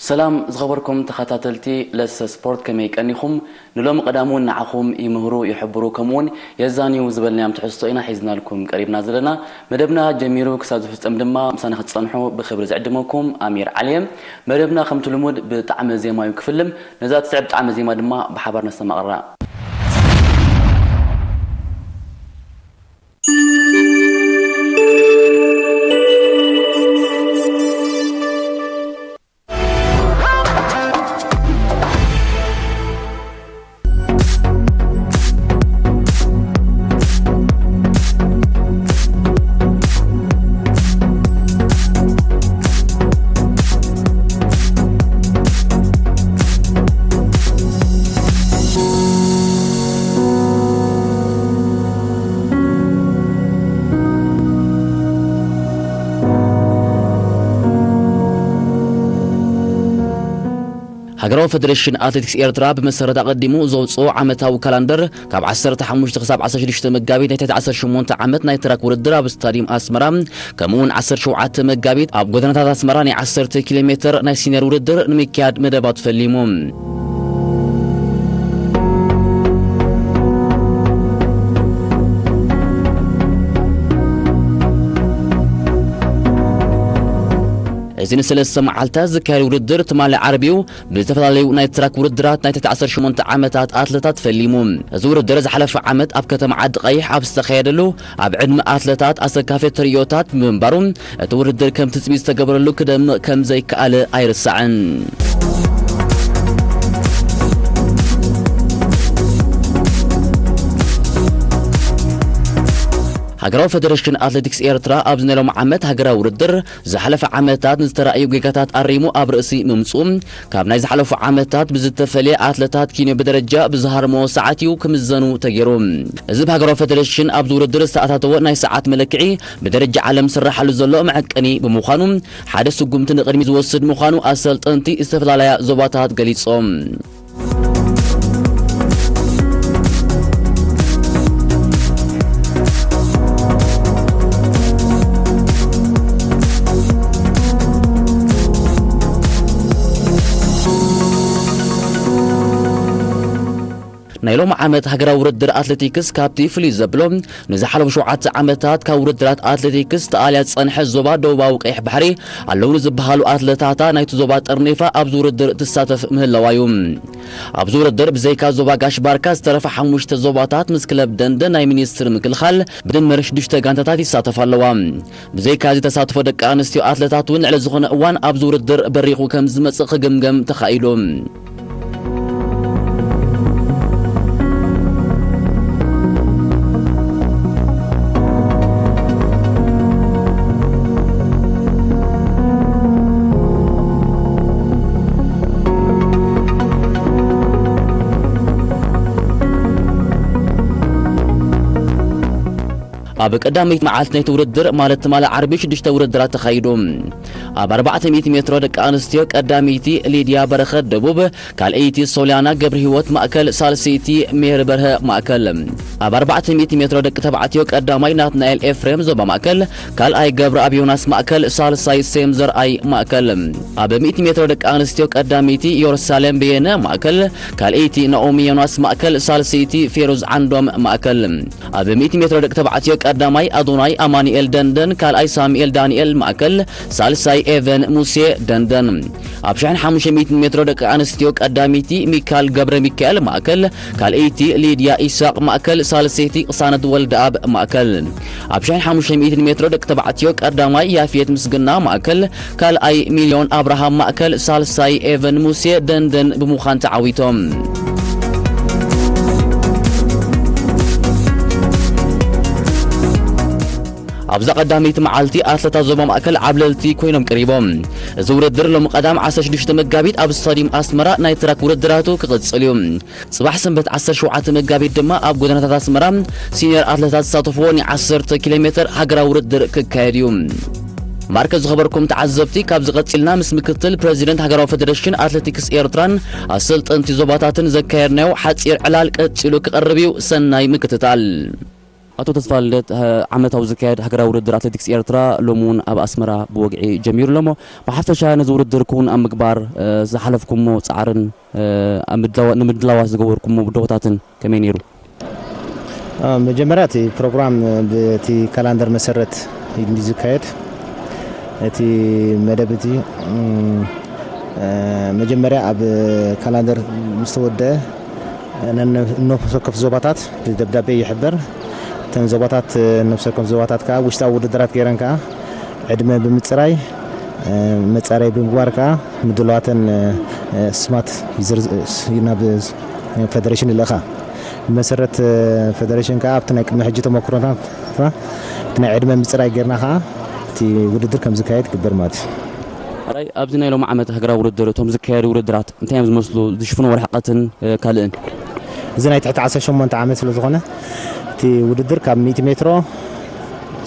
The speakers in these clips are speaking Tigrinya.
ሰላም ዝኸበርኩም ተኸታተልቲ ለሰ ስፖርት፣ ከመይ ቀኒኹም? ንሎሚ ቀዳም እውን ንዓኹም ይምህሩ፣ ይሕብሩ፣ ከምኡውን የዛንዩ ዝበልናዮም ትሕዝቶ ኢና ሒዝናልኩም ቀሪብና ዘለና። መደብና ጀሚሩ ክሳብ ዝፍጸም ድማ ምሳና ክትጸንሑ ብኽብሪ ዝዕድመኩም ኣሚር ዓሊ እየ። መደብና ከምቲ ልሙድ ብጣዕመ ዜማ እዩ ክፍልም። ነዛ ትስዕብ ጣዕመ ዜማ ድማ ብሓባር ነስተማቕራ። ሃገራዊ ፈደረሽን ኣትሌቲክስ ኤርትራ ብመሰረት ኣቐዲሙ ዘውፅኦ ዓመታዊ ካላንደር፣ ካብ ዓሰርተ ሓሙሽተ ክሳብ ዓሰርተ ሽዱሽተ መጋቢት ናይ ትሕቲ ዓሰርተ ሸሞንተ ዓመት ናይ ትራክ ውድድር ኣብ ስታዲየም ኣስመራ፣ ከምኡ እውን ዓሰርተ ሸውዓተ መጋቢት ኣብ ጎደናታት ኣስመራ ናይ ዓሰርተ ኪሎ ሜትር ናይ ሲኒየር ውድድር ንምክያድ መደባት ፈሊሙ። እዚ ንሰለስተ መዓልታት ዝካየድ ውድድር ትማሊ ዓርቢ እዩ ብዝተፈላለዩ ናይ ትራክ ውድድራት ናይ ትሕቲ ዓሰርተ ሸሞንተ ዓመታት ኣትለታት ፈሊሙ። እዚ ውድድር ዝሓለፈ ዓመት ኣብ ከተማ ዓዲ ቀይሕ ኣብ ዝተኻየደሉ፣ ኣብ ዕድመ ኣትለታት ኣሰካፊ ተርእዮታት ብምንባሩ፣ እቲ ውድድር ከም ትጽቢት ዝተገበረሉ ክደምቕ ከም ዘይከኣለ ኣይርሳዕን። ሃገራዊ ፈደረሽን ኣትሌቲክስ ኤርትራ ኣብዚ ናይ ሎሚ ዓመት ሃገራዊ ውድድር ዝሓለፈ ዓመታት ንዝተራእዩ ጌጋታት ኣሪሙ ኣብ ርእሲ ምምፅኡ፣ ካብ ናይ ዝሓለፉ ዓመታት ብዝተፈለየ ኣትለታት ኬንዮ ብደረጃ ብዝሃርመዎ ሰዓት እዩ ክምዘኑ ተገይሩ። እዚ ብሃገራዊ ፈደረሽን ኣብዚ ውድድር ዝተኣታተወ ናይ ሰዓት መለክዒ ብደረጃ ዓለም ዝስራሓሉ ዘሎ መዐቀኒ ብምዃኑ ሓደ ስጉምቲ ንቕድሚ ዝወስድ ምዃኑ ኣሰልጠንቲ ዝተፈላለያ ዞባታት ገሊጾም። ናይ ሎሚ ዓመት ሃገራዊ ውድድር ኣትሌቲክስ ካብቲ ፍሉይ ዘብሎ፣ ንዝሓለፉ ሸውዓተ ዓመታት ካብ ውድድራት ኣትሌቲክስ ተኣልያ ዝጸንሐት ዞባ ደቡባዊ ቀይሕ ባሕሪ ኣለዉ ንዝበሃሉ ኣትለታታ ናይቲ ዞባ ጠርኒፋ ኣብዚ ውድድር ትሳተፍ ምህላዋ እዩ። ኣብዚ ውድድር ብዘይካ ዞባ ጋሽ ባርካ ዝተረፋ ሓሙሽተ ዞባታት ምስ ክለብ ደንደ ናይ ሚኒስትሪ ምክልኻል ብድምር ሽዱሽተ ጋንታታት ይሳተፋ ኣለዋ። ብዘይካ እዚ ተሳትፎ ደቂ ኣንስትዮ ኣትለታት እውን ልዕሊ ዝኾነ እዋን ኣብዚ ውድድር በሪኹ ከም ዝመጽእ ክግምገም ተኻኢሉ። ኣብ ቀዳመይቲ መዓልቲ ናይቲ ውድድር፣ ማለት ትማሊ ዓርቢ፣ ሽዱሽተ ውድድራት ተኻይዱ። ኣብ ኣርባዕተ ሚእቲ ሜትሮ ደቂ ኣንስትዮ ቀዳመይቲ ሊድያ በረኸት ደቡብ፣ ካልኣይቲ ሶልያና ገብረ ህይወት ማእከል፣ ሳልሰይቲ ሜሪ በርሀ ማእከል። ኣብ ኣርባዕተ ሚእቲ ሜትሮ ደቂ ተባዕትዮ ቀዳማይ ናትናኤል ኤፍሬም ዞባ ማእከል፣ ካልኣይ ገብረኣብ ዮናስ ማእከል፣ ሳልሳይ ሴም ዘርኣይ ማእከል። ኣብ ሚእቲ ሜትሮ ደቂ ኣንስትዮ ቀዳመይቲ ዮርሳሌም በየነ ማእከል፣ ካልኣይቲ ናኦሚ ዮናስ ማእከል፣ ሳልሰይቲ ፌሩዝ ዓንዶም ማእከል። ኣብ ሚእቲ ሜትሮ ደቂ ተባዕትዮ ቀዳማይ ኣዶናይ ኣማኑኤል ደንደን፣ ካልኣይ ሳሙኤል ዳንኤል ማእከል፣ ሳልሳይ ኤቨን ሙሴ ደንደን። ኣብ ሽሕን ሓሙሽተ ሚእትን ሜትሮ ደቂ ኣንስትዮ ቀዳመይቲ ሚካል ገብረ ሚካኤል ማእከል፣ ካልኣይቲ ሊድያ ኢሳቕ ማእከል፣ ሳልሰይቲ ቅሳነት ወልደኣብ ማእከል። ኣብ ሽሕን ሓሙሽተ ሚእትን ሜትሮ ደቂ ተባዕትዮ ቀዳማይ ያፌት ምስግና ማእከል፣ ካልኣይ ሚልዮን ኣብርሃም ማእከል፣ ሳልሳይ ኤቨን ሙሴ ደንደን ብምዃን ተዓዊቶም። ኣብዛ ቀዳመይቲ መዓልቲ ኣትለታት ዞባ ማእከል ዓብለልቲ ኮይኖም ቀሪቦም። እዚ ውድድር ሎሚ ቀዳም ዓሰርተ ሽዱሽተ መጋቢት ኣብ ስታዲየም ኣስመራ ናይ ትራክ ውድድራቱ ክቕጽል እዩ። ጽባሕ ሰንበት ዓሰርተ ሸውዓተ መጋቢት ድማ ኣብ ጎደናታት ኣስመራ ሲኒየር ኣትለታት ዝሳተፍዎ ናይ ዓሰርተ ኪሎ ሜትር ሃገራዊ ውድድር ክካየድ እዩ። ማርከ ዝኸበርኩም ተዓዘብቲ፣ ካብዚ ቀጺልና ምስ ምክትል ፕረዚደንት ሃገራዊ ፈደረሽን ኣትሌቲክስ ኤርትራን ኣሰልጠንቲ ዞባታትን ዘካየድናዮ ሓጺር ዕላል ቀጺሉ ክቐርብ እዩ። ሰናይ ምክትታል። ኣቶ ተስፋ ልደት፣ ዓመታዊ ዝካየድ ሃገራዊ ውድድር ኣትሌቲክስ ኤርትራ ሎሚ እውን ኣብ ኣስመራ ብወግዒ ጀሚሩ ኣሎ። እሞ ብሓፈሻ ነዚ ውድድር ክውን ኣብ ምግባር ዝሓለፍኩሞ ጻዕርን ንምድላዋት ዝገበርኩሞ ብድሆታትን ከመይ ነይሩ? መጀመርያ እቲ ፕሮግራም ብቲ ካላንደር መሰረት እዩ ዝካየድ። እቲ መደብ እቲ መጀመርያ ኣብ ካላንደር ምስ ተወደአ፣ ነፍሲ ወከፍ ዞባታት ብደብዳቤ ይሕበር። እተን ዞባታት፣ ነፍሲ ወከፍ ዞባታት ከዓ ውሽጣዊ ውድድራት ገይረን ከዓ ዕድመ ብምፅራይ፣ መፃረይ ብምግባር ከዓ ምድላዋተን ስማት ናብ ፌደሬሽን ይልእኻ። ብመሰረት ፌደሬሽን ከዓ ኣብቲ ናይ ቅድሚ ሕጂ ተመክሮታትና እቲ ናይ ዕድመ ምፅራይ ጌርና ከዓ እቲ ውድድር ከም ዝካየድ ይግበር ማለት እዩ። ሕራይ፣ ኣብዚ ናይ ሎሚ ዓመት ሃገራዊ ውድድር እቶም ዝካየዱ ውድድራት እንታይ እዮም ዝመስሉ? ዝሽፍኖ ወርሕቀትን ካልእን? እዚ ናይ ትሕቲ ዓሰርተ ሸሞንተ ዓመት ስለ ዝኾነ እቲ ውድድር ካብ ሚእቲ ሜትሮ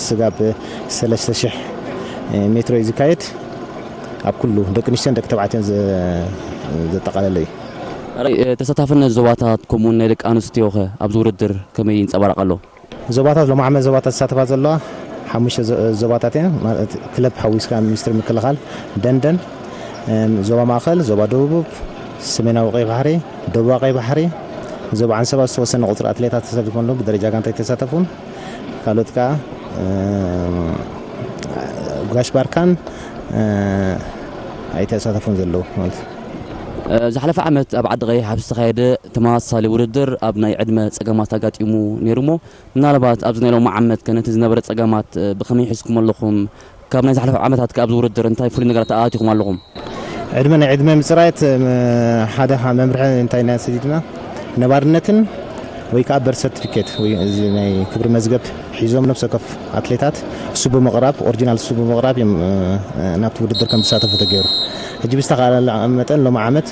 ስጋብ ሰለስተ ሽሕ ሜትሮ እዩ ዝካየድ። ኣብ ኩሉ ደቂ ኣንስትዮን ደቂ ተባዕትዮን ዘጠቓለለ እዩ። ተሳታፍነት ዞባታት ከምኡውን ናይ ደቂ ኣንስትዮኸ ኣብዚ ውድድር ከመይ ይንፀባረቕ ኣሎ? ዞባታት፣ ሎሚ ዓመት ዞባታት ዝሳተፋ ዘለዋ ሓሙሽተ ዞባታት እየን። ክለብ ሓዊስካ ሚኒስትሪ ምክልኻል፣ ደንደን፣ ዞባ ማእኸል፣ ዞባ ደቡብ፣ ሰሜናዊ ቀይ ባሕሪ፣ ደቡባ ቀይ ባሕሪ፣ ዞባ ዓንሰባ ዝተወሰነ ቁፅሪ ኣትሌታት ተሳቲፎም ኣለዉ። ብደረጃ ጋንታ ኣይተሳተፉን። ካልኦት ከዓ ጋሽ ባርካን ኣይተሳተፉን ዘለዉ ማለት እዩ። ዝሓለፈ ዓመት ኣብ ዓዲ ቀይሕ ኣብ ዝተኻየደ ተመሳሳሊ ውድድር ኣብ ናይ ዕድመ ፀገማት ኣጋጢሙ ነይሩ። እሞ ምናልባት ኣብዚ ናይ ሎሚ ዓመት ከ ነቲ ዝነበረ ፀገማት ብኸመይ ሒዝኩም ኣለኹም? ካብ ናይ ዝሓለፈ ዓመታት ከ ኣብዚ ውድድር እንታይ ፍሉይ ነገራት ኣኣቲኹም ኣለኹም? ዕድመ፣ ናይ ዕድመ ምፅራየት ሓደ መምርሒ እንታይ ኢና ሰዲድና፣ ነባርነትን ወይ ከዓ በርት ሰርቲፊኬት ወይ እዚ ናይ ክብሪ መዝገብ ሒዞም ነፍሲ ወከፍ ኣትሌታት እሱ ብምቕራብ፣ ኦሪጂናል እሱ ብምቕራብ እዮም ናብቲ ውድድር ከም ዝሳተፉ ተገይሩ። ሕጂ ብዝተኻለለ መጠን ሎሚ ዓመት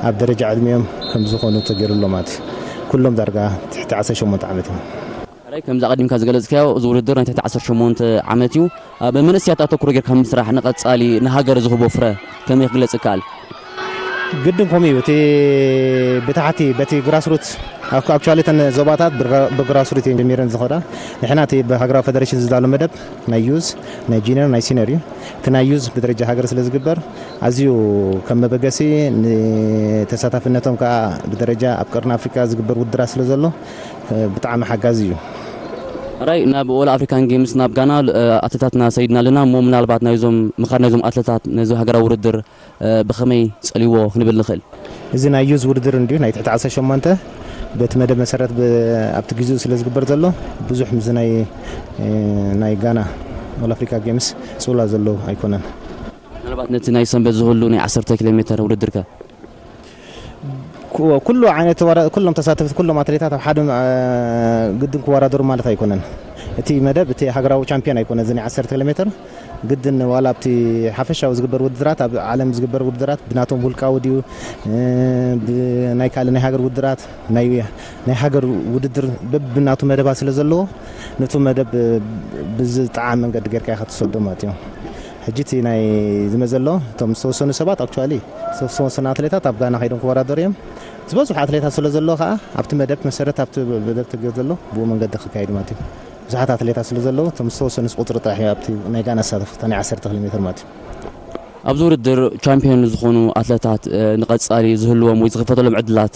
ኣብ ደረጃ ዕድሚኦም ከም ዝኾኑ ተገይሩ ኣሎ ማለት እዩ። ኩሎም ዳርጋ ትሕቲ ዓሰርተ ሸሞንተ ዓመት እዮም። ሕራይ፣ ከምዚ ኣቐዲምካ ዝገለጽካዮ፣ እዚ ውድድር ናይ ትሕቲ ዓሰርተ ሸሞንተ ዓመት እዩ። ኣብ መንእሰያት ኣተኩሮ ጌርካ ምስራሕ ንቐጻሊ ንሃገር ዝህቦ ፍረ ከመይ ክግለጽ ይከኣል? ግድን ከምኡ እዩ። እቲ ብታሕቲ በቲ ግራስሩት፣ ኣክቹዋሊ እተን ዞባታት ብግራስሩት እየን ጀሚረን ዝኸዳ። ንሕና እቲ ብሃገራዊ ፌደሬሽን ዝዳሎ መደብ ናይ ዩዝ፣ ናይ ጂኒየር፣ ናይ ሲኒየር እዩ። እቲ ናይ ዩዝ ብደረጃ ሃገር ስለ ዝግበር ኣዝዩ ከም መበገሲ፣ ንተሳታፍነቶም ከዓ ብደረጃ ኣብ ቀርኒ ኣፍሪካ ዝግበር ውድድራት ስለ ዘሎ ብጣዕሚ ሓጋዚ እዩ። ራይ፣ ናብ ኦል ኣፍሪካን ጌምስ ናብ ጋና ኣትሌታትና ሰይድና ኣለና እሞ ምናልባት ናይዞም ምኻድ ናይዞም ኣትሌታት ነዚ ሃገራዊ ውድድር ብኸመይ ጸልይዎ ክንብል ንኽእል? እዚ ናይ ዩዝ ውድድር እንድዩ ናይ ትሕቲ ዓሰርተ ሸሞንተ በቲ መደብ መሰረት ኣብቲ ግዜኡ ስለ ዝግበር ዘሎ ብዙሕ ምስዚ ናይ ናይ ጋና ኦል ኣፍሪካ ጌምስ ጽውላ ዘለዎ ኣይኮነን። ምናልባት ነቲ ናይ ሰንበት ዝህሉ ናይ ዓሰርተ ኪሎ ሜትር ውድድር ከ? ኩሉ ዓይነት ኩሎም ተሳተፍቲ ኩሎም ኣትሌታት ኣብ ሓደ ግድን ክወዳደሩ ማለት ኣይኮነን። እቲ መደብ እቲ ሃገራዊ ቻምፒዮን ኣይኮነ እዚ ናይ ዓሰርተ ኪሎ ሜትር ግድን ዋላ ኣብቲ ሓፈሻዊ ዝግበር ውድድራት ኣብ ዓለም ዝግበር ውድድራት ብናቶም ውልቃዊ ድዩ ብናይ ካልእ ናይ ሃገር ውድድራት ናይ ናይ ሃገር ውድድር በብናቱ መደባት ስለ ዘለዎ ነቱ መደብ ብዝጠዓም መንገዲ ጌርካ ኢኻ ትሰዶ ማለት እዩ። ሕጂ እቲ ናይ ዝመዘሎ እቶም ዝተወሰኑ ሰባት ኣክቹዋሊ ዝተወሰኑ ኣትሌታት ኣብ ጋና ከይዶም ክወዳደሩ እዮም። ዝበዝሑ ኣትሌታት ስለ ዘሎ ከዓ ኣብቲ መደብ መሰረት ኣብቲ መደብ ተገይሩ ዘሎ ብኡ መንገዲ ክካየድ ማለት እዩ። ብዙሓት ኣትሌታት ስለ ዘለዉ እቶም ዝተወሰኑ ቁፅሪ ጥራሕ እዩ ኣብቲ ናይ ጋና ዝሳተፉ ናይ ዓሰርተ ኪሎ ሜትር ማለት እዩ። ኣብዚ ውድድር ቻምፒዮን ዝኾኑ ኣትለታት ንቐፃሊ ዝህልዎም ወይ ዝኽፈተሎም ዕድላት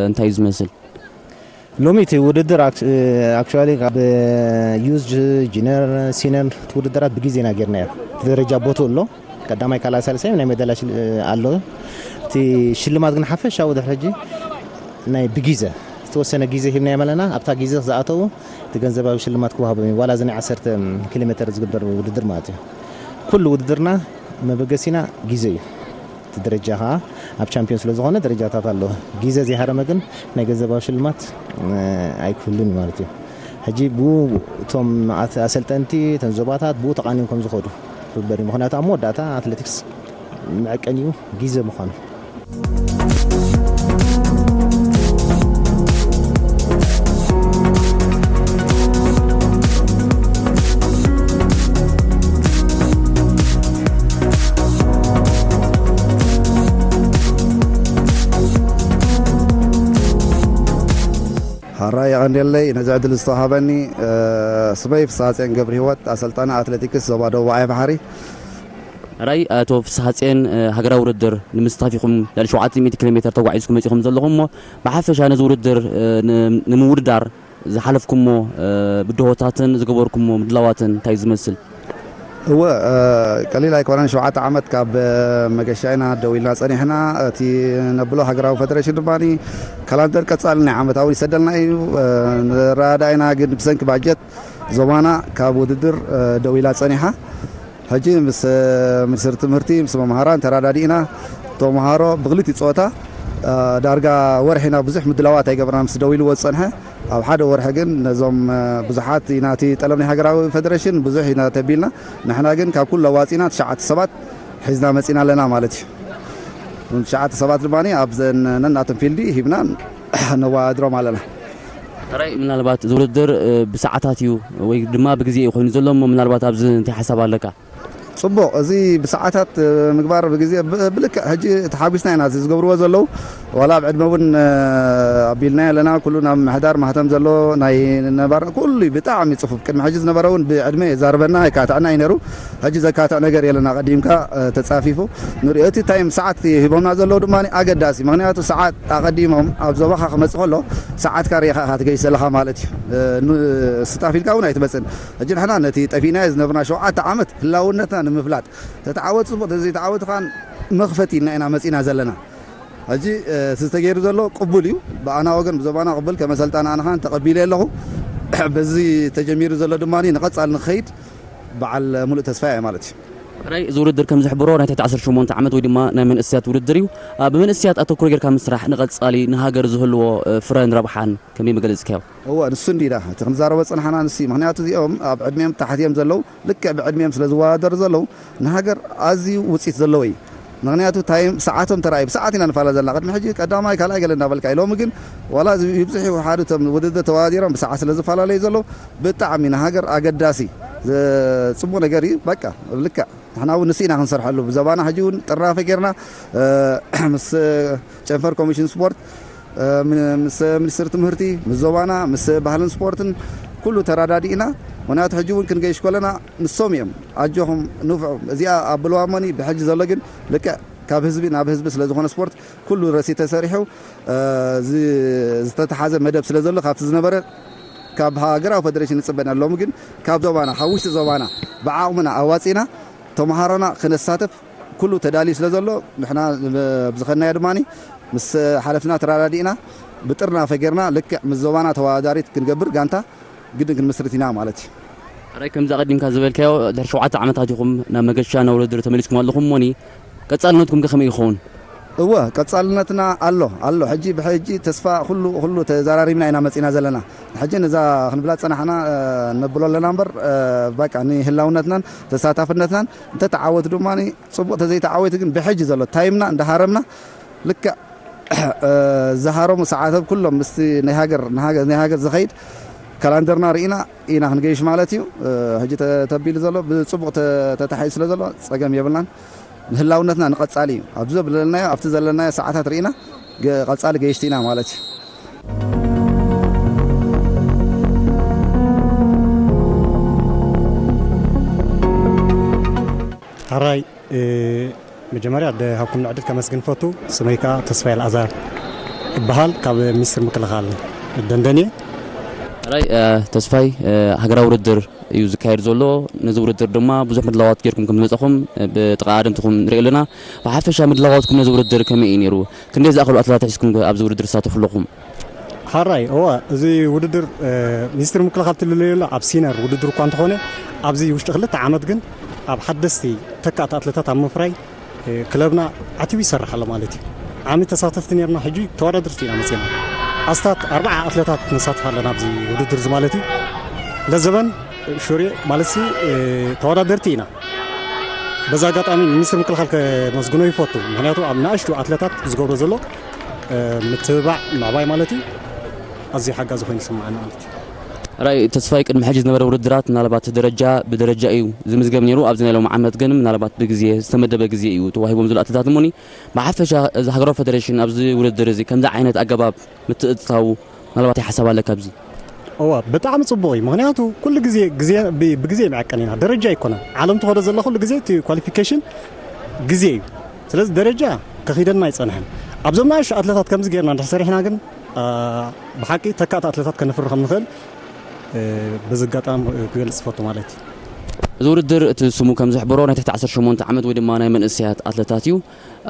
እንታይ እዩ ዝመስል? ሎሚ እቲ ውድድር ኣክቹዋሊ ካብ ዩዝ ጂነር ሲነር እቲ ውድድራት ብግዜና ጌርናዮ። እቲ ደረጃ ቦቱ ኣሎ ቀዳማይ ካልኣይ ሳልሳይ ናይ መደላ ኣሎ። እቲ ሽልማት ግን ሓፈሻዊ ድሕሪ ሕጂ ናይ ብግዘ ዝተወሰነ ግዜ ሂብናዮም ኣለና። ኣብታ ግዜ ዝኣተዉ እቲ ገንዘባዊ ሽልማት ክወሃቦም እዩ። ዋላ እዚ ናይ ዓሰርተ ኪሎ ሜትር ዝግበር ውድድር ማለት እዩ። ኩሉ ውድድርና መበገሲና ግዜ እዩ። እቲ ደረጃ ከዓ ኣብ ቻምፒዮን ስለ ዝኾነ ደረጃታት ኣሎ። ግዜ ዘይሃረመ ግን ናይ ገንዘባዊ ሽልማት ኣይክህሉን እዩ ማለት እዩ። ሕጂ ብኡ እቶም ኣሰልጠንቲ እተን ዞባታት ብኡ ተቓኒዮም ከም ዝኸዱ ክግበር እዩ። ምክንያቱ ኣብ መወዳእታ ኣትሌቲክስ መዐቀኒኡ ግዜ ምዃኑ። ሓራይ የቐንየለይ ነዚ ዕድል ዝተዋሃበኒ። ስመይ ፍስሃፅዮን ገብረ ህይወት፣ ኣሰልጣኒ ኣትሌቲክስ ዞባ ደቡብ ዓባይ ባሕሪ። ራይ ኣቶ ፍስሃፅዮን፣ ሃገራዊ ውድድር ንምስታፍ ኢኹም ልዕሊ ሸውዓተ ሚእቲ ኪሎ ሜትር ተጓዒዝኩም መፂኹም ዘለኹም እሞ፣ ብሓፈሻ ነዚ ውድድር ንምውድዳር ዝሓለፍኩሞ ብድሆታትን ዝገበርኩሞ ምድላዋትን እንታይ ዝመስል? እወ፣ ቀሊል ኣይኮነን። ሸውዓተ ዓመት ካብ መገሻ ኢና ደው ኢልና ጸኒሕና። እቲ ነብሎ ሃገራዊ ፈደረሽን ድማ ካላንደር ቀጻሊ ናይ ዓመታዊ ይሰደልና እዩ። ንረዳዳኢና ግን ብሰንኪ ባጀት ዞባና ካብ ውድድር ደው ኢላ ጸኒሓ። ሕጂ ምስ ሚኒስትሪ ትምህርቲ፣ ምስ መምሃራን ተረዳዲእና ተምሃሮ ብክልቲ ጾታ ዳርጋ ወርሒ ኢና ብዙሕ ምድላዋት ኣይገበርና ምስ ደው ኢልዎ ዝጸንሐ። ኣብ ሓደ ወርሒ ግን ነዞም ብዙሓት ኢና፣ እቲ ጠለብ ናይ ሃገራዊ ፈደረሽን ብዙሕ ኢና ተቢልና። ንሕና ግን ካብ ኩሉ ኣዋጺና ትሽዓተ ሰባት ሒዝና መጺና ኣለና ማለት እዩ። እዞም ትሽዓተ ሰባት ድማ ኣብዘን ነናቶም ፊልዲ ሂብና ነዋድሮም ኣለና። ራይ ምናልባት እዚ ውድድር ብሰዓታት እዩ ወይ ድማ ብግዜ እዩ ኮይኑ ዘሎ እሞ ምናልባት ኣብዚ እንታይ ሓሳብ ኣለካ? ጽቡቕ፣ እዚ ብሰዓታት ምግባር ብግዜ ብ- ብልክዕ ሕጂ ተሓጒስና ኢና እዚ ዝገብርዎ ዘለዉ። ዋላ ኣብ ዕድመ እውን ኣቢልናዮ ኣለና። ኩሉ ናብ ምሕዳር ማህተም ዘሎ ናይ ነባር ኩሉ እዩ ብጣዕሚ ጽፉፍ። ቅድሚ ሕጂ ዝነበረ እውን ብዕድመ የዛርበና የካትዐና እዩ ነይሩ። ሕጂ ዘካትዕ ነገር የለና። ቀዲምካ ተጻፊፉ ንሪኦ። እቲ ታይም ሰዓት ሂቦምና ዘለዉ ድማ ኣገዳሲ፣ ምክንያቱ ሰዓት ኣቐዲሞም ኣብ ዞባኻ ክመጽእ ከሎ ሰዓትካ ርኢኻ ኢኻ ትገይሽ ዘለኻ ማለት እዩ። ስጣፍ ኢልካ እውን ኣይትመጽእን። ሕጂ ንሕና ነቲ ጠፊእናዮ ዝነበርና ሸውዓተ ዓመት ህላውነትና ንምፍላጥ፣ ተተዓወት ጽቡቕ፣ ተዘይተዓወት ኸኣ መኽፈቲ ኢልና ኢና መጺና ዘለና። ሕጂ እቲ ዝተገይሩ ዘሎ ቅቡል እዩ። ብኣና ወገን ብዞባና ቅቡል ከም ኣሰልጣኒ ኣነ ኸኣ ተቐቢለ ኣለኹ። በዚ ተጀሚሩ ዘሎ ድማ ንቐጻሊ ንኽኸይድ በዓል ሙሉእ ተስፋ እየ ማለት እዩ። ራይ እዚ ውድድር ከም ዝሕብሮ ናይ ትሕቲ ዓሰርተ ሸሞንተ ዓመት ወይ ድማ ናይ መንእሰያት ውድድር እዩ። ብመንእሰያት ኣተኩሮ ጌርካ ምስራሕ ንቐጻሊ ንሃገር ዝህልዎ ፍረን ረብሓን ከመይ ምገለጽካዮ? እወ፣ ንሱ እንዲዳ እቲ ክንዛረቦ ዝጸናሕና ንሱ እዩ። ምኽንያቱ እዚኦም ኣብ ዕድሚኦም ታሕቲ እዮም ዘለዉ። ልክዕ ብዕድሚኦም ስለ ዝወዳደሩ ዘለዉ ንሃገር ኣዝዩ ውጽኢት ዘለዎ እዩ። ምኽንያቱ ታይም ሰዓቶም ተራእዩ ብሰዓት ኢና ንፋላ ዘለና። ቅድሚ ሕጂ ቀዳማይ ካልኣይ ገለ እናበልካ እዩ። ሎሚ ግን ዋላ ይብዝሑ ይውሓዱ እቶም ውድድር ተወዳዲሮም ብሰዓት ስለ ዝፈላለዩ ዘለዉ ብጣዕሚ ንሃገር ኣገዳሲ ጽቡቕ ነገር እዩ። በቃ ልክዕ ንሕና እውን ንሱ ኢና ክንሰርሐሉ። ብዘባና ሕጂ እውን ጥርናፈ ጌርና ምስ ጨንፈር ኮሚሽን ስፖርት ምስ ሚኒስትሪ ትምህርቲ ምስ ዞባና ምስ ባህልን ስፖርትን ኩሉ ተራዳዲእና። ምክንያቱ ሕጂ እውን ክንገይሽ ከለና ንሶም እዮም ኣጆኹም ንፍዑ እዚኣ ኣብልዋ እሞኒ ብሕጂ ዘሎ ግን ልክዕ ካብ ህዝቢ ናብ ህዝቢ ስለ ዝኾነ ስፖርት ኩሉ ረሲ ተሰሪሑ ዝተተሓዘ መደብ ስለ ዘሎ ካብቲ ዝነበረ ካብ ሃገራዊ ፈደሬሽን ንፅበና ሎሚ ግን ካብ ዞባና ካብ ውሽጢ ዞባና ብዓቕምና ኣዋፂና ተምሃሮና ክነሳተፍ ኩሉ ተዳልዩ ስለ ዘሎ ንሕና ብዝኸናዮ ድማ ምስ ሓለፍና ተራዳዲእና ብጥርናፈ ጌርና ልክዕ ምስ ዞባና ተወዳዳሪት ክንገብር ጋንታ ግድን ክንምስርት ኢና ማለት እዩ። ራይ ከምዚ ኣቐዲምካ ዝበልካዮ ድሕሪ ሸውዓተ ዓመታት ኢኹም ናብ መገሻ ናብ ውድድር ተመሊስኩም ኣለኹም እሞኒ ቀጻልነትኩም ከ ከመይ ይኸውን? እወ ቀጻልነትና ኣሎ ኣሎ ሕጂ ብሕጂ ተስፋ ኩሉ ኩሉ ተዘራሪብና ኢና መጺና ዘለና። ሕጂ ነዛ ክንብላ ጸናሕና ነብሎ ኣለና እምበር በቃ ንህላውነትናን ተሳታፍነትናን እንተተዓወቱ ድማ ጽቡቕ፣ ተዘይተዓወቱ ግን ብሕጂ ዘሎ ታይምና እንዳሃረምና ልክዕ ዝሃረሙ ሰዓቶም ኩሎም ምስቲ ናይ ሃገር ናይ ሃገር ዝኸይድ ካላንደርና ርኢና ኢና ክንገይሽ ማለት እዩ። ሕጂ ተተቢሉ ዘሎ ብፅቡቕ ተታሒዙ ስለ ዘሎ ፀገም የብልናን። ንህላውነትና ንቐፃሊ እዩ። ኣብዚ ዘለናዮ ኣብቲ ዘለናዮ ሰዓታት ርኢና ቀፃሊ ገይሽቲ ኢና ማለት እዩ። ሕራይ መጀመርያ ደሃብኩም ንዕድል ከመስግን ፈቱ። ስመይ ከዓ ተስፋይ ኣልኣዛር እበሃል ካብ ሚኒስትሪ ምክልኻል ደንደን እየ። ሕራይ ተስፋይ፣ ሃገራዊ ውድድር እዩ ዝካየድ ዘሎ። ነዚ ውድድር ድማ ብዙሕ ምድላዋት ጌርኩም ከም ዝመፀኹም ብጥቓ ኣደምትኹም ንርኢ ኣለና። ብሓፈሻ ምድላዋትኩም ነዚ ውድድር ከመይ እዩ ነይሩ? ክንደይ ዝኣኽሉ ኣትሌታት ሒዝኩም ኣብዚ ውድድር ትሳተፉ ኣለኹም? ሓራይ እወ፣ እዚ ውድድር ሚኒስትሪ ምክልኻል ትልለየሉ ኣብ ሲነር ውድድር እኳ እንተኾነ ኣብዚ ውሽጢ ክልተ ዓመት ግን ኣብ ሓደስቲ ተካእቲ ኣትሌታት ኣብ ምፍራይ ክለብና ዓቲቡ ይሰርሕ ኣሎ ማለት እዩ። ዓሚ ተሳተፍቲ ነርና፣ ሕጂ ተወዳደርቲ ኢና መፅና። ኣስታት ኣርባዓ ኣትሌታት ንሳትፍ ኣለና ኣብዚ ውድድር እዚ ማለት እዩ። ለዘበን ሹሬ ማለት ሲ ተወዳደርቲ ኢና። በዚ ኣጋጣሚ ሚኒስትሪ ምክልኻል ከመስግኖ ይፈቱ። ምክንያቱ ኣብ ንኣሽቱ ኣትለታት ዝገብሮ ዘሎ ምትብባዕ ምዕባይ ማለት እዩ ኣዝዩ ሓጋዚ ኮይኑ ይስምዓኒ ማለት እዩ። ራይ ተስፋይ ቅድሚ ሕጂ ዝነበረ ውድድራት ምናልባት ደረጃ ብደረጃ እዩ ዝምዝገብ ነይሩ። ኣብዚ ናይ ሎም ዓመት ግን ምናልባት ብግዜ ዝተመደበ ግዜ እዩ ተዋሂቦም ዘሎ ኣትለታት እሞኒ ብሓፈሻ እዚ ሃገራዊ ፈደሬሽን ኣብዚ ውድድር እዚ ከምዚ ዓይነት ኣገባብ ምትእትታው ምናልባት ሓሳብ ኣለካ ኣብዚ? እዋ፣ ብጣዕሚ ጽቡቕ እዩ። ምኽንያቱ ኩሉ ግዜ፣ ግዜ ብ-፣ ብግዜ መዐቀን ኢና። ደረጃ ኣይኮነን። ዓለም ትኸዶ ዘላ ኩሉ ግዜ እቲ ኳሊፊኬሽን ግዜ እዩ። ስለዚ ደረጃ ከኺደና ኣይጸንሐን። ኣብዞም ንኣሽቱ ኣትለታት ከምዚ ጌርና እንድሕር ሰሪሕና ግን፣ አ፣ ብሓቂ ተካእቲ ኣትለታት ከነፍሪ ከም ንኽእል፣ እ፣ በዚ ኣጋጣሚ ክገልጽ እፈቱ ማለት እዩ። እዚ ውድድር እቲ ስሙ ከም ዝሕብሮ ናይ ትሕቲ ዓሰርተ ሸሞንተ ዓመት ወይ ድማ ናይ መንእሰያት ኣትለታት እዩ።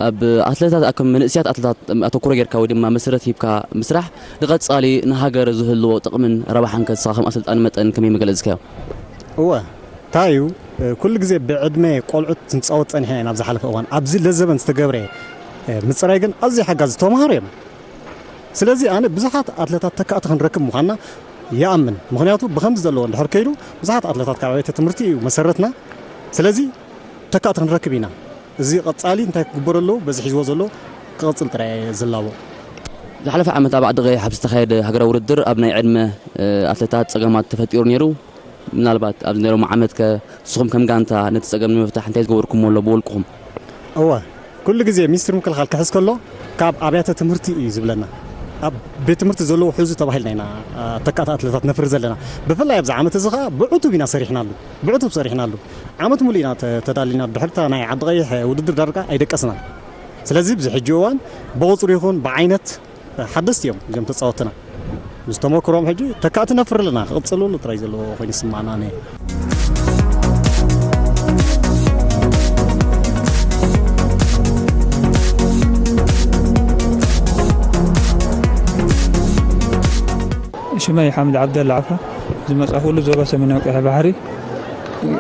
ኣብ ኣትለታት፣ ኣብ ከም መንእሰያት ኣትለታት ኣተኩሮ ጌርካ ወይ ድማ መሰረት ሂብካ ምስራሕ ንቐጻሊ ንሃገር ዝህልዎ ጥቕምን ረብሓን ከ ንስኻ ከም ኣሰልጣኒ መጠን ከመይ ምገለጽካዮ? እወ፣ እንታይ እዩ፣ ኩሉ ግዜ ብዕድመ ቆልዑት ንጻወት ጸኒሕና ኢና ኣብ ዝሓለፈ እዋን። ኣብዚ ለዘበን ዝተገብረ ምጽራይ ግን ኣዝዩ ሓጋዚ ተማሃሩ እዮም። ስለዚ ኣነ ብዙሓት ኣትለታት ተካእቲ ክንረክብ ምዃንና ይኣምን። ምኽንያቱ ብኸምዚ ዘለዎ እንድሕር ከይዱ ብዙሓት ኣትለታት ካብ ኣብያተ ትምህርቲ እዩ መሰረትና። ስለዚ ተካእቲ ክንረክብ ኢና። እዚ ቀጻሊ እንታይ ክግበሮ ኣለዎ? በዚ ሒዝዎ ዘሎ ክቐጽል ጥራይ እየ ዝላቦ። ዝሓለፈ ዓመት ኣብ ዓዲ ቀይሕ ኣብ ዝተኻየደ ሃገራዊ ውድድር ኣብ ናይ ዕድመ፣ እ፣ ኣትለታት ጸገማት ተፈጢሩ ነይሩ። ምናልባት ኣብዚ ነይሮም ዓመት ከ ንስኹም ከም ጋንታ ነቲ ጸገም ንምፍታሕ እንታይ ዝገበርኩሞ ኣሎ ብውልቅኹም? እወ፣ ኩሉ ግዜ ሚኒስትሪ ምክልኻል ክሕዝ ከሎ ካብ ኣብያተ ትምህርቲ እዩ ዝብለና። ኣብ ቤት ትምህርቲ ዘለዉ ሕዙ ተባሂልና ኢና፣ አ፣ ተካእቲ ኣትለታት ነፍሪ ዘለና። ብፍላይ ኣብዚ ዓመት እዚ ኸኣ ብዕቱብ ኢና ሰሪሕናሉ። ብዕቱብ ሰሪሕናሉ። ዓመት ሙሉእ ኢና ተ-፣ ተዳሊና። ድሕርታ ናይ ዓዲ ቀይሕ ውድድር ዳርጋ ኣይደቀስናን። ስለዚ ኣብዚ ሕጂ እዋን ብቑጽሪ ይኹን ብዓይነት ሓደስቲ እዮም እዞም ተጻወትና። ምስ ተመክሮም ሕጂ ተካእቲ ነፍሪ ኣለና። ክቕጽልሉ ጥራይ ዘለዎ ኮይኑ ይስማዕና ኣነ። ሽመይ ሓምድ ዓብደላ ዓፋ፣ ዝመጻኹሉ ዞባ ሰሜናዊ ቀይሕ ባሕሪ፣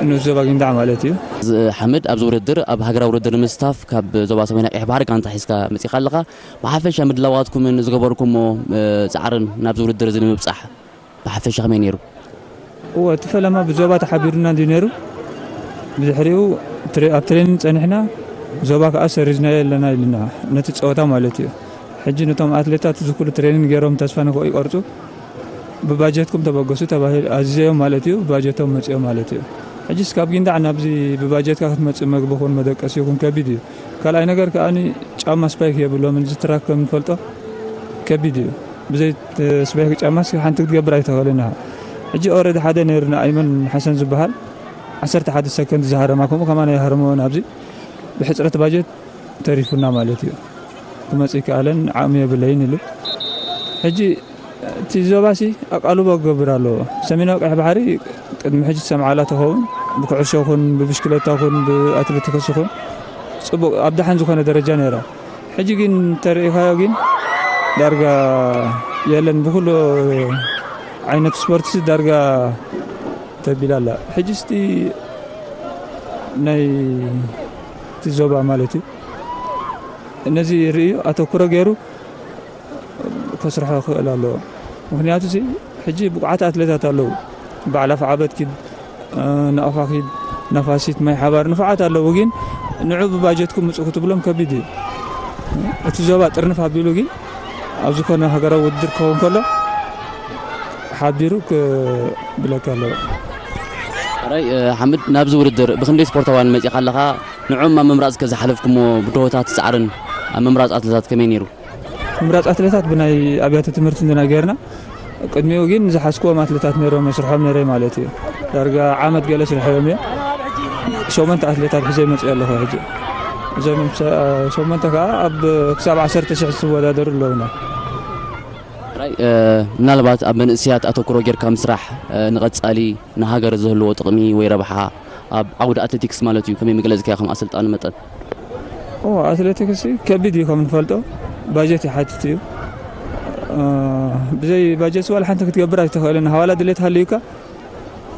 ንኡስ ዞባ ጊንዳዕ ማለት እዩ። ዝ-፣ ሓምድ፣ ኣብዚ ውድድር፣ ኣብ ሃገራዊ ውድድር ንምስታፍ ካብ ዞባ ሰሜናዊ ቀይሕ ባሕሪ ጋንታ ሒዝካ መጺኻ ኣለኻ። ብሓፈሻ ምድላዋትኩምን ዝገበርኩሞ፣ እ፣ ጻዕርን ናብዚ ውድድር እዚ ንምብጻሕ ብሓፈሻ ከመይ ነይሩ? እወ፣ እቲ ፈለማ ብዞባ ተሓቢሩና እንድዩ ነይሩ። ብድሕሪኡ ትሬ-፣ ኣብ ትሬኒንግ ጸኒሕና፣ ዞባ ከኣ ሰሪዝናዮ ኣለና ኢሉና፣ ነቲ ጸወታ ማለት እዩ። ሕጂ ነቶም ኣትሌታት እዚ ኩሉ ትሬኒንግ ገይሮም ተስፋ ንኸይቆርጹ፣ ብባጀትኩም ተበገሱ ተባሂሉ፣ ኣዚዘዮም ማለት እዩ፣ ብባጀቶም መጺኦም ማለት እዩ። ሕጂስ ካብ ጊንዳዕ ናብዚ ብባጀትካ ክትመጽእ መግቢ ይኹን መደቀሲ ይኹን ከቢድ እዩ። ካልኣይ ነገር ከኣ ጫማ ስፓይክ የብሎምን፣ እዚ ትራክ ከም ንፈልጦ ከቢድ እዩ። ብዘይ ት-፣ ስፓይክ ጫማስ ሓንቲ ክትገብር ኣይትኽእልን ኢኻ። ሕጂ ኦረዲ ሓደ ነይሩና ኣይመን ሓሰን ዝበሃል ዓሰርተ ሓደ ሰከንድ ዝሃረማ፣ ከምኡ ከማን ኣይሃረመዎን ኣብዚ ብሕጽረት ባጀት ተሪፉና ማለት እዩ። ክመጽእ ይከኣለን ዓቕሚ የብለይን ኢሉ። ሕጂ እቲ ዞባሲ ኣቃልቦ ክገብር ኣለዎ። ሰሜናዊ ቀይሕ ባሕሪ ቅድሚ ሕጂ ትሰምዓላ ትኸውን፣ ብኩዕሾ ኹን፣ ብብሽክለታ ኹን፣ ብኣትሌቲክስ ኹን ጽቡቕ ኣብ ደሓን ዝኾነ ደረጃ ነይራ። ሕጂ ግን ተርእኻዮ ግን ዳርጋ የለን። ብኹሉ ዓይነት ስፖርትሲ ዳርጋ ተቢላ ኣላ። ሕጂ እስቲ ናይ እቲ ዞባ ማለት እዩ ነዚ ርእዩ ኣተኩሮ ገይሩ ከስርሖ ክኽእል ኣለዎ። ምኽንያቱ ሲ ሕጂ ብቑዓት ኣትሌታት ኣለዉ። በዓል ኣፍዓበት ኪድ፣ እ፣ ናቕፋ ኪድ፣ ነፋሲት፣ ማይ ሓባር ንፉዓት ኣለዉ፣ ግን ንዑ ብባጀትኩም ምጹ ክትብሎም ከቢድ እዩ። እቲ ዞባ ጥርንፍ ኣቢሉ ግን ኣብ ዝኾነ ሃገራዊ ውድድር ክኸውን ከሎ ሓቢሩ ክብለካ ኣለዎ። ሕራይ፣ እ፣ ሓምድ፣ ናብዚ ውድድር ብኽንደይ ስፖርታውያን መጺኻ ኣለኻ? ንዕኦም ኣብ ምምራጽ ከ ዝሓለፍኩሞ ብድሆታት ጻዕርን ኣብ ምምራጽ ኣትሌታት ከመይ ነይሩ? ምምራጽ ኣትሌታት ብናይ ኣብያተ ትምህርቲ እንድና ጌርና፣ ቅድሚኡ ግን ዝሓዝኩዎም ኣትሌታት ነይሮም፣ ስርሖም ነይረ ማለት እዩ። ዳርጋ ዓመት ገለ ስርሖም እዮም። ሸሞንተ ኣትሌታት ሒዘ ይመጽእ ኣለኹ ሕጂ። እዞም ሰ-፣ ሸሞንተ ከኣ ኣብ ክሳብ ዓሰርተ ሽሕ ዝወዳደሩ ኣለዉና። ሕራይ፣ እ፣ ምናልባት ኣብ መንእሰያት ኣተኩሮ ጌርካ ምስራሕ፣ እ፣ ንቐጻሊ ንሃገር ዝህልዎ ጥቕሚ ወይ ረብሓ ኣብ ዓውዲ ኣትሌቲክስ ማለት እዩ፣ ከመይ ምገለጽካዮ ከም ኣሰልጣኒ መጠን? ኦ፣ ኣትሌቲክስ ከቢድ እዩ ከም ንፈልጦ፣ ባጀት ይሓትት እዩ። እ፣ ብዘይ ባጀት ዋላ ሓንቲ ክትገብር ኣይትኽእልን። ዋላ ድሌት ሃልዩካ፣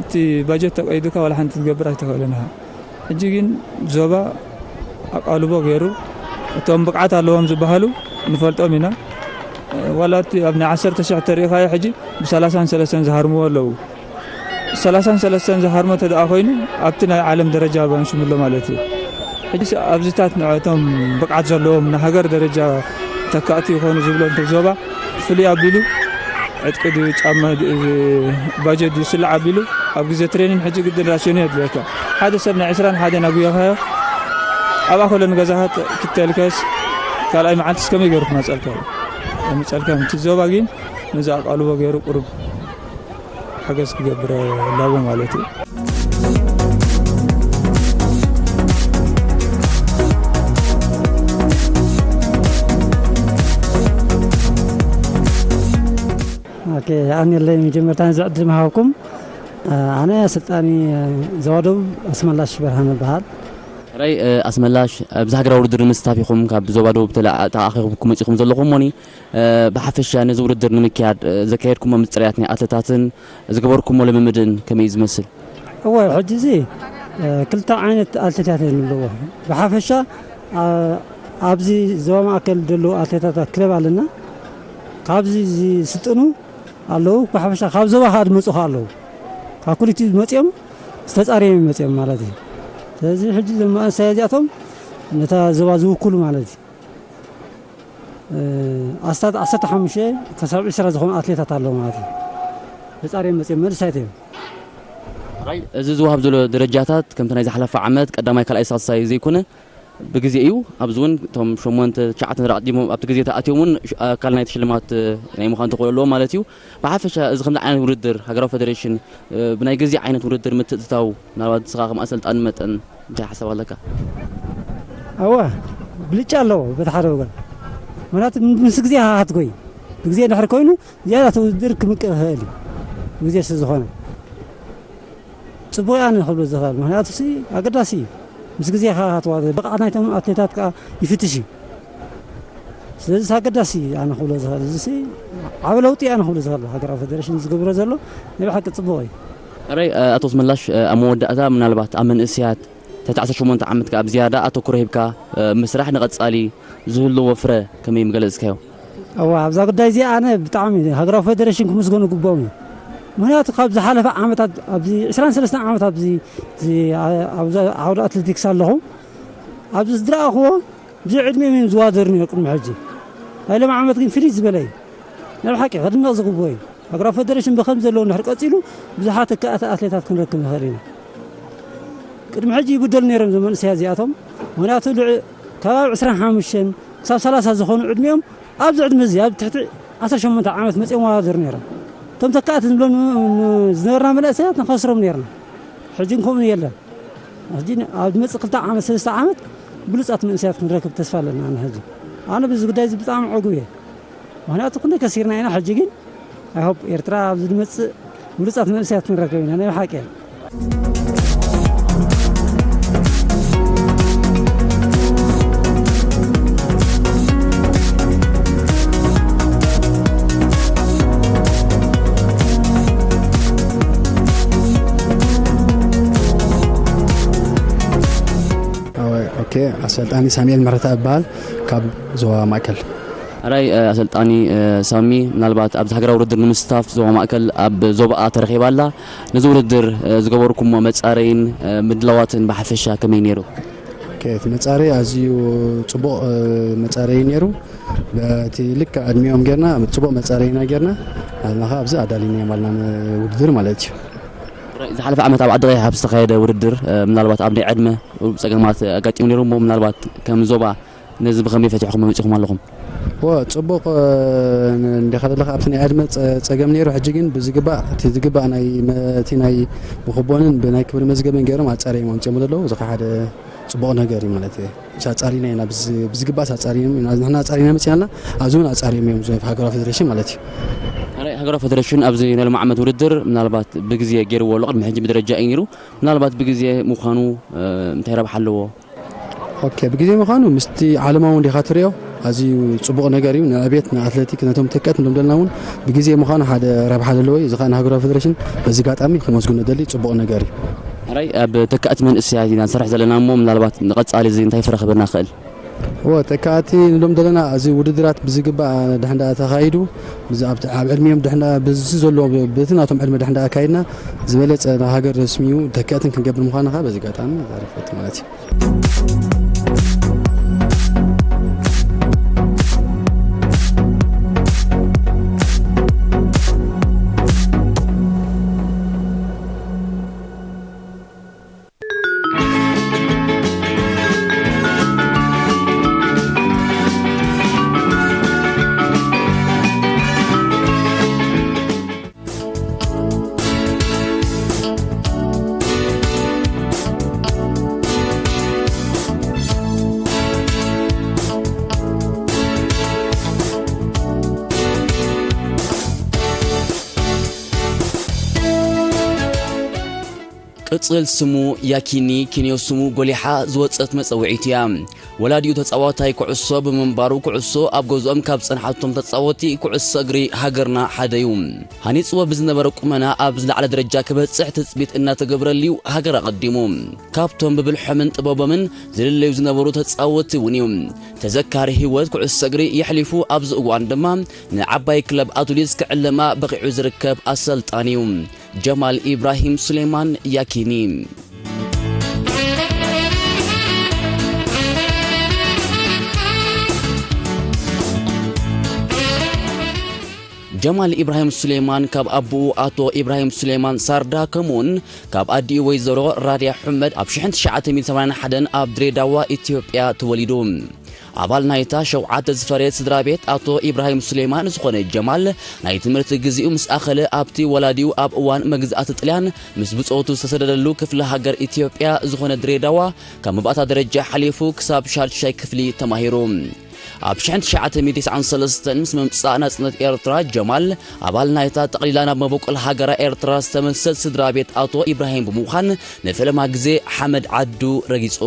እቲ ባጀት ተቀይዱካ ዋላ ሓንቲ ክትገብር ኣይትኽእልን ኢኻ። ሕጂ ግን ዞባ ኣቃልቦ ገይሩ፣ እቶም ብቕዓት ኣለዎም ዝበሃሉ ንፈልጦም ኢና። ዋላ እቲ ኣብ ናይ ዓሰርተ ሽሕ ተሪኢኻዮ ሕጂ ብሰላሳን ሰለስተን ዝሃርምዎ ኣለዉ። ሰላሳን ሰለስተን ዝሃርሞ እንተ ደኣ ኮይኑ፣ ኣብቲ ናይ ዓለም ደረጃ ባንሽምሎ ማለት እዩ። ሕጂ ኣብዚታት ንዕቶም ብቕዓት ዘለዎም ንሃገር ደረጃ ተካእቲ ይኾኑ ዝብሎ እንተ ዞባ ፍሉይ ኣቢሉ ዕጥቂ ድዩ፣ ጫማ ድዩ፣ ባጀት ድዩ፣ ስላዕ ኣቢሉ ኣብ ግዜ ትሬኒን ሕጂ ግድን ራስዮን የድልየካ። ሓደ ሰብ ናይ ዕስራን ሓደን ኣጉየኻዮ ኣብኣ ከሎ ንገዛኻ ተ-፣ ክተልከስ ካልኣይ መዓልትስ ከመይ ገይሩ ክመጸልካ እዩ? ምጸልካ ምቲ ዞባ ግን ነዚ ኣቃልቦ ገይሩ ቁሩብ ሓገዝ ክገብር ኣለዎ ማለት እዩ። ኦኬ፣ ኣንየለይ መጀመርታ ነዚ ዕድል ምሃብኩም። ኣነ ኣሰልጣኒ ዞባ ደቡብ ኣስመላሽ በርሃነ እበሃል። ሕራይ ኣስመላሽ፣ ኣብዚ ሃገራዊ ውድድር ንምስታፍ ኢኹም ካብ ዞባ ደቡብ ተኣኻኺብኩም መፂኹም ዘለኹም እሞኒ፣ ብሓፈሻ ነዚ ውድድር ንምክያድ ዘካየድኩሞ ምፅርያት ናይ ኣትለታትን ዝገበርኩሞ ልምምድን ከመይ እዩ ዝመስል? እወ፣ ሕጂ እዚ ክልተ ዓይነት ኣትሌታት እዮም ዘለዎ። ብሓፈሻ ኣብዚ ዞባ ማእከል ዘለዉ ኣትሌታት ክለብ ኣለና። ካብዚ ዝስልጥኑ ኣለዉ። ብሓፈሻ ካብ ዞባ ከዓ ዝመፁ ከዓ ኣለዉ። ካብ ክልቲኡ ዝመፅኦም ዝተፃረዮም እዮም መፅኦም ማለት እዩ። ስለዚ ሕጂ እዞም መንእሰያት እዚኣቶም ነታ ዞባ ዝውክሉ ማለት እዩ። ኣስታት ዓሰርተ ሓሙሽተ ክሳብ ዕስራ ዝኾኑ ኣትሌታት ኣለዉ ማለት እዩ። ተፃርዮም መፅኦም መንእሰያት እዮም። እዚ ዝወሃብ ዘሎ ደረጃታት ከምቲ ናይ ዝሓለፈ ዓመት ቀዳማይ ካልኣይ ሳልሳይ ዘይኮነ ብግዜ እዩ። ኣብዚ እውን እቶም ሸሞንተ ትሽዓተ ኣቕዲሞም ኣብቲ ግዜ ተኣትዮም እውን ኣካል ናይቲ ሽልማት ናይ ምዃን ተኽእሎ ኣለዎም ማለት እዩ። ብሓፈሻ እዚ ከምዚ ዓይነት ውድድር ሃገራዊ ፈደሬሽን ብናይ ግዜ ዓይነት ውድድር ምትእትታው ምናልባት ንስኻ ከም ኣሰልጣኒ መጠን እንታይ ሓሳብ ኣለካ? ኣወ ብልጫ ኣለዎ በቲ ሓደ ወገን። ምክንያቱ ምስ ግዜ ሃሃት ኮይኑ ብግዜ ድሕሪ ኮይኑ ዝያዳ እቲ ውድድር ክምቅእ ይኽእል እዩ። ብግዜ ስለ ዝኾነ ፅቡቅ እያ ንክብሎ ዝኽእል ምክንያቱ ሲ ኣገዳሲ እዩ። ምስ ግዜ ሃሃት ዋዘ ብቕዓት ናይቶም ኣትሌታት ከዓ ይፍትሽ እዩ። ስለዚ ኣገዳሲ ኣነ ክብሎ ዝኽእል እዚ ዓብ ለውጢ ኣነ ክብሎ ዝኽእል ሃገራዊ ፌደሬሽን ዝገብሮ ዘሎ ናይ ብሓቂ ፅቡቅ እዩ። ሕራይ ኣቶ ኣስመላሽ፣ ኣብ መወዳእታ ምናልባት ኣብ መንእሰያት ትሕቲ ዓሰርተ ሸሞንተ ዓመት ከዓ ብዝያዳ ኣተኩሮ ሂብካ ምስራሕ ንቐፃሊ ዝህልዎ ፍረ ከመይ ምገለፅካዮ? እዋ ኣብዛ ጉዳይ እዚኣ ኣነ ብጣዕሚ ሃገራዊ ፌደሬሽን ክምስገኑ ግብኦም እዩ። ምክንያቱ ካብ ዝሓለፈ ዓመታት ኣብዚ ዕስራን ሰለስተን ዓመት ኣብዚ ኣብዚ ዓውዲ ኣትሌቲክስ ኣለኹ። ኣብዚ ዝረኣኽዎ ብዘይ ዕድሚኦም እዮም ዝዋደሩ ነይሩ ቅድሚ ሕጂ። ናይ ሎም ዓመት ግን ፍልይ ዝበለ እዩ። ናይ ብሓቂ ክድነቕ ዝግብኦ እዩ። ሃገራዊ ፈደረሽን ብኸም ዘለዎ እንድሕር ቀፂሉ ብዙሓት ተካእቲ ኣትሌታት ክንረክብ ንኽእል ኢና። ቅድሚ ሕጂ ይብደሉ ነይሮም እዞም መንእሰያት እዚኣቶም። ምክንያቱ ልዕ- ከባቢ ዕስራን ሓሙሽተን ክሳብ ሰላሳ ዝኾኑ ዕድሚኦም ኣብዚ ዕድመ እዚ ኣብ ትሕቲ ዓሰርተ ሸሞንተ ዓመት መፂኦም ዋደሩ ነይሮም። እቶም ተካእቲ ንብሎም ን- ን- ዝነበርና መንእሰያት ንኸስሮም ነይርና። ሕጂ ከምኡ የለን። ሕጂ ኣብ ዝመፅእ ክልተ ዓመት ሰለስተ ዓመት ብሉፃት መንእሰያት ክንረክብ ተስፋ ኣለና። ኣነ ሕጂ ኣነ ብዚ ጉዳይ እዚ ብጣዕሚ ዕጉብ እየ። ምክንያቱ ክንደይ ከሲርና ኢና። ሕጂ ግን ኣይሆፕ ኤርትራ ኣብዚ ዝመፅእ ብሉፃት መንእሰያት ክንረክብ ኢና ናይ ብሓቂ። ኦኬ፣ ኣሰልጣኒ ሳሙኤል መረታ እበሃል ካብ ዞባ ማእከል። ሕራይ ኣሰልጣኒ ሳሚ፣ ምናልባት ኣብዚ ሃገራዊ ውድድር ንምስታፍ ዞባ ማእከል ኣብ ዞባኣ ተረኺባ ኣላ። ነዚ ውድድር ዝገበርኩሞ መፃረይን ምድላዋትን ብሓፈሻ ከመይ ነይሩ? ኦኬ፣ እቲ መፃረይ ኣዝዩ ፅቡቕ መፃረይ ነይሩ። በቲ ልክዕ ዕድሚኦም ጌርና ፅቡቕ መፃረይና ጌርና ኣልና ኣብዚ ኣዳሊናዮም ኣልና ንውድድር ማለት እዩ። ዝሓለፈ ዓመት ኣብ ዓዲ ቀይሕ ኣብ ዝተኻየደ ውድድር ምናልባት ኣብ ናይ ዕድመ ፀገማት ኣጋጢሙ ነይሩ እሞ ምናልባት ከም ዞባ ነዚ ብኸመይ ፈቲሕኹም መፂኹም ኣለኹም? ወ ፅቡቕ እንዲኻ ዘለኻ ኣብቲ ናይ ዕድመ ፀገም ነይሩ። ሕጂ ግን ብዝግባእ እቲ ዝግባእ ናይ እቲ ናይ ምኽቦንን ብናይ ክብሪ መዝገብን ገይሮም ኣፃርዮም ኣምፅኦም ዘለዉ እዚ ሓደ ፅቡቕ ነገር እዩ ማለት እዩ። ኣፃሪና ኢና ብዝግባእ ኣፃሪና ንሕና ኣፃሪና መፅናልና ኣብዚ እውን ኣፃሪዮም እዮም ዞ ሃገራዊ ፌደሬሽን ማለት እዩ። ሃገራዊ ፌደሬሽን ኣብዚ ናይ ሎም ዓመት ውድድር ምናልባት ብግዜ ገይርዎ ኣሎ ቅድሚ ሕጂ ብደረጃ እዩ ነይሩ ምናልባት ብግዜ ምዃኑ እንታይ ረብሓ ኣለዎ? ኦኬ ብግዜ ምዃኑ ምስቲ ዓለማዊ እንዲኻ ትሪኦ ኣዝዩ ፅቡቕ ነገር እዩ ንዕቤት ንኣትሌቲክ ነቶም ተቀት ንሎም ዘለና እውን ብግዜ ምዃኑ ሓደ ረብሓ ዘለዎ እዩ እዚ ከዓ ንሃገራዊ ፌደሬሽን በዚ ጋጣሚ ክመስግኖ ደሊ ፅቡቕ ነገር እዩ ሕራይ ኣብ ተካእቲ መንእሰያት ኢና ንሰርሕ ዘለና እሞ ምናልባት ንቐፃሊ እዚ እንታይ ፍረ ክበና ክእል እወ ተካእቲ ንሎም ዘለና እዚ ውድድራት ብዝግባእ ድሕንዳ ተኻይዱ ኣብ ዕድሚኦም ድሕንዳ ብዚ ዘሎ በቲ ናቶም ዕድመ ድሕንዳ ኣካይድና ዝበለፀ ንሃገር ስሚዩ ተካእትን ክንገብር ምዃንኻ በዚ ጋጣሚ ዛሪፈት ማለት እዩ ቅጽል ስሙ ያኪኒ ኪንዮ ስሙ ጎሊሓ ዝወጸት መጸውዒት እያ። ወላዲኡ ተጻዋታይ ኩዕሶ ብምንባሩ፣ ኩዕሶ ኣብ ገዝኦም ካብ ጸንሓቶም ተጻወቲ ኩዕሶ እግሪ ሃገርና ሓደ እዩ። ሃኒጽዎ ብዝነበረ ቁመና ኣብ ዝለዓለ ደረጃ ክበጽሕ ትጽቢት እናተገብረሉ እዩ ሃገር ኣቐዲሙ። ካብቶም ብብልሖምን ጥበቦምን ዝልለዩ ዝነበሩ ተጻወቲ እውን እዩ። ተዘካሪ ህይወት ኩዕሶ እግሪ የሕሊፉ ኣብዚ እዋን ድማ ንዓባይ ክለብ ኣቱሊስ ክዕለማ በቒዑ ዝርከብ ኣሰልጣኒ እዩ። ጀማል ኢብራሂም ሱሌማን ያኪኒ። ጀማል ኢብራሂም ሱሌማን ካብ ኣቦኡ ኣቶ ኢብራሂም ሱሌማን ሳርዳ ከምኡውን ካብ ኣዲኡ ወይዘሮ ራድያ ሑመድ ኣብ ሽሕን ትሽዓተ ሚእትን ሰማንያን ሓደን ኣብ ድሬዳዋ ኢትዮጵያ ተወሊዱ። ኣባል ናይታ ሸውዓተ ዝፈረየት ስድራ ቤት ኣቶ ኢብራሂም ሱሌማን ዝኾነ ጀማል፣ ናይ ትምህርቲ ግዜኡ ምስ ኣኸለ ኣብቲ ወላዲኡ ኣብ እዋን መግዛእቲ ጥልያን ምስ ብጾቱ ዝተሰደደሉ ክፍለ ሃገር ኢትዮጵያ ዝኾነ ድሬዳዋ ካብ መባእታ ደረጃ ሓሊፉ ክሳብ ሻድሻይ ክፍሊ ተማሂሩ። ኣብ ሽሕን ትሽዓተ ሚእትን ተስዓን ሰለስተን ምስ ምምጻእ ናጽነት ኤርትራ ጀማል ኣባል ናይታ ጠቕሊላ ናብ መበቆል ሃገራ ኤርትራ ዝተመልሰት ስድራ ቤት ኣቶ ኢብራሂም ብምዃን ንፈለማ ግዜ ሓመድ ዓዱ ረጊጹ።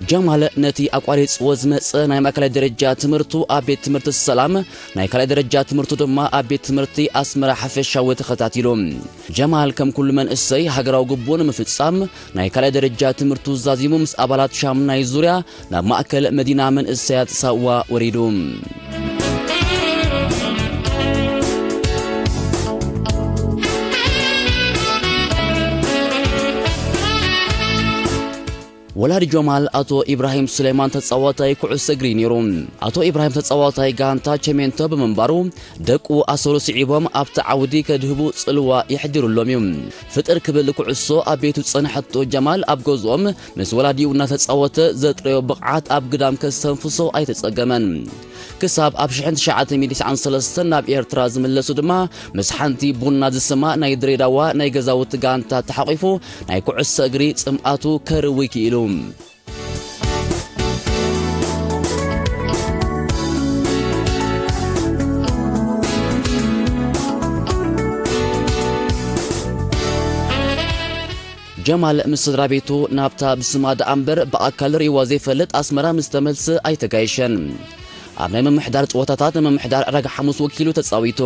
ጀማል ነቲ ኣቋሪጽዎ ዝመጸ ናይ ማእከላይ ደረጃ ትምህርቱ ኣብ ቤት ትምህርቲ ሰላም፣ ናይ ካልኣይ ደረጃ ትምህርቱ ድማ ኣብ ቤት ትምህርቲ ኣስመራ ሓፈሻዊ ተኸታቲሉ። ጀማል ከም ኩሉ መንእሰይ ሃገራዊ ግቡኡ ንምፍጻም ናይ ካልኣይ ደረጃ ትምህርቱ ዛዚሙ ምስ ኣባላት ሻምናይ ዙርያ ናብ ማእከል መዲና መንእሰያት ሳዋ ወሪዱ። ወላዲ ጀማል ኣቶ ኢብራሂም ሱሌማን ተጻዋታይ ኩዕሶ እግሪ ነይሩ። ኣቶ ኢብራሂም ተጻዋታይ ጋንታ ቸሜንቶ ብምንባሩ፣ ደቁ ኣሰሩ ስዒቦም ኣብቲ ዓውዲ ከድህቡ ጽልዋ የሕድሩሎም እዩ። ፍጥር ክብል ኩዕሶ ኣብ ቤቱ ዝጸንሐቶ ጀማል፣ ኣብ ገዝኦም ምስ ወላዲኡ እናተጻወተ ዘጥረዮ ብቕዓት ኣብ ግዳም ከስተንፍሶ ኣይተጸገመን። ክሳብ ኣብ ሽሕን ትሽዓተ ሚእትን ተስዓን ሰለስተን ናብ ኤርትራ ዝምለሱ ድማ፣ ምስ ሓንቲ ቡና ዝስማ ናይ ድሬዳዋ ናይ ገዛውቲ ጋንታ ተሓቒፉ ናይ ኩዕሶ እግሪ ጽምኣቱ ከርዊ ክኢሉ። ጀማል ምስ ስድራ ቤቱ ናብታ ብስማ ደኣ እምበር ብኣካል ርእይዋ ዘይፈልጥ ኣስመራ ምስ ተመልሰ ኣይተጋየሸን። ኣብ ናይ ምምሕዳር ጸወታታት ንምምሕዳር ዕዳጋ ሓሙስ ወኪሉ ተጻዊቱ።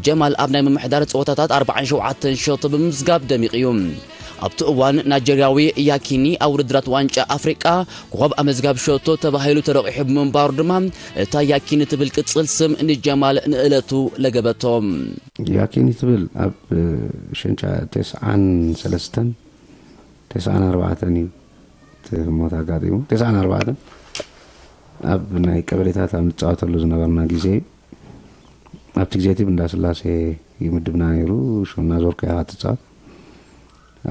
ጀማል ኣብ ናይ ምምሕዳር ጸወታታት ኣርባዓን ሸውዓተን ሸቶ ብምምዝጋብ ደሚቑ እዩ። ኣብቲ እዋን ናይጀርያዊ ያኪኒ ኣብ ውድድራት ዋንጫ ኣፍሪቃ ኮኸብ ኣመዝጋቢ ሸቶ ተባሂሉ ተረቒሑ ብምንባሩ ድማ፣ እታ ያኪኒ ትብል ቅጽል ስም ንጀማል ንእለቱ ለገበቶ። ያኪኒ ትብል ኣብ ሽንጫ ተስዓን ሰለስተን፣ ተስዓን ኣርባዕተን እዩ እቲ ህሞት ኣጋጢሙ። ተስዓን ኣርባዕተን ኣብ ናይ ቀበሌታት ኣብ ንጻወተሉ ዝነበርና ግዜ እዩ። ኣብቲ ግዜ እቲ ብእንዳ ስላሴ ይምድብና ነይሩ። ሽዑ እናዞርካ ኢኻ ትጻወት።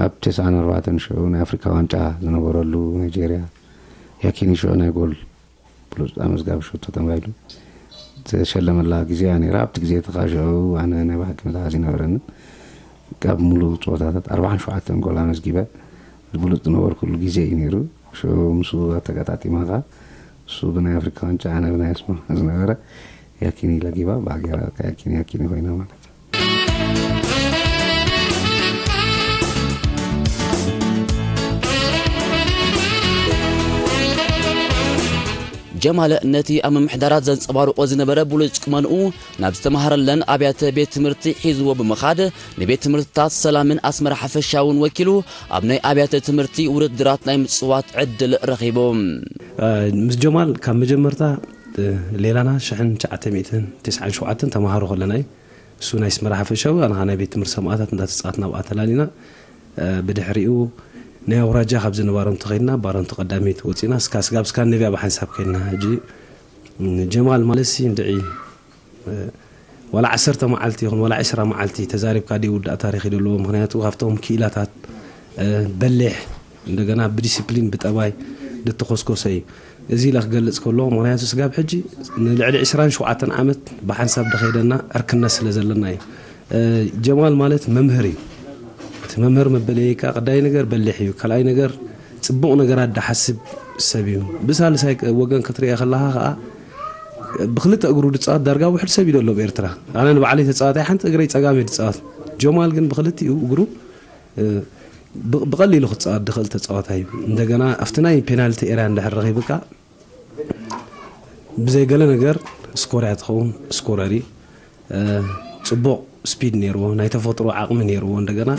ኣብ ተስዓን ኣርባዕተን ሽዑ ናይ ኣፍሪካ ዋንጫ ዝነበረሉ ናይጄርያ፣ ያኪኒ ሽዑ ናይ ጎል ብሉጽ ኣመዝጋቢ ሸቶ ተባሂሉ ዝተሸለመላ ግዜ እያ ነይራ። ኣብቲ ግዜ እቲ ኸኣ ሽዑ ኣነ ናይ ብሓቂ መትሓዚ ኣይነበረንን። ካብ ሙሉእ ጸወታታት ኣርባዓን ሸውዓተን ጎል ኣመዝጊበ ብሉጽ ዝነበርኩሉ ግዜ እዩ ነይሩ። ሽዑ ምስኡ ኣተጋጣጢማ ኸኣ እሱ ብናይ ኣፍሪካ ዋንጫ ኣነ ብናይ ኣስመራ ዝነበረ ያኪኒ ለጊባ ብኣገራ ያኪኒ ያኪኒ ኮይና ማለት እዩ። ጀማል ነቲ ኣብ ምምሕዳራት ዘንጸባርቆ ዝነበረ ብሉጽ ቁመንኡ ናብ ዝተማሃረለን ኣብያተ ቤት ትምህርቲ ሒዝዎ ብምኻድ ንቤት ትምህርትታት ሰላምን ኣስመራ ሓፈሻውን ወኪሉ ኣብ ናይ ኣብያተ ትምህርቲ ውድድራት ናይ ምጽዋት ዕድል ረኺቡ። እ፣ ምስ ጀማል ካብ መጀመርታ፣ እ፣ ሌላና ሽሕን ትሽዓተ ሚእትን ተስዓን ሸውዓተን ተማሃሮ ከለና እዩ። እሱ ናይ ኣስመራ ሓፈሻዊ፣ ኣነ ኸኣ ናይ ቤት ትምህርቲ ሰማእታት እንዳተጻወትና ኣብኣ ተላሊና። እ፣ ብድሕሪኡ ናይ ኣውራጃ ካብ ዝንባሮም ተኸይድና፣ ባሮንቶ ቀዳመይቲ ወጺና፣ እስካ ስጋብ ስካንዲኔቭያ ብሓንሳብ ከይድና። ሕጂ፣ እ፣ ጀማል ማለት ሲ እንድዒ፣ እ፣ ዋላ ዓሰርተ መዓልቲ ይኹን ዋላ ዕስራ መዓልቲ ተዛሪብካ ዘይውዳእ ታሪኽ እዩ ዘለዎ። ምኽንያቱ ካብቶም ክኢላታት፣ እ፣ በሊሕ፣ እንደገና ብዲሲፕሊን ብጠባይ ዝተኾስኮሰ እዩ። እዚ ኢለ ክገልጽ ከለኹ፣ ምኽንያቱ ስጋብ ሕጂ ንልዕሊ ዕስራን ሸውዓተን ዓመት ብሓንሳብ ደኸይደና ዕርክነት ስለ ዘለና እዩ። እ፣ ጀማል ማለት መምህር እዩ። እቲ መምህር መበለየካ ቀዳይ ነገር በሊሕ እዩ፣ ካልኣይ ነገር ጽቡቕ ነገራት ደሓስብ፣ ሰብ እዩ። ብሳልሳይ ወገን ክትሪኦ ከለኻ ከዓ ብክልተ እግሩ ዝፃወት ዳርጋ ውሕድ ሰብ እዩ ዘሎ ኣብ ኤርትራ። ኣነ ንባዕለይ ተፃዋታይ ሓንቲ እግረይ ፀጋም እዩ ዝፃወት። ጀማል ግን ብክልቲኡ እግሩ፣ እ፣ ብ-፣ ብቐሊሉ ክፃወት ዝኽእል ተፃዋታይ እዩ። እንደገና ኣብቲ ናይ ፔናልቲ ኤርያ እንድሕር ረኺብካ ብዘይ ገለ ነገር ስኮርያ ትኸውን፣ ስኮረር እዩ። እ፣ ጽቡቕ ስፒድ ነይርዎ፣ ናይ ተፈጥሮ ዓቕሚ ነይርዎ። እንደገና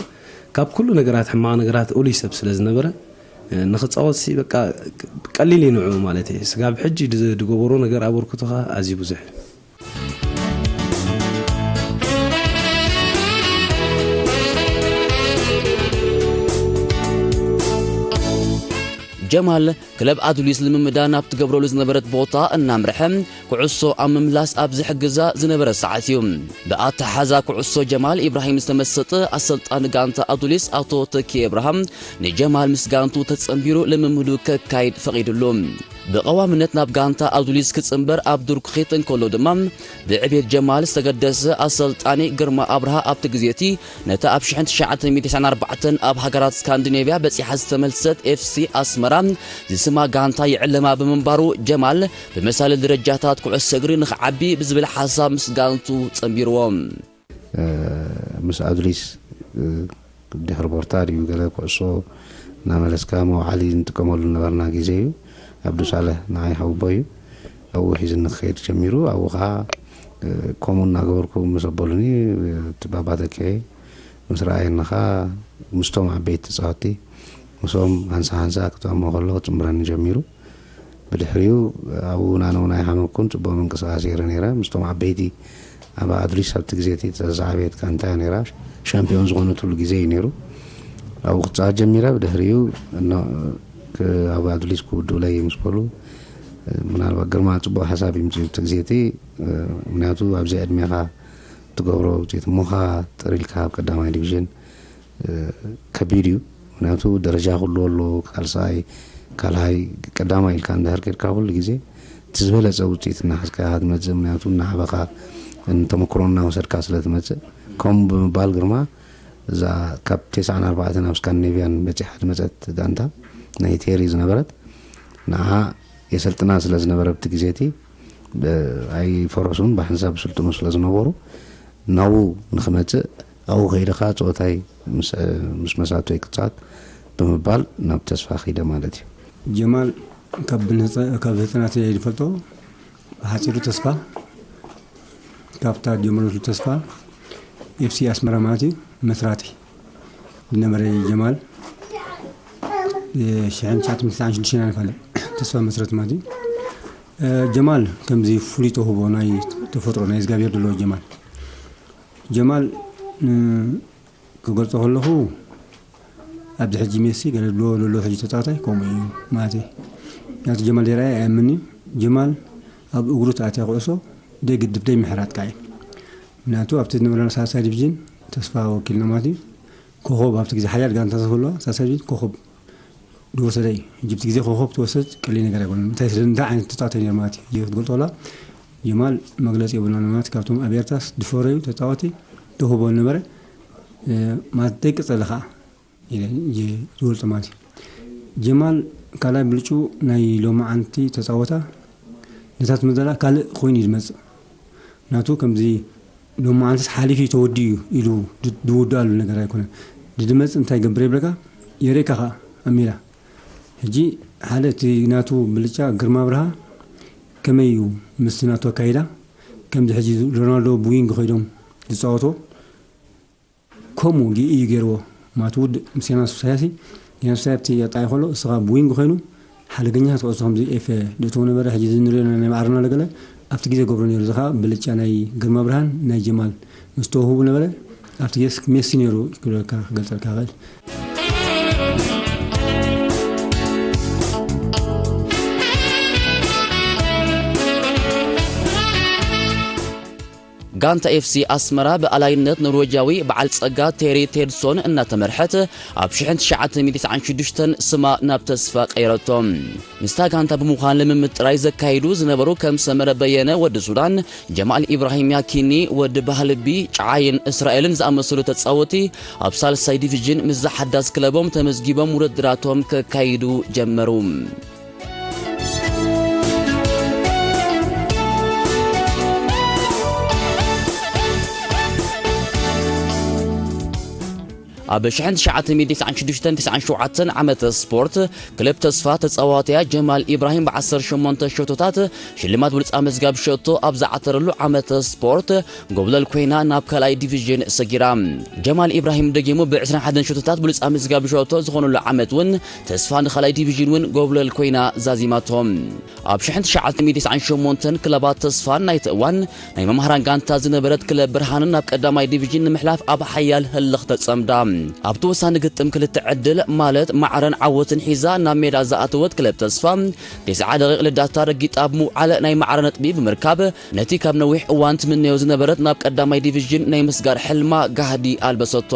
ካብ ኩሉ ነገራት፣ ሕማቕ ነገራት እሉይ ሰብ ስለ ዝነበረ፣ እ፣ ንኽጻወት ሲ በቃ ቀሊል እዩ ንዕኡ ማለት እዩ። ስጋብ ሕጂ ድ-፣ ዝገበሮ ነገር ኣበርክቶ ኸኣ ኣዝዩ ብዙሕ እዩ። ጀማል ክለብ ኣዱሊስ ልምምዳ ናብ ትገብረሉ ዝነበረት ቦታ እናምርሐ፣ ኩዕሶ ኣብ ምምላስ ኣብ ዝሕግዛ ዝነበረ ሰዓት እዩ። ብኣተሓዛ ኩዕሶ ጀማል ኢብራሂም ዝተመሰጠ ኣሰልጣኒ ጋንታ ኣዱሊስ ኣቶ ተኪ እብርሃም፣ ንጀማል ምስ ጋንቱ ተጸንቢሩ ልምምዱ ከካይድ ፈቒድሉ። ብቐዋምነት ናብ ጋንታ ኣዱሊስ ክጽንበር ኣብ ዱር ክኸይድ እንከሎ ድማ፣ ብዕቤት ጀማል ዝተገደሰ ኣሰልጣኒ ግርማ ኣብርሃ ኣብቲ ግዜ እቲ ነታ ኣብ ሽሕን ትሽዓተ ሚእትን ተስዓን ኣርባዕተን ኣብ ሃገራት ስካንዲኔቭያ በጺሓ ዝተመልሰት ኤፍሲ ኣስመራ ዝስማ ጋንታ ይዕለማ ብምንባሩ፣ ጀማል ብመሳሊ ደረጃታት ኩዕሶ እግሪ ንኽዓቢ ብዝብል ሓሳብ ምስ ጋንቱ ጸንቢርዎ። እ፣ ምስ ኣድሊስ፣ እ፣ ድሕሪ ቦርታ ድዩ ገለ ኩዕሶ እናመለስካ መውዓሊ ንጥቀመሉ ነበርና ግዜ እዩ። ኣብዱ ሳልሕ ንዓይ ሓውቦ እዩ። ኣብኡ ሒዝኒ ክኸይድ ጀሚሩ። ኣብኡ ኸዓ፣ እ፣ ከምኡ እናገበርኩ ምስ ኣበሉኒ፣ እ፣ እቲ ባባ ተኪኤ ምስ ረኣየኒ ኸዓ፣ ምስቶም ዓበይቲ ተጻወትቲ፣ ምስኦም ሃንሳ ሃንሳ ክጥዕሞ ከሎ ክጽምብረኒ ጀሚሩ። ብድሕሪኡ ኣብኡ ናነው ናይ ሓመኩን ጽቡቕ ምንቅስቓስ ገይረ ነይረ። ምስቶም ዓበይቲ ኣብ ኣድሊስ ኣብቲ ግዜ እቲ እታ ዝዓበየት ጋንታ እያ ነይራ። ሻምፒዮን ዝኾነትሉ ግዜ እዩ ነይሩ። ኣብኡ ክጻወት ጀሚረ። ብድሕሪኡ እኖ ክ-፣ ኣብ ኣድሊስ ክውድኡለይ ምስ በሉ፣ ምናልባት ግርማ ጽቡቕ ሓሳብ ይምጽእ እቲ ግዜ እቲ፣ ምክንያቱ ኣብዚ ዕድሜኻ ትገብሮ ውጽኢት እሞኻ ጥር ኢልካ ኣብ ቀዳማይ ዲቪዥን እ፣ ከቢድ እዩ። ምክንያቱ ደረጃ ኩሉ ኣሎ፣ ካልሳይ፣ ካልሃይ፣ ቀዳማይ ኢልካ እንድሕር ኬድካ ኩሉ ግዜ እቲ ዝበለጸ ውጽኢት እናሓዝካ ኢኻ ትመጽእ። ምክንያቱ እናዓበኻ ተመክሮ እናወሰድካ ስለ ትመጽእ። ከምኡ ብምባል ግርማ እዛ ካብ ተስዓን ኣርባዕተን ኣብ ስካንዲኔቭያን በጺሓ ዝመጸት ጋንታ ናይ ቴሪ ዝነበረት ንዓ የሰልጥና ስለ ዝነበረ ኣብቲ ግዜ እቲ ብ-፣ ኣይፈረሱን ብሓንሳብ ስልጥኑ ስለ ዝነበሩ ናብኡ ንኽመጽእ ኣብኡ ከይድኻ ጸወታይ ምስ፣ ምስ መሳቶይ ክጻወት ብምባል ናብ ተስፋ ኸይደ ማለት እዩ። ጀማል ካብ ብንህጸ-፣ ካብ ህጻናት እየ ዝፈልጦ። ብሓጺሩ ተስፋ ካብታ ጀመረቱ ተስፋ ኤፍሲ ኣስመራ ማለት እዩ መስራቲ ዝነበረ ጀማል ሽሕን ትሽዓተ ሚእትን ትስዓን ሽዱሽተን ኣነ ፋለ ተስፋ መስረት ማለት እዩ። እ፣ ጀማል ከምዚ ፍሉይ ተውህቦ ናይ ተፈጥሮ ናይ እግዚኣብሔር ዘለዎ ጀማል። ጀማል፣ እ፣ ክገልጾ ከለኹ ኣብዚ ሕጂ ሜሲ ገለ ድብሎ ዘሎ ሕጂ ተጻዋታይ ከምኡ እዩ ማለት እዩ። ናቲ ጀማል ዘይረኣየ ኣየምኒ። ጀማል ኣብ እግሩ ተኣትያ ኩዕሶ ደይግድፍ ደይምሕራጥ ከኣ እዩ። ምክንያቱ ኣብቲ ዝነበረና ሳልሳይ ዲቪዥን ተስፋ ወኪልና ማለት እዩ። ኮኾብ ኣብቲ ግዜ ሓያል ጋንታ ዝህልዋ ሳልሳይ ዲቪዥን ኮኾብ ዝወሰደ እዩ። ሕጂ ኣብቲ ግዜ ኮኾብ ትወስድ ቀሊል ነገር ኣይኮነን። እንታይ ስለ፣ እንታይ ዓይነት ተጻዋታይ ነይሩ ማለት እዩ። ሕጂ ክትገልጾ ከላ ጀማል መግለጺ የብሉና ማለት ካብቶም ኣብ ኤርትራስ ዝፈረዩ ተጻወቲ ተውህቦ ነበረ። እ፣ ማለት ደቂ ጸለ ኸዓ ኢለ እየ ዝገልጾ ማለት እዩ። ጀማል ካልኣይ ብልጩ ናይ ሎማዓንቲ ተጻወታ ነታ ትመዘላ ካልእ ኮይኑ እዩ ዝመጽእ። ናቱ ከምዚ ሎማዓንትስ ሓሊፉ እዩ ተወዲኡ ኢሉ ድ-፣ ዝውድኣሉ ነገር ኣይኮነን። ድድመጽእ እንታይ ይገብር ይብለካ፣ የርእየካ ኸዓ ኣብ ሜዳ። ሕጂ ሓደ እቲ ናቱ ብልጫ ግርማ ብርሃ ከመይ እዩ ምስቲ ናቱ ኣካይዳ፣ ከምዚ ሕጂ ሮናልዶ ብዊንግ ኸይዶም ዝጻወትዎ ከምኡ ጌ-፣ እዩ ገይርዎ። ማለት ውድ ምስ ዮናስ ፍስሃያሲ፣ ዮናስ ፍስሃያ ኣብቲ ኣጣይ ከሎ፣ እስኻ ብዊንግ ኮይኑ ሓደገኛ ክትዕሶ ከምዚ ኤፍ ድእትዎ ነበረ። ሕጂ እዚ ንሪኦ ናይ ማዕረና ለገለ ኣብቲ ግዜ ገብሮ ነይሩ። እዚ ኸኣ ብልጫ ናይ ግርማ ብርሃን፣ ናይ ጀማል ምስ ተዋህቡ ነበረ። ኣብቲ ግዜ ሜሲ ነይሩ ክብለካ፣ ክገልጸልካ ይኽእል። ጋንታ ኤፍሲ ኣስመራ ብኣላይነት ኖርዌጃዊ በዓል ጸጋ ቴሪ ቴድሶን እናተመርሐት ኣብ ሽሕን ትሽዓተ ሚእትን ትስዓን ሽዱሽተን ስማ ናብ ተስፋ ቀይረቶ። ምስታ ጋንታ ብምዃን ልምምድ ጥራይ ዘካይዱ ዝነበሩ ከም ሰመረ በየነ ወዲ ሱዳን፣ ጀማል ኢብራሂም ያኪኒ፣ ወዲ ባህልቢ፣ ጨዓይን እስራኤልን ዝኣመሰሉ ተጻወቲ ኣብ ሳልሳይ ዲቪዥን ምስዛ ሓዳስ ክለቦም ተመዝጊቦም ውድድራቶም ከካይዱ ጀመሩ። ኣብ ሽሕን ትሽዓተ ሚእትን ተስዓን ሽዱሽተን ተስዓን ሸውዓተን ዓመተ ስፖርት፣ ክለብ ተስፋ ተጻዋትያ ጀማል ኢብራሂም ብ ዓሰርተ ሸሞንተ ሸቶታት ሽልማት ብሉጽ ኣመዝጋቢ ሸቶ ኣብ ዝዓተረሉ ዓመተ ስፖርት፣ ጎብለል ኮይና ናብ ካልኣይ ዲቪዥን ሰጊራ። ጀማል ኢብራሂም ደጊሙ ብ ዕስራን ሓደን ሸቶታት ብሉጽ ኣመዝጋቢ ሸቶ ዝኾነሉ ዓመት እውን፣ ተስፋ ንኻልኣይ ዲቪዥን እውን ጎብለል ኮይና ዛዚማቶ። ኣብ ሽሕን ትሽዓተ ሚእትን ተስዓን ሸሞንተን ክለባት ተስፋን ናይቲ እዋን ናይ መምሃራን ጋንታ ዝነበረት ክለብ ብርሃንን ናብ ቀዳማይ ዲቪዥን ንምሕላፍ ኣብ ሓያል ህልኽ ተጸምዳ። ኣብቲ ወሳኒ ግጥም ክልተ ዕድል፣ ማለት ማዕረን ዓወትን ሒዛ ናብ ሜዳ ዝኣተወት ክለብ ተስፋ፣ ተስዓ ደቂቕ ልዳታ ረጊጣ ብምውዓል ናይ ማዕረ ነጥቢ ብምርካብ፣ ነቲ ካብ ነዊሕ እዋን ትምነዮ ዝነበረት ናብ ቀዳማይ ዲቪዥን ናይ ምስጋር ሕልማ ጋህዲ ኣልበሰቶ።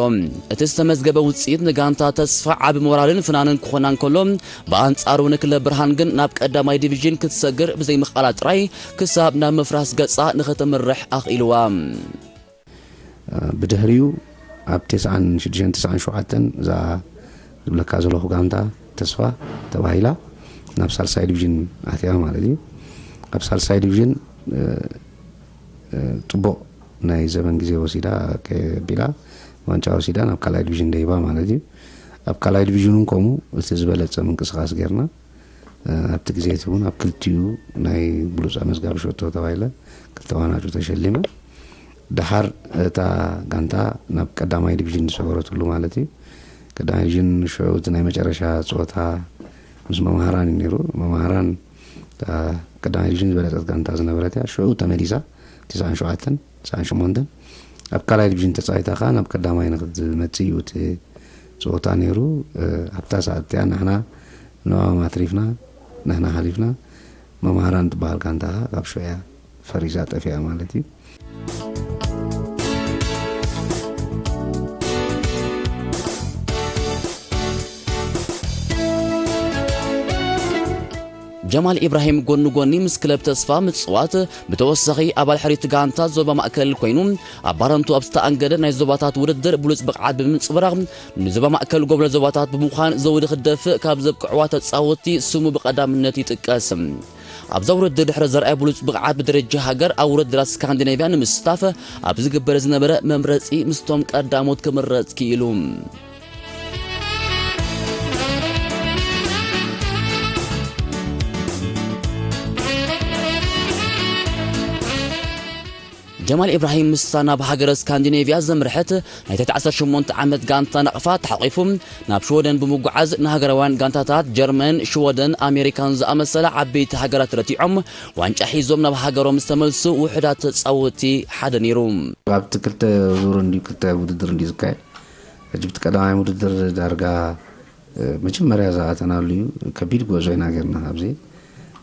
እቲ ዝተመዝገበ ውጽኢት ንጋንታ ተስፋ ዓቢ ሞራልን ፍናንን ክኾና እንከሎ፣ ብኣንጻሩ ንክለብ ብርሃን ግን ናብ ቀዳማይ ዲቪዥን ክትሰግር ብዘይምኽኣላ ጥራይ ክሳብ ናብ ምፍራስ ገጻ ንኸተምርሕ ኣኽኢልዋ። ብድሕሪኡ ኣብ ተስዓን ሽዱሽተን ተስዓን ሸውዓተን እዛ ዝብለካ ዘለኹ ጋንታ ተስፋ ተባሂላ ናብ ሳልሳይ ዲቪዥን ኣትያ ማለት እዩ። ኣብ ሳልሳይ ዲቪዥን ጽቡቕ ናይ ዘበን ግዜ ወሲዳ ከቢላ ዋንጫ ወሲዳ ናብ ካልኣይ ዲቪዥን ደይባ ማለት እዩ። ኣብ ካልኣይ ዲቪዥን እውን ከምኡ እቲ ዝበለጸ ምንቅስቃስ ጌርና። ኣብቲ ግዜ እቲ እውን ኣብ ክልቲኡ ናይ ብሉፅ ኣመዝጋቢ ሸቶ ተባሂለ ክልተ ዋንጫ ተሸሊመ። ደሓር እታ ጋንታ ናብ ቀዳማይ ዲቪዥን ዝሰገረትሉ ማለት እዩ። ቀዳማይ ዲቪዥን ሽዑ እቲ ናይ መጨረሻ ፀወታ ምስ መምሃራን እዩ ነይሩ። መምሃራን እታ ቀዳማይ ዲቪዥን ዝበለፀት ጋንታ ዝነበረት እያ። ሽዑ ተመሊሳ ተስዓን ሸውዓተን ተስዓን ሸሞንተን ኣብ ካልኣይ ዲቪዥን ተፃዊታ ከዓ ናብ ቀዳማይ ንክትመፅእ እዩ እቲ ፀወታ ነይሩ። ኣብታ ሰዓት እቲኣ ንሕና ንዕኦም ኣትሪፍና ንሕና ሓሊፍና። መምሃራን ትበሃል ጋንታ ከዓ ካብ ሽዑ እያ ፈሪሳ ጠፊኣ ማለት እዩ። ጀማል ኢብራሂም ጎኒ ጎኒ ምስ ክለብ ተስፋ ምጽዋት፣ ብተወሳኺ ኣባል ሕሪት ጋንታ ዞባ ማእከል ኮይኑ፣ ኣብ ባረንቱ ኣብ ዝተኣንገደ ናይ ዞባታት ውድድር ብሉጽ ብቕዓት ብምንጽብራቕ፣ ንዞባ ማእከል ጎብለል ዞባታት ብምዃን ዘውዲ ክደፍእ ካብ ዘብቅዕዋ ተጻወትቲ ስሙ ብቐዳምነት ይጥቀስ። ኣብዛ ውድድር ድሕሪ ዘርኣየ ብሉጽ ብቕዓት ብደረጃ ሃገር ኣብ ውድድራት ስካንዲኔቭያ ንምስታፍ ኣብ ዝግበር ዝነበረ መምረጺ ምስቶም ቀዳሞት ክምረጽ ክኢሉ። ጀማል ኢብራሂም ምስታ ናብ ሃገረ ስካንዲኔቭያ ዘምርሐት ናይ ትሕቲ ዓሰርተ ሸሞንተ ዓመት ጋንታ ናቕፋ ተሓቒፉ ናብ ሽወደን ብምጉዓዝ ንሃገራውያን ጋንታታት ጀርመን፣ ሽወደን፣ ኣሜሪካን ዝኣመሰላ ዓበይቲ ሃገራት ረቲዖም ዋንጫ ሒዞም ናብ ሃገሮም ዝተመልሱ ውሑዳት ተጻወትቲ ሓደ ነይሩ። ኣብቲ ክልተ ዙር እንዲ ክልተ ውድድር እንዲ ዝካየድ ሕጂ ብቲ ቀዳማይ ውድድር ዳርጋ መጀመርያ ዝኣተናሉ እዩ። ከቢድ ጉዕዞ ኢና ገርና ካብዚ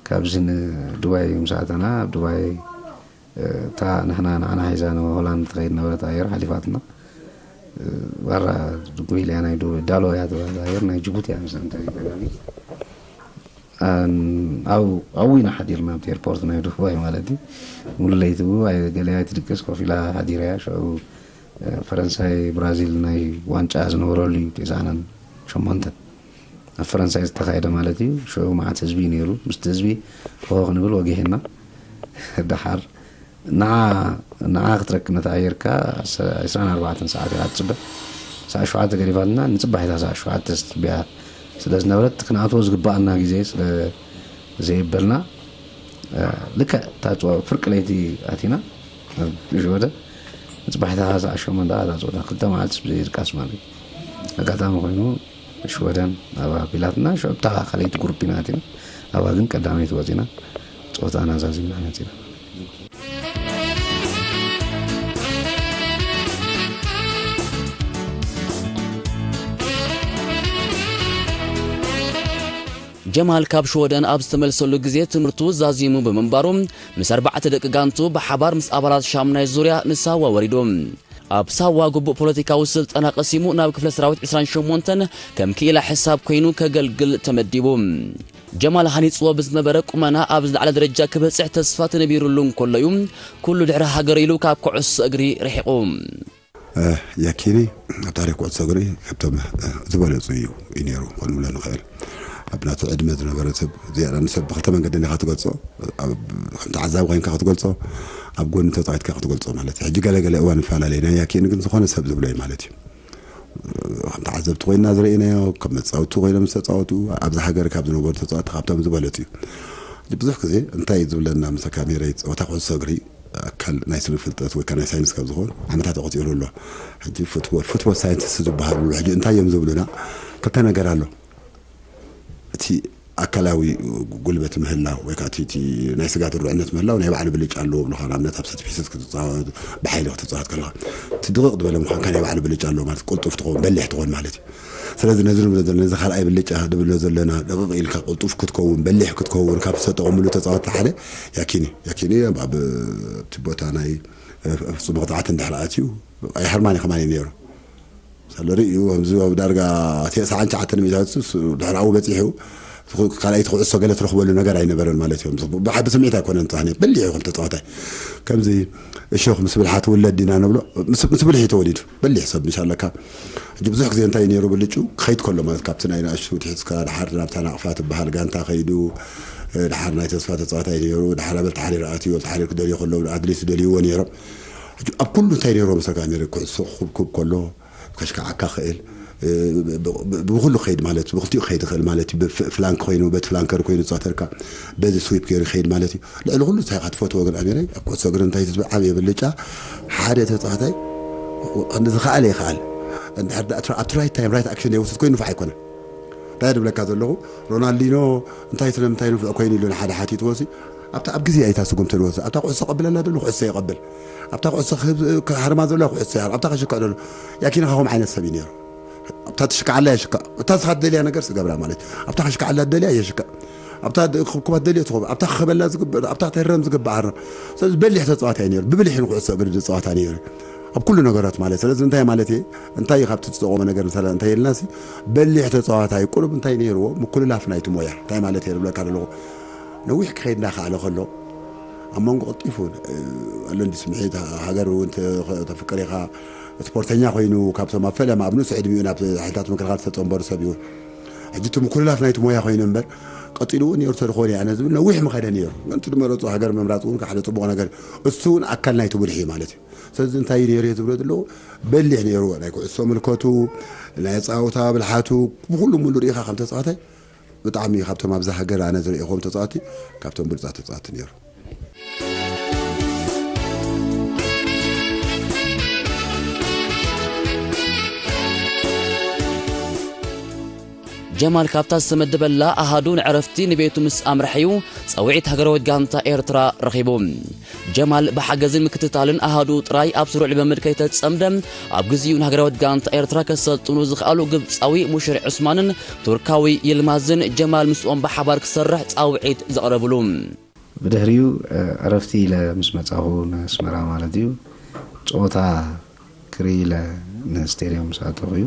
ካብዚ ንዱባይ ምስ ኣተና ኣብ ዱባይ እታ ንሕና ንዓና ሒዛ ናብ ሆላንድ ትኸይድ ነበረት ኣየር ሓሊፋትና። ባራ ድጉ ኢልያ ናይ ዱባይ ዳሎ እያ ትበሃል ኣየር ናይ ጅቡቲ እያ መሰለኒ ተሪፈ ኣብኡ ኢና ሓዲርና ኣብቲ ኤርፖርት ናይ ዱባይ ማለት እዩ። ሙሉ ለይቲ ገለ ኣይትድቅስ ኮፍ ኢላ ሓዲራ እያ። ሽዑ ፈረንሳይ ብራዚል ናይ ዋንጫ ዝነበረሉ እዩ። ተስዓን ሸሞንተን ኣብ ፈረንሳይ ዝተኻየደ ማለት እዩ። ሽዑ መዓት ህዝቢ እዩ ነይሩ። ምስቲ ህዝቢ ሆ ክንብል ወጊሕና ደሓር ንዓ ንዓ ክትረክብ ነታ ኣየርካ ዕስራን ኣርባዕተን ሰዓት ኢኻ ትፅበ። ሰዓት ሸውዓተ ገዲፋትና ንፅባሒታ ሰዓት ሸውዓተ ትፅቢያ ስለ ዝነበረት ክንኣትዎ ዝግባኣና ግዜ ስለ ዘይበልና ልክዕ እታ ፍርቂ ለይቲ ኣቲና ሽወደ ንፅባሒታ ሰዓት ሸሞንተ እታ ፀወታ ክልተ መዓልቲ ብዘይድቃስ ማለት እዩ። ኣጋጣሚ ኮይኑ ሽወደን ኣብ ኣቢላትና ሽዑ እታ ካልኣይቲ ግሩፕ ኢና ኣቲና ኣብኣ ግን ቀዳመይቲ ወፂና ፀወታና ዛዚምና መፂና። ጀማል ካብ ሽወደን ኣብ ዝተመልሰሉ ግዜ ትምህርቱ ዛዚሙ ብምንባሩ ምስ ኣርባዕተ ደቂ ጋንቱ ብሓባር ምስ ኣባላት ሻምናይ ዙርያ ንሳዋ ወሪዱ። ኣብ ሳዋ ግቡእ ፖለቲካዊ ስልጠና ቀሲሙ ናብ ክፍለ ሰራዊት ዕስራን ሸሞንተን ከም ክኢላ ሕሳብ ኮይኑ ከገልግል ተመዲቡ። ጀማል ሃኒጽዎ ብዝነበረ ቁመና ኣብ ዝለዓለ ደረጃ ክበጽሕ ተስፋ ተነቢሩሉ እንከሎ እዩ ኩሉ ድሕሪ ሃገር ኢሉ ካብ ኩዕሶ እግሪ ርሒቑ። ያኪኒ ኣብ ታሪክ ኩዕሶ እግሪ ካብቶም ዝበለጹ እዩ እዩ ነይሩ ክንብሎ ንኽእል። ኣብ ናቱ ዕድመ ዝነበረ ሰብ ዝያዳ ንሰብ ብክልተ መንገዲ ኢኻ ትገልጾ። ከም ተዓዛቢ ኮይንካ ክትገልጾ፣ ኣብ ጎኒ ተጻዊትካ ክትገልጾ ማለት እዩ። ሕጂ ገለ ገለ እዋን ይፈላለየ ናይ ያኪኒ ግን ዝኾነ ሰብ ዝብሎ እዩ ማለት እዩ። ከም ተዓዘብቲ ኮይና ዝረእናዮ፣ ከም መፃወቲ ኮይኖም ዝተፃወቱ፣ ኣብዚ ሃገር ካብ ዝነበሩ ተፃወቲ ካብቶም ዝበለፁ እዩ። ብዙሕ ግዜ እንታይ ዝብለና፣ ምስ ካሜራ ፃወታ ኩዕሶ እግሪ ኣካል ናይ ስነ ፍልጠት ወይ ከዓ ናይ ሳይንስ ካብ ዝኾኑ ዓመታት ተቆፂሩ ኣሎ። ሕጂ ፉትቦል ፉትቦል ሳይንቲስት ዝበሃሉ ሕጂ እንታይ እዮም ዝብሉና? ክልተ ነገር ኣሎ። እቲ ኣካላዊ ጉልበት ምህላው ወይ ከዓ እቲ ናይ ስጋ ድሩዕነት ምህላው ናይ ባዕሉ ብልጫ ኣለዎ ብለኻ። ንኣብነት ኣብ ሰትፒስስ ክትፃወት፣ ብሓይሊ ክትፃወት ከለኻ እቲ ድቕቕ ዝበለ ምዃንካ ናይ ባዕሉ ብልጫ ኣለዎ ማለት፣ ቅልጡፍ ትኸውን፣ በሊሕ ትኸውን ማለት እዩ። ስለዚ ነዚ ንብሎ ዘለና፣ ነዚ ካልኣይ ብልጫ ንብሎ ዘለና፣ ድቕቕ ኢልካ ቅልጡፍ ክትከውን፣ በሊሕ ክትከውን ካብ ዝተጠቐምሉ ተፃወትቲ ሓደ ያኪኒ። ያኪኒ ኣብ እቲ ቦታ ናይ ፍፁም መቕፃዕቲ እንድሕር ኣትዩ ኣይሕርማን ከማን እዩ ነይሩ። ሰለሪ እዩ ከምዚ ኣብ ዳርጋ ተስዓን ትሽዓተን ሚእታቱ ድሕሪ ኣብኡ በፂሑ ካልኣይቲ ኩዕሶ ገለ ትረኽበሉ ነገር ኣይነበረን ማለት እዮም። ብሓ- ብስምዒት ኣይኮነን። ፃህኒ በሊሕ ይኹን ተፃዋታይ ከምዚ እሾኽ ምስ ብልሓ ትውለድ ዲና ንብሎ፣ ምስ ምስ ብልሒ ተወሊዱ በሊሕ ሰብ ምሽ ኣለካ። ሕጂ ብዙሕ ግዜ እንታይ ነይሩ ብልጩ ክኸይድ ከሎ ማለት ካብቲ ናይ ንኣሽቱ ትሒዝካ ድሓር ናብታ ናቕፋ ትበሃል ጋንታ ከይዱ፣ ድሓር ናይ ተስፋ ተፃዋታይ ነይሩ። ድሓር ኣበል ተሓሪር ኣትዩ፣ ተሓሪር ክደልዮ ከሎ ኣድሊስ ደልይዎ ነይሮም። ሕጂ ኣብ ኩሉ እንታይ ነይርዎ መሰልካ? ኣሜሪካ ኩዕሶ ክኩብኩብ ከሎ ከሽካዓካ ክእል፣ ብ- ብ- ብኩሉ ክኸይድ ማለት እዩ። ብክልቲኡ ክኸይድ ይኽእል ማለት እዩ። ብፍ- ፍላንክ ኮይኑ፣ በቲ ፍላንከር ኮይኑ ዝፃተልካ፣ በዚ ስዊፕ ገይሩ ይኸይድ ማለት እዩ። ልዕሊ ኩሉ እንታይ ኢኻ ትፈትዎ ግን ኣሜሪካ ኣብ ኩዕሶ እግሪ እንታይ ትብል ዓብየ ብልጫ፣ ሓደ ተፃዋታይ ንዝኸኣለ ይኸኣል። እንድሕር ደኣ ትራ- ኣብቲ ራይት ታይም ራይት ኣክሽን ዘይወስድ ኮይኑ ንፉዕ ኣይኮነን። እንታይ ድብለካ ዘለኹ፣ ሮናልዲኖ እንታይ ስለምንታይ ንፉዕ ኮይኑ ኢሉ ንሓደ ሓቲትዎ ሲ፣ ኣብታ ኣብ ግዜ ኣይታ ስጉምቲ ንወስድ፣ ኣብታ ኩዕሶ ቀብለላ ደሎ ኩዕሶ ይቐብል፣ ኣብታ ኩዕሶ ክህብ- ክሃርማ ዘሎ ኩዕሶ ይሃር፣ ኣብታ ከሽክዕ ደሎ። ያኪን ኻኹም ዓይነት ሰብ እዩ ነይሩ። ኣብታ ትሽክዓላ የሽክዕ፣ እታ ስኻ ትደልያ ነገር ስገብራ ማለት እዩ። ኣብታ ከሽክዓላ ትደልያ የሽክዕ፣ ኣብታ ድ- ክብኩባ ትደልዮ ትኹብ፣ ኣብታ ክኸበላ ዝግብእ፣ ኣብታ ክተረም ዝግብእ ኣረም። ስለዚ በሊሕ ተፃዋታይ ነይሩ፣ ብብልሒ ንኩዕሶ እግሪ ዝፃወታ ነይሩ ኣብ ኩሉ ነገራት ማለት። ስለዚ እንታይ ማለት እየ፣ እንታይ እዩ ካብቲ ዝጠቆመ ነገር ምሳሌ እንታይ ኢልና ሲ፣ በሊሕ ተፃዋታይ ቁሩብ እንታይ ነይርዎ፣ ምኩልላፍ ናይቲ ሞያ እንታይ ማለት እየ ዝብለካ ዘለኹ፣ ነዊሕ ክኸይድ እናኸኣለ ከሎ ኣብ መንጎ ቀልጢፉ ኣሎ እንዲ ስምዒት ሃገር እውን ተ- ተፍቅር ኢኻ። ስፖርተኛ ኮይኑ ካብቶም ኣብ ፈለማ ኣብ ንእሱ ዕድሚኡ ናብ ሓይልታት ምክልኻል ዝተፀንበሩ ሰብ እዩ። ሕጂ እቲ ምኩልላፍ ናይቲ ሞያ ኮይኑ እምበር ቀፂሉ እውን ነይሩ ተዝኾነ ኣነ ዝብል ነዊሕ ምኸደ ነይሩ። ምእንቲ ዝመረፁ ሃገር ምምራፅ እውን ሓደ ፅቡቕ ነገር እዩ። እሱ እውን ኣካል ናይቲ ብልሒ እዩ ማለት እዩ። ስለዚ እንታይ እዩ ነይሩ እየ ዝብሎ ዘለኹ፣ በሊሕ ነይሩ ናይ ኩዕሶ ምልከቱ፣ ናይ ፃውታ ብልሓቱ፣ ብኩሉ ሙሉ ርኢኻ ከም ተፃዋታይ ብጣዕሚ ካብቶም ኣብዛ ሃገር ኣነ ዝርእኹም ተፃወቲ ካብቶም ብሉፃት ተፃወቲ ነይሩ። ጀማል ካብታ ዝተመደበላ ኣሃዱ ንዕረፍቲ ንቤቱ ምስ ኣምርሐ እዩ ጸውዒት ሃገራዊት ጋንታ ኤርትራ ረኺቡ። ጀማል ብሓገዝን ምክትታልን ኣሃዱ ጥራይ ኣብ ስሩዕ ልምምድ ከይተጸምደ ኣብ ግዚኡ ንሃገራዊት ጋንታ ኤርትራ ከሰልጥኑ ዝኸኣሉ ግብጻዊ ሙሽር ዑስማንን ቱርካዊ ይልማዝን ጀማል ምስኦም ብሓባር ክሰርሕ ጻውዒት ዘቕረብሉ። ብድሕሪኡ ዕረፍቲ ኢለ ምስ መጻኹ ንኣስመራ ማለት እዩ ጸወታ ክርኢ ኢለ ንስቴድዮም ምስ ኣተኹ እዩ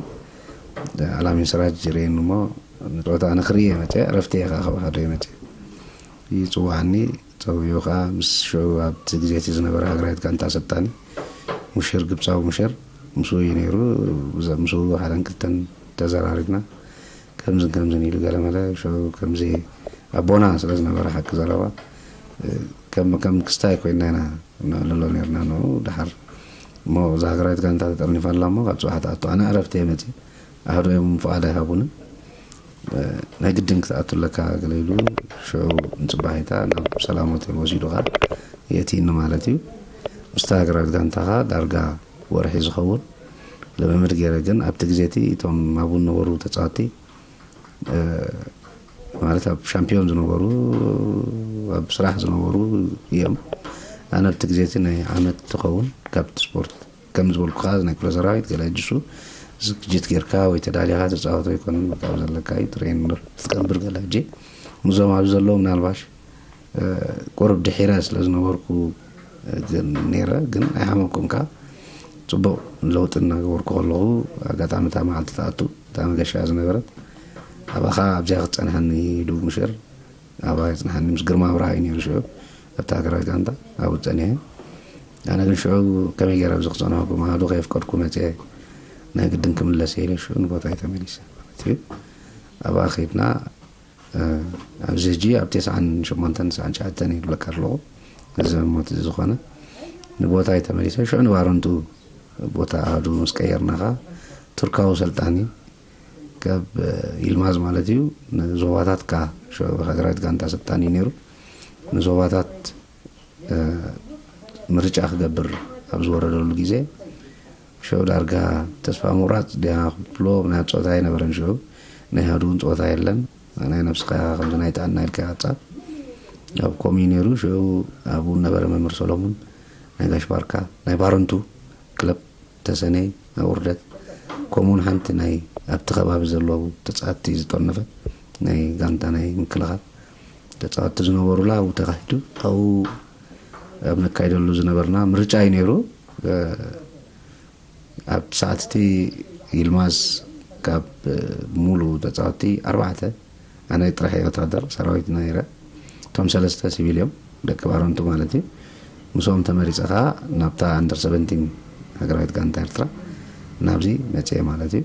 ኣላሚን ስራጅ ርእየኒ እሞ ንጸወታ ኣነ ክርኢ እየ መጸ ዕረፍቲ እየ ከዓ ክበሃዶ እየ መጸ ይጽዋዕኒ ጸውዩ ከዓ ምስ ሽዑ ኣብቲ ግዜ እቲ ዝነበረ ሃገራዊት ጋንታ ኣሰልጣኒ ሙሽር ግብጻዊ ሙሽር ምስኡ እዩ ነይሩ ምስኡ ሓደን ክልተን ተዘራሪብና ከምዝን ከምዝን ኢሉ ገለመለ ሽዑ ከምዚ ኣቦና ስለ ዝነበረ ሓቂ ዘረባ ከም ከም ክስታይ ኮይና ኢና ነዕልሎ ነርና ንኡ ድሓር እሞ እዛ ሃገራዊት ጋንታ ተጠርኒፋ ኣላ እሞ ካብ ፅባሕ ትኣቱ ኣነ ዕረፍቲ እየ መፅእ ኣህዶ እዮም ፍቓድ ኣይሃቡንን ናይ ግድን ክትኣቱ ኣለካ ገለ ኢሉ ሽዑ ንፅባሒታ ናብ ሰላም ሆቴል ወሲዱ ከዓ የእትይኒ ማለት እዩ ምስታ ሃገራዊት ጋንታ ከዓ ዳርጋ ወርሒ ዝኸውን ልምምድ ገይረ ግን ኣብቲ ግዜ እቲ እቶም ኣብኡ ዝነበሩ ተፃወቲ ማለት ኣብ ሻምፒዮን ዝነበሩ ኣብ ስራሕ ዝነበሩ እዮም ኣነ ኣብቲ ግዜ እቲ ናይ ዓመት ትኸውን ካብቲ ስፖርት ከም ዝበልኩኻ ናይ ክፍለ ሰራዊት ገለ ሕጂ እሱ ዝግጅት ጌርካ ወይ ተዳሊኻ ትፃወቶ ኣይኮነን በቃ ኣብ ዘለካ እዩ ትሬን ትቀንብር ገለ ሕጂ ምስዞም ኣብዚ ዘለዉ ምናልባሽ ቁሩብ ድሒረ ስለ ዝነበርኩ ነይረ ግን ኣይሓመኩም ከዓ ፅቡቅ ለውጢ እናገበርኩ ከለኹ ኣጋጣሚ እታ መዓልቲ ትኣቱ እታ መገሻ ዝነበረት ኣባኻ ኣብዚኣ ክትፀንሐኒ ኢሉ ምሽር ኣባ የፅንሓኒ ምስ ግርማ ኣብርሃ እዩ ነይሩ ሽዑ ኣብታ ሃገራዊት ጋንታ ኣብኡ ፀኒሐ ኣነ ግን ሽዑ ከመይ ገይረ ኣብዚ ክፀንሐኩም ኣሃዱ ከየፍቀድኩ መፅአ ናይ ግድን ክምለስ ኢለ ሽዑ ንቦታይ ተመሊሰ ማለት እዩ ኣብኣ ከይድና ኣብዚ ሕጂ ኣብ ተስዓን ሸሞንተን ተስዓን ትሽዓተን ይብለካ ኣለኹ እዚ ሞት እዚ ዝኾነ ንቦታይ ተመሊሰ ሽዑ ንባረንቱ ቦታ ኣሃዱ ምስ ቀየርና ኸዓ ቱርካዊ ሰልጣኒ ካብ ይልማዝ ማለት እዩ። ንዞባታት ከኣ ሽዑ ሃገራዊት ጋንታ ሰልጣኒ እዩ ነይሩ። ንዞባታት ምርጫ ክገብር ኣብ ዝወረደሉ ግዜ ሽዑ ዳርጋ ተስፋ ምቑራጽ ድያ ክትብሎ ናይ ጾታ ኣይነበረን። ሽዑ ናይ ሃዱ እውን ጾታ የለን። ናይ ነብስኻ ከምዚ ናይ ጥዕና ኢልካ ይቐጻ ኣብ ኮሚ ነይሩ። ሽዑ ኣብኡ ነበረ መምህር ሰሎሙን ናይ ጋሽ ባርካ ናይ ባረንቱ ክለብ ተሰነይ ኣብ ውርደት ከምኡውን ሓንቲ ናይ ኣብቲ ከባቢ ዘለዉ ተጻወትቲ ዝጠርነፈት ናይ ጋንታ ናይ ምክልኻል ተጻወትቲ ዝነበሩላ ኣብኡ ተኻይዱ ኣብኡ ኣብ ነካይደሉ ዝነበርና ምርጫ እዩ ነይሩ። ኣብ ሰዓትቲ ይልማዝ ካብ ሙሉ ተጻወትቲ ኣርባዕተ ኣነ ጥራሕ እየ ወታደር ሰራዊት ነይረ። እቶም ሰለስተ ሲቪል እዮም ደቂ ባረንቱ ማለት እዩ። ምስኦም ተመሪጸ ከኣ ናብታ ኣንደር ሰቨንቲን ሃገራዊት ጋንታ ኤርትራ ናብዚ መጽየ ማለት እዩ።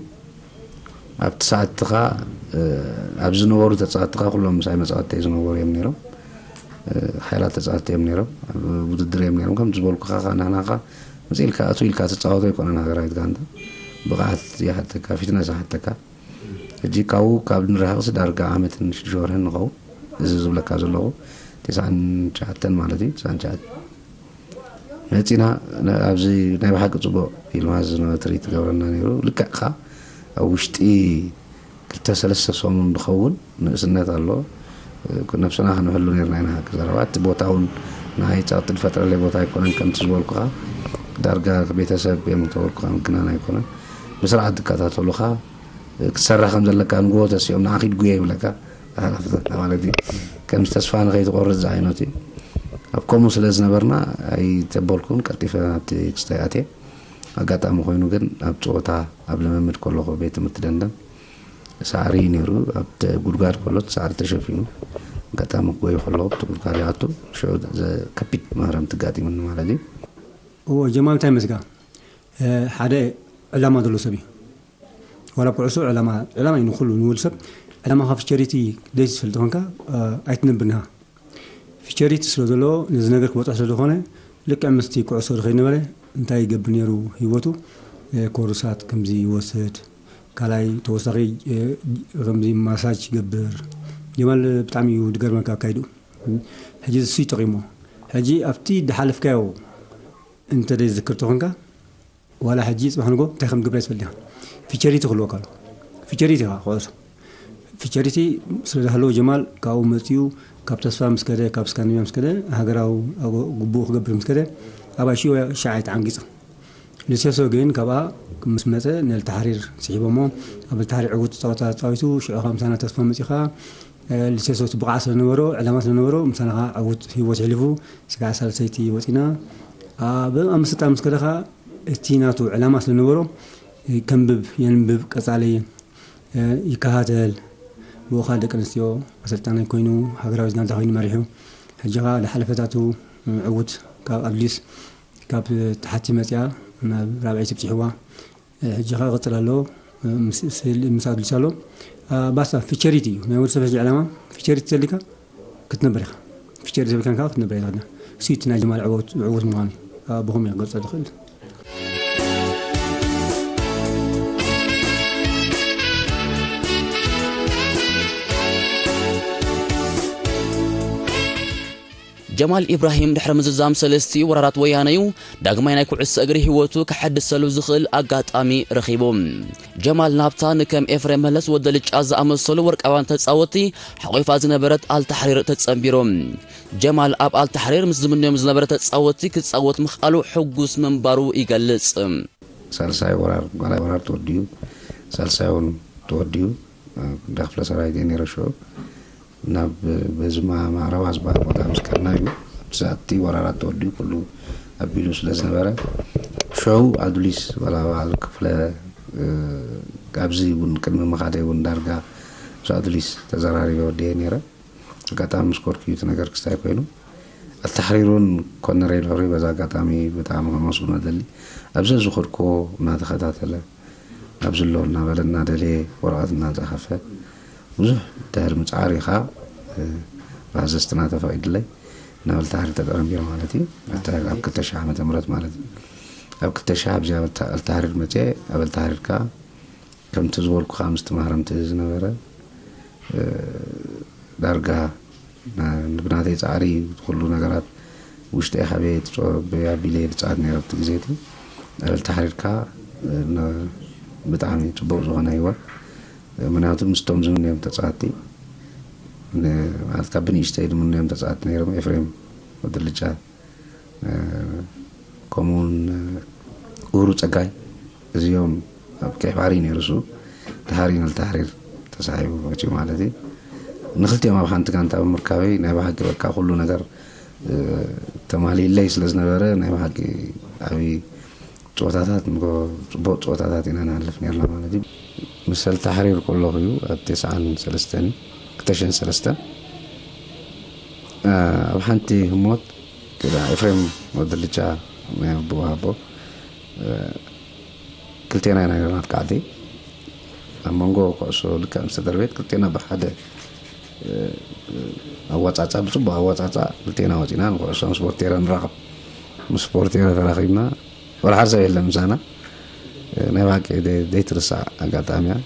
ኣብቲ ሰዓትኻ ኣብዚ ዝነበሩ ተጻወትኻ ኩሎም ምሳይ መጻወትተይ ዝነበሩ እዮም ነይሮም። ሓይላት ተጻወትቲ እዮም ነይሮም። ኣብ ውድድር እዮም ነይሮም። ከምቲ ዝበልኩኻ ንሕናኻ መጽእ ኢልካ እቱ ኢልካ ትጻወቶ ኣይኮነን። ሃገራዊት ጋንታ ብቕዓት ይሓተካ፣ ፊትነስ ይሓተካ። ሕጂ ካብኡ ካብ ንርሕቕሲ ዳርጋ ዓመትን ሽዱሽተ ወርሕን ንኸውን። እዚ ዝብለካ ዘለኹ ትስዓን ትሽዓተን ማለት እዩ። ትስዓን ትሽዓተን መጺና ኣብዚ ናይ ብሓቂ ጽቡቕ ይልማዝ ዝነበረ ትርኢት ትገብረና ነይሩ። ልክዕ ከኣ ኣብ ውሽጢ ክልተ ሰለስተ ሰሙን ዝኸውን ንእስነት ኣሎ። ነብስና ክንሕሉ ነርና ኢና። ሓቂ ዘረባ እቲ ቦታ እውን ንዓይ ጸቕጢ ዝፈጥረለይ ቦታ ኣይኮነን። ከምቲ ዝበልኩኻ ዳርጋ ቤተሰብ እዮም ተበልኩኻ ምግናን ኣይኮነን። ብስርዓት ዝከታተሉኻ ክትሰርሕ ከም ዘለካ ንግሆ ተሲኦም ንዓ ኪድ ጉየ ይብለካ ሓላፍነትካ ማለት እዩ። ከምዚ ተስፋ ንኸይትቆርጽ ዝዓይነቱ እዩ። ኣብ ከምኡ ስለ ዝነበርና ኣይተበልኩን ቀልጢፈ ኣብቲ ክስታይ ኣትየ። ኣጋጣሚ ኮይኑ ግን ኣብ ጸወታ ኣብ ልምምድ ከለኹ ቤት ትምህርቲ ደንደን ሳዕሪ እዩ ነይሩ። ኣብቲ ጉድጓድ ከሎ እቲ ሳዕሪ ተሸፊኑ ኣጋጣሚ ክጎይ ከለኹ ኣብቲ ጉድጓድ ይኣቱ ሽዑ ዘ- ከቢድ ማህረምቲ ኣጋጢሙኒ ማለት እዩ። እዎ ጀማል እንታይ መስጋ ሓደ ዕላማ ዘሎ ሰብ እዩ። ዋላ ኩዕሶ ዕላማ ዕላማ እዩ ንኩሉ ንወዲ ሰብ። ዕላማ ካብ ቸሪቲ ደስ ዝፈልጥ ኮንካ ኣይትነብርና። ፊቸሪቲ ስለ ዘለዎ ነዚ ነገር ክበፅሖ ስለ ዝኾነ ልክዕ ምስቲ ኩዕሶ ዝኸይድ ነበረ። እንታይ ይገብር ነይሩ ህይወቱ ኮርሳት ከምዚ ይወስድ ካልኣይ ተወሳኺ ከምዚ ማሳጅ ይገብር። ጀማል ብጣዕሚ እዩ ድገርመካ ኣካይዱ። ሕጂ እሱ ይጠቂሞ። ሕጂ ኣብቲ ድሓለፍካዮ እንተ ደይ ዝክር ተኾንካ ዋላ ሕጂ ጽባሕ ንጎ እንታይ ከም ትገብር ኣይትፈልጥ ኢኻ። ፊቸሪቲ ክህልወካ ኣሎ። ፊቸሪቲ ኢኻ ክዕሶ። ፊቸሪቲ ስለ ዝሃለዎ ጀማል ካብኡ መጺኡ ካብ ተስፋ ምስ ከደ ካብ ስካንዲኔቭያ ምስ ከደ ሃገራዊ ኣጎ- ግቡኡ ክገብር ምስ ከደ ኣብ ኣሽዮ ሻዕ ኣይተዓንጊጸ። ልሴሶ ግን ካብኣ ምስ መጸ ነልተሓሪር ስሒቦሞ ኣብ ልተሓሪር ዕዉት ጸወታ ተጻዊቱ ሽዑ ካብ ምሳና ተስፋ መጺኡ ከኣ ልሴሶ እቲ ብቕዓት ስለነበሮ ዕላማ ስለነበሮ ምሳና ከኣ ዕዉት ህይወት ሕሊፉ ስጋዕ ሳልሰይቲ ወጺና ኣብ ኣምስተርዳም ምስ ከደ ከኣ እቲ ናቱ ዕላማ ስለ ነበሮ ከንብብ የንብብ ቀጻሊ ይከታተል ብኡ ከኣ ደቂ ኣንስትዮ ኣሰልጣናይ ኮይኑ ሃገራዊት ጋንታ ኮይኑ መሪሑ ሕጂ ከኣ ዝሓለፈታቱ ዕዉት ካብ ኣድሊስ ካብ ታሕቲ መጽያ ናብ ራብዐይቲ ብጽሕዋ ሕጂ ከኣ ይቕጽል ኣሎ ምስ ኣድሊስ ኣሎ ባስታ ፊቸሪቲ እዩ ናይ ወዲ ሰብ ሕጂ ዕላማ ፊቸሪቲ ዘሊካ ክትነብር ኢኻ። ፊቸር ዘብልካን ከዓ ክትነብር ኢኻ። እሱ እቲ ናይ ጀማል ዕወት ዕወት ምዃኑ ብኹም እየ ክገልጸ ዝኽእል። ጀማል ኢብራሂም ድሕሪ ምዝዛም ሰለስቲ ወራራት ወያነ እዩ ዳግማይ ናይ ኩዕሶ እግሪ ህይወቱ ከሐድሰሉ ዝኽእል ኣጋጣሚ ረኺቡ። ጀማል ናብታ ንከም ኤፍሬም መለስ፣ ወዲ ልጫ ዝኣመሰሉ ወርቃውያን ተጻወትቲ ሓቒፋ ዝነበረት ኣልታሕሪር ተጸንቢሩ። ጀማል ኣብ ኣልታሕሪር ምስ ዝምነዮም ዝነበረ ተጻወትቲ ክጻወት ምኽኣሉ ሕጉስ ምንባሩ ይገልጽ። ሳልሳይ ወራር፣ ካልኣይ ወራር ተወዲኡ፣ ሳልሳይ እውን ተወዲኡ፣ እንዳ ክፍለ ሰራዊት እየ ነይረ ሽዑ። ናብ በዝማ ማዕረባ ዝበሃል ቦታ ምስ ከድና እዩ ኣብቲ ሰዓትቲ ወራራት ተወዲኡ ኩሉ ኣቢሉ ስለ ዝነበረ ሽዑ ኣዱሊስ በላ በዓል ክፍለ ኣብዚ እውን ቅድሚ ምኻደይ እውን ዳርጋ ምስ ኣዱሊስ ተዘራሪበ ወዲየ ነይረ። ኣጋጣሚ ምስ ኮድኩ እዩ እቲ ነገር ክስታይ ኮይኑ ኣልተሕሪር እውን ኮነረይ ድሕሪኡ በዚ ኣጋጣሚ ብጣዕሚ ከመስግኖ እደሊ። ኣብ ዘዝኸድኩዎ እናተኸታተለ ኣብዚ ኣሎ እናበለ እናደለየ ወረቐት እናፀሓፈ ብዙሕ ድሕሪ ምፅዓር እዩ ከዓ ብኣዘዝትና ተፈቒድለይ ናብ ኣልተሕሪር ተጠረንቢረ ማለት እዩ። ኣልተሕሪር ኣብ ክልተ ሺሕ ዓመተ ምህረት ማለት እዩ። ኣብ ክልተ ሺሕ ኣብዚ ኣብ ኣልተሕሪር መፅየ ኣብ ኣልተሕሪር ከዓ ከምቲ ዝበልኩኻ ምስቲ ማህረምቲ ዝነበረ ዳርጋ ብናተይ ፃዕሪ ኩሉ ነገራት ውሽጠይ ሓበየ ትፀበያ ቢለ ድፃት ነረብቲ ግዜቲ ዕልልቲ ሓሪርካ ብጣዕሚ ፅቡቅ ዝኾነ ህይወት ምክንያቱ ምስቶም ዝምንዮም ተፃቲ ማለት ካብ ብንእሽተይ ዝምንዮም ተፃቲ ነይሮም ኤፍሬም ወድልጫ ከምኡውን እግሩ ፀጋይ እዚኦም ኣብ ቀይሕ ባሕሪ ነይሩ እሱ ድሓር እዩ ንልተሕሪር ተሳሒቡ መፅኡ ማለት እዩ። ንክልቲኦም ኣብ ሓንቲ ጋንታ ብምርካበይ ናይ ብሓቂ በቃ ኩሉ ነገር ተማሊለይ ስለ ዝነበረ ናይ ብሓቂ ዓብዪ ፀወታታት ንጎ ፅቡቅ ፀወታታት ኢና ንሓልፍ ነርና ማለት እዩ። ምስ ልተሕሪር ከለኹ እዩ ኣብ ተስዓን ሰለስተን ክልተ ሽሕን ሰለስተን ኣብ ሓንቲ ህሞት ኤፍሬም ወዲ ልጫ ናይ ኣቦ ኣቦ ክልቴና ኢና ነርና ኣትካዕቲ ኣብ መንጎ ኩዕሶ ልክዕ ምስ ተደርቤት ክልቴና ብሓደ ኣዋፃፃ ብፅቡቅ ኣዋፃፃ ክልቴና ወፂና ንኩዕሶ ምስ ቦርቴራ ንራኸብ ምስ ቦርቴራ ተራኺብና ወላ ሓደ ሰብ የለን ምሳና ናይ ባቂ ዘይትርሳዕ ኣጋጣሚ እያ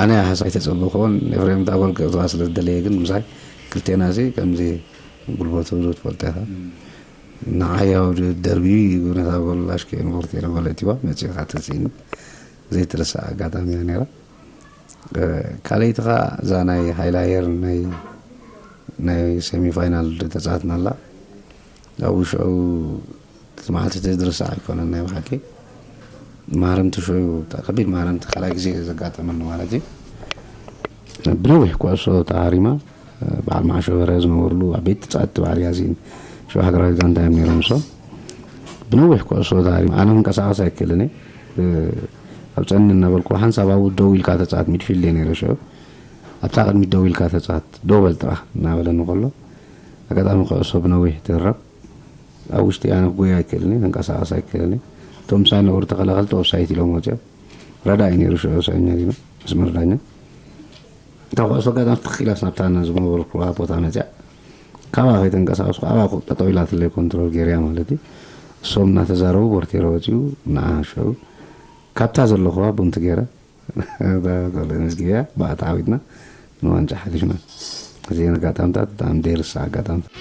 ኣነ ሓሳይ ተፀበኹን ኤፍሬም እታ ጎል ክእትዋ ስለ ዝደለየ ግን ምሳይ ክልቴና ሲ ከምዚ ጉልበቱ ብዙ ትፈልጦ ኢኻ ንዓያው ደርቢ ነታ ጎል ኣሽኪ ንቦርቴራ ጎል እቲዋ መፂኡ ካተሲኒ ዘይትርሳዕ ኣጋጣሚ እያ ነይራ ካልኣይቲ ኸዓ እዛ ናይ ሃይላየር ናይ ናይ ሴሚፋይናል ተፃወትና ኣላ ኣብኡ ሽዑ እቲ መዓልቲ ዝርሳዕ ኣይኮነን ናይ ብሓቂ ማረምቲ ሽዑ ከቢድ ማረምቲ ካልኣይ ግዜ ዘጋጠመኒ ማለት እዩ ብነዊሕ ኩዕሶ ተሃሪማ በዓል መዓሾ በረ ዝነበርሉ ዓበይቲ ተፃወትቲ በዓል ያዚን ሽዑ ሃገራዊ ጋንታ እዮም ነይሮም እሶም ብነዊሕ ኩዕሶ ተሃሪማ ኣነ ክንቀሳቀስ ኣይክእልን እየ ኣብ ፀኒ እናበልኩ ሓንሳብ ኣብኡ ደው ኢልካ ተፃወት ሚድፊልድ እየ ነይረ ሽዑ ኣብታ ቅድሚት ደው ኢልካ ተፃወት ደው በል ጥራሕ እናበለኒ ከሎ ኣጋጣሚ ኩዕሶ ብነዊሕ ትህረብ ኣብ ውሽጢ ኣነ ክጎይ ኣይክእልን እየ ክንቀሳቀስ ኣይክእልን እየ እቶም ምሳይ ነበሩ ተኸላኸልቲ ኦፍሳይት ኢሎም ወፂኦም ረዳ እዩ ነይሩ ሽዑ ሰኛ ዲና መስመር ዳኛ እታ ኩዕሶ ኣጋጣሚ ትኽ ኢላስ ናብታ ዝነበርኩዋ ቦታ መፅያ ካባኣ ከይተንቀሳቀስኩ ኣብኣ ጠጠው ኢላትለይ ኮንትሮል ገይረያ ማለት እዩ እሶም እናተዛረቡ ቦርቴሮ ወፂኡ ንዓ ሽዑ ካብታ ዘለኹዋ ቡንቲ ገይረ ምስ ገያ ብኣታ ዓዊትና ንዋንጫ ሓሊፍና እዚአን ኣጋጣምታት ብጣዕሚ ዘይርሳዕ ኣጋጣምታት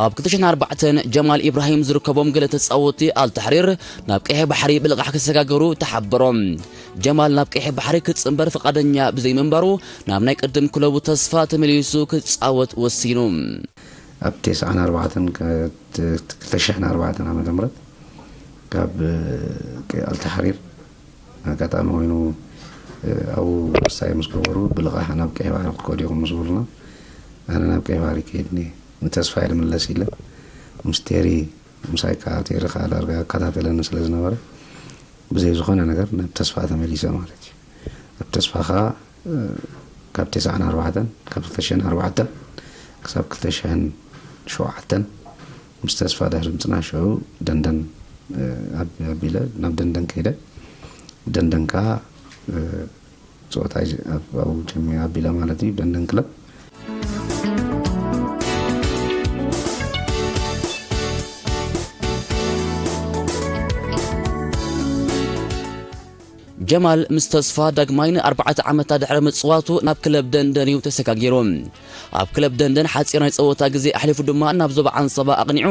ኣብ ክልተ ሽሕን ኣርባዕተን ጀማል ኢብራሂም ዝርከቦም ገለ ተጻወትቲ ኣልታሕሪር ናብ ቀይሕ ባሕሪ ብልቓሕ ክሰጋገሩ ተሓበሮም። ጀማል ናብ ቀይሕ ባሕሪ ክጽንበር ፍቓደኛ ብዘይምንባሩ ናብ ናይ ቅድም ክለቡ ተስፋ ተመሊሱ ክጻወት ወሲኑ። ኣብ ተስዓን ኣርባዕተን ክልተ ሽሕን ኣርባዕተን ዓመተ ምህረት ካብ ኣልታሕሪር ኣጋጣሚ ኮይኑ ኣብኡ ወሳኢ ምስ ገበሩ ብልቓሕ ናብ ቀይሕ ባሕሪ ክትከዱ ኢኹም ምስ በሉና ኣነ ናብ ቀይሕ ባሕሪ ከይድኒ ንተስፋ ኢለ ምለስ ኢለ ምስ ቴሪ ምሳይ ከዓ ቴሪ ከዓ ዳርጋ ኣከታተለኒ ስለ ዝነበረ ብዘይ ዝኾነ ነገር ናብ ተስፋ ተመሊሰ ማለት እዩ ኣብ ተስፋ ከዓ ካብ ተስዓን ኣርባዕተን ካብ ክልተ ሽሕን ኣርባዕተን ክሳብ ክልተ ሽሕን ሸውዓተን ምስ ተስፋ ድሕሪ ምፅናሕ ሽዑ ደንደን ኣቢለ ናብ ደንደን ከይደ ደንደን ከዓ ፀወታ ኣብኡ ጀሚረ ኣቢለ ማለት እዩ ደንደን ክለብ ጀማል ምስ ተስፋ ዳግማይ ንኣርባዕተ ዓመታት ድሕሪ ምጽዋቱ ናብ ክለብ ደንደን እዩ ተሰጋጊሩ። ኣብ ክለብ ደንደን ሓጺር ናይ ጸወታ ግዜ ኣሕሊፉ ድማ ናብ ዞባ ዓንሰባ ኣቕኒዑ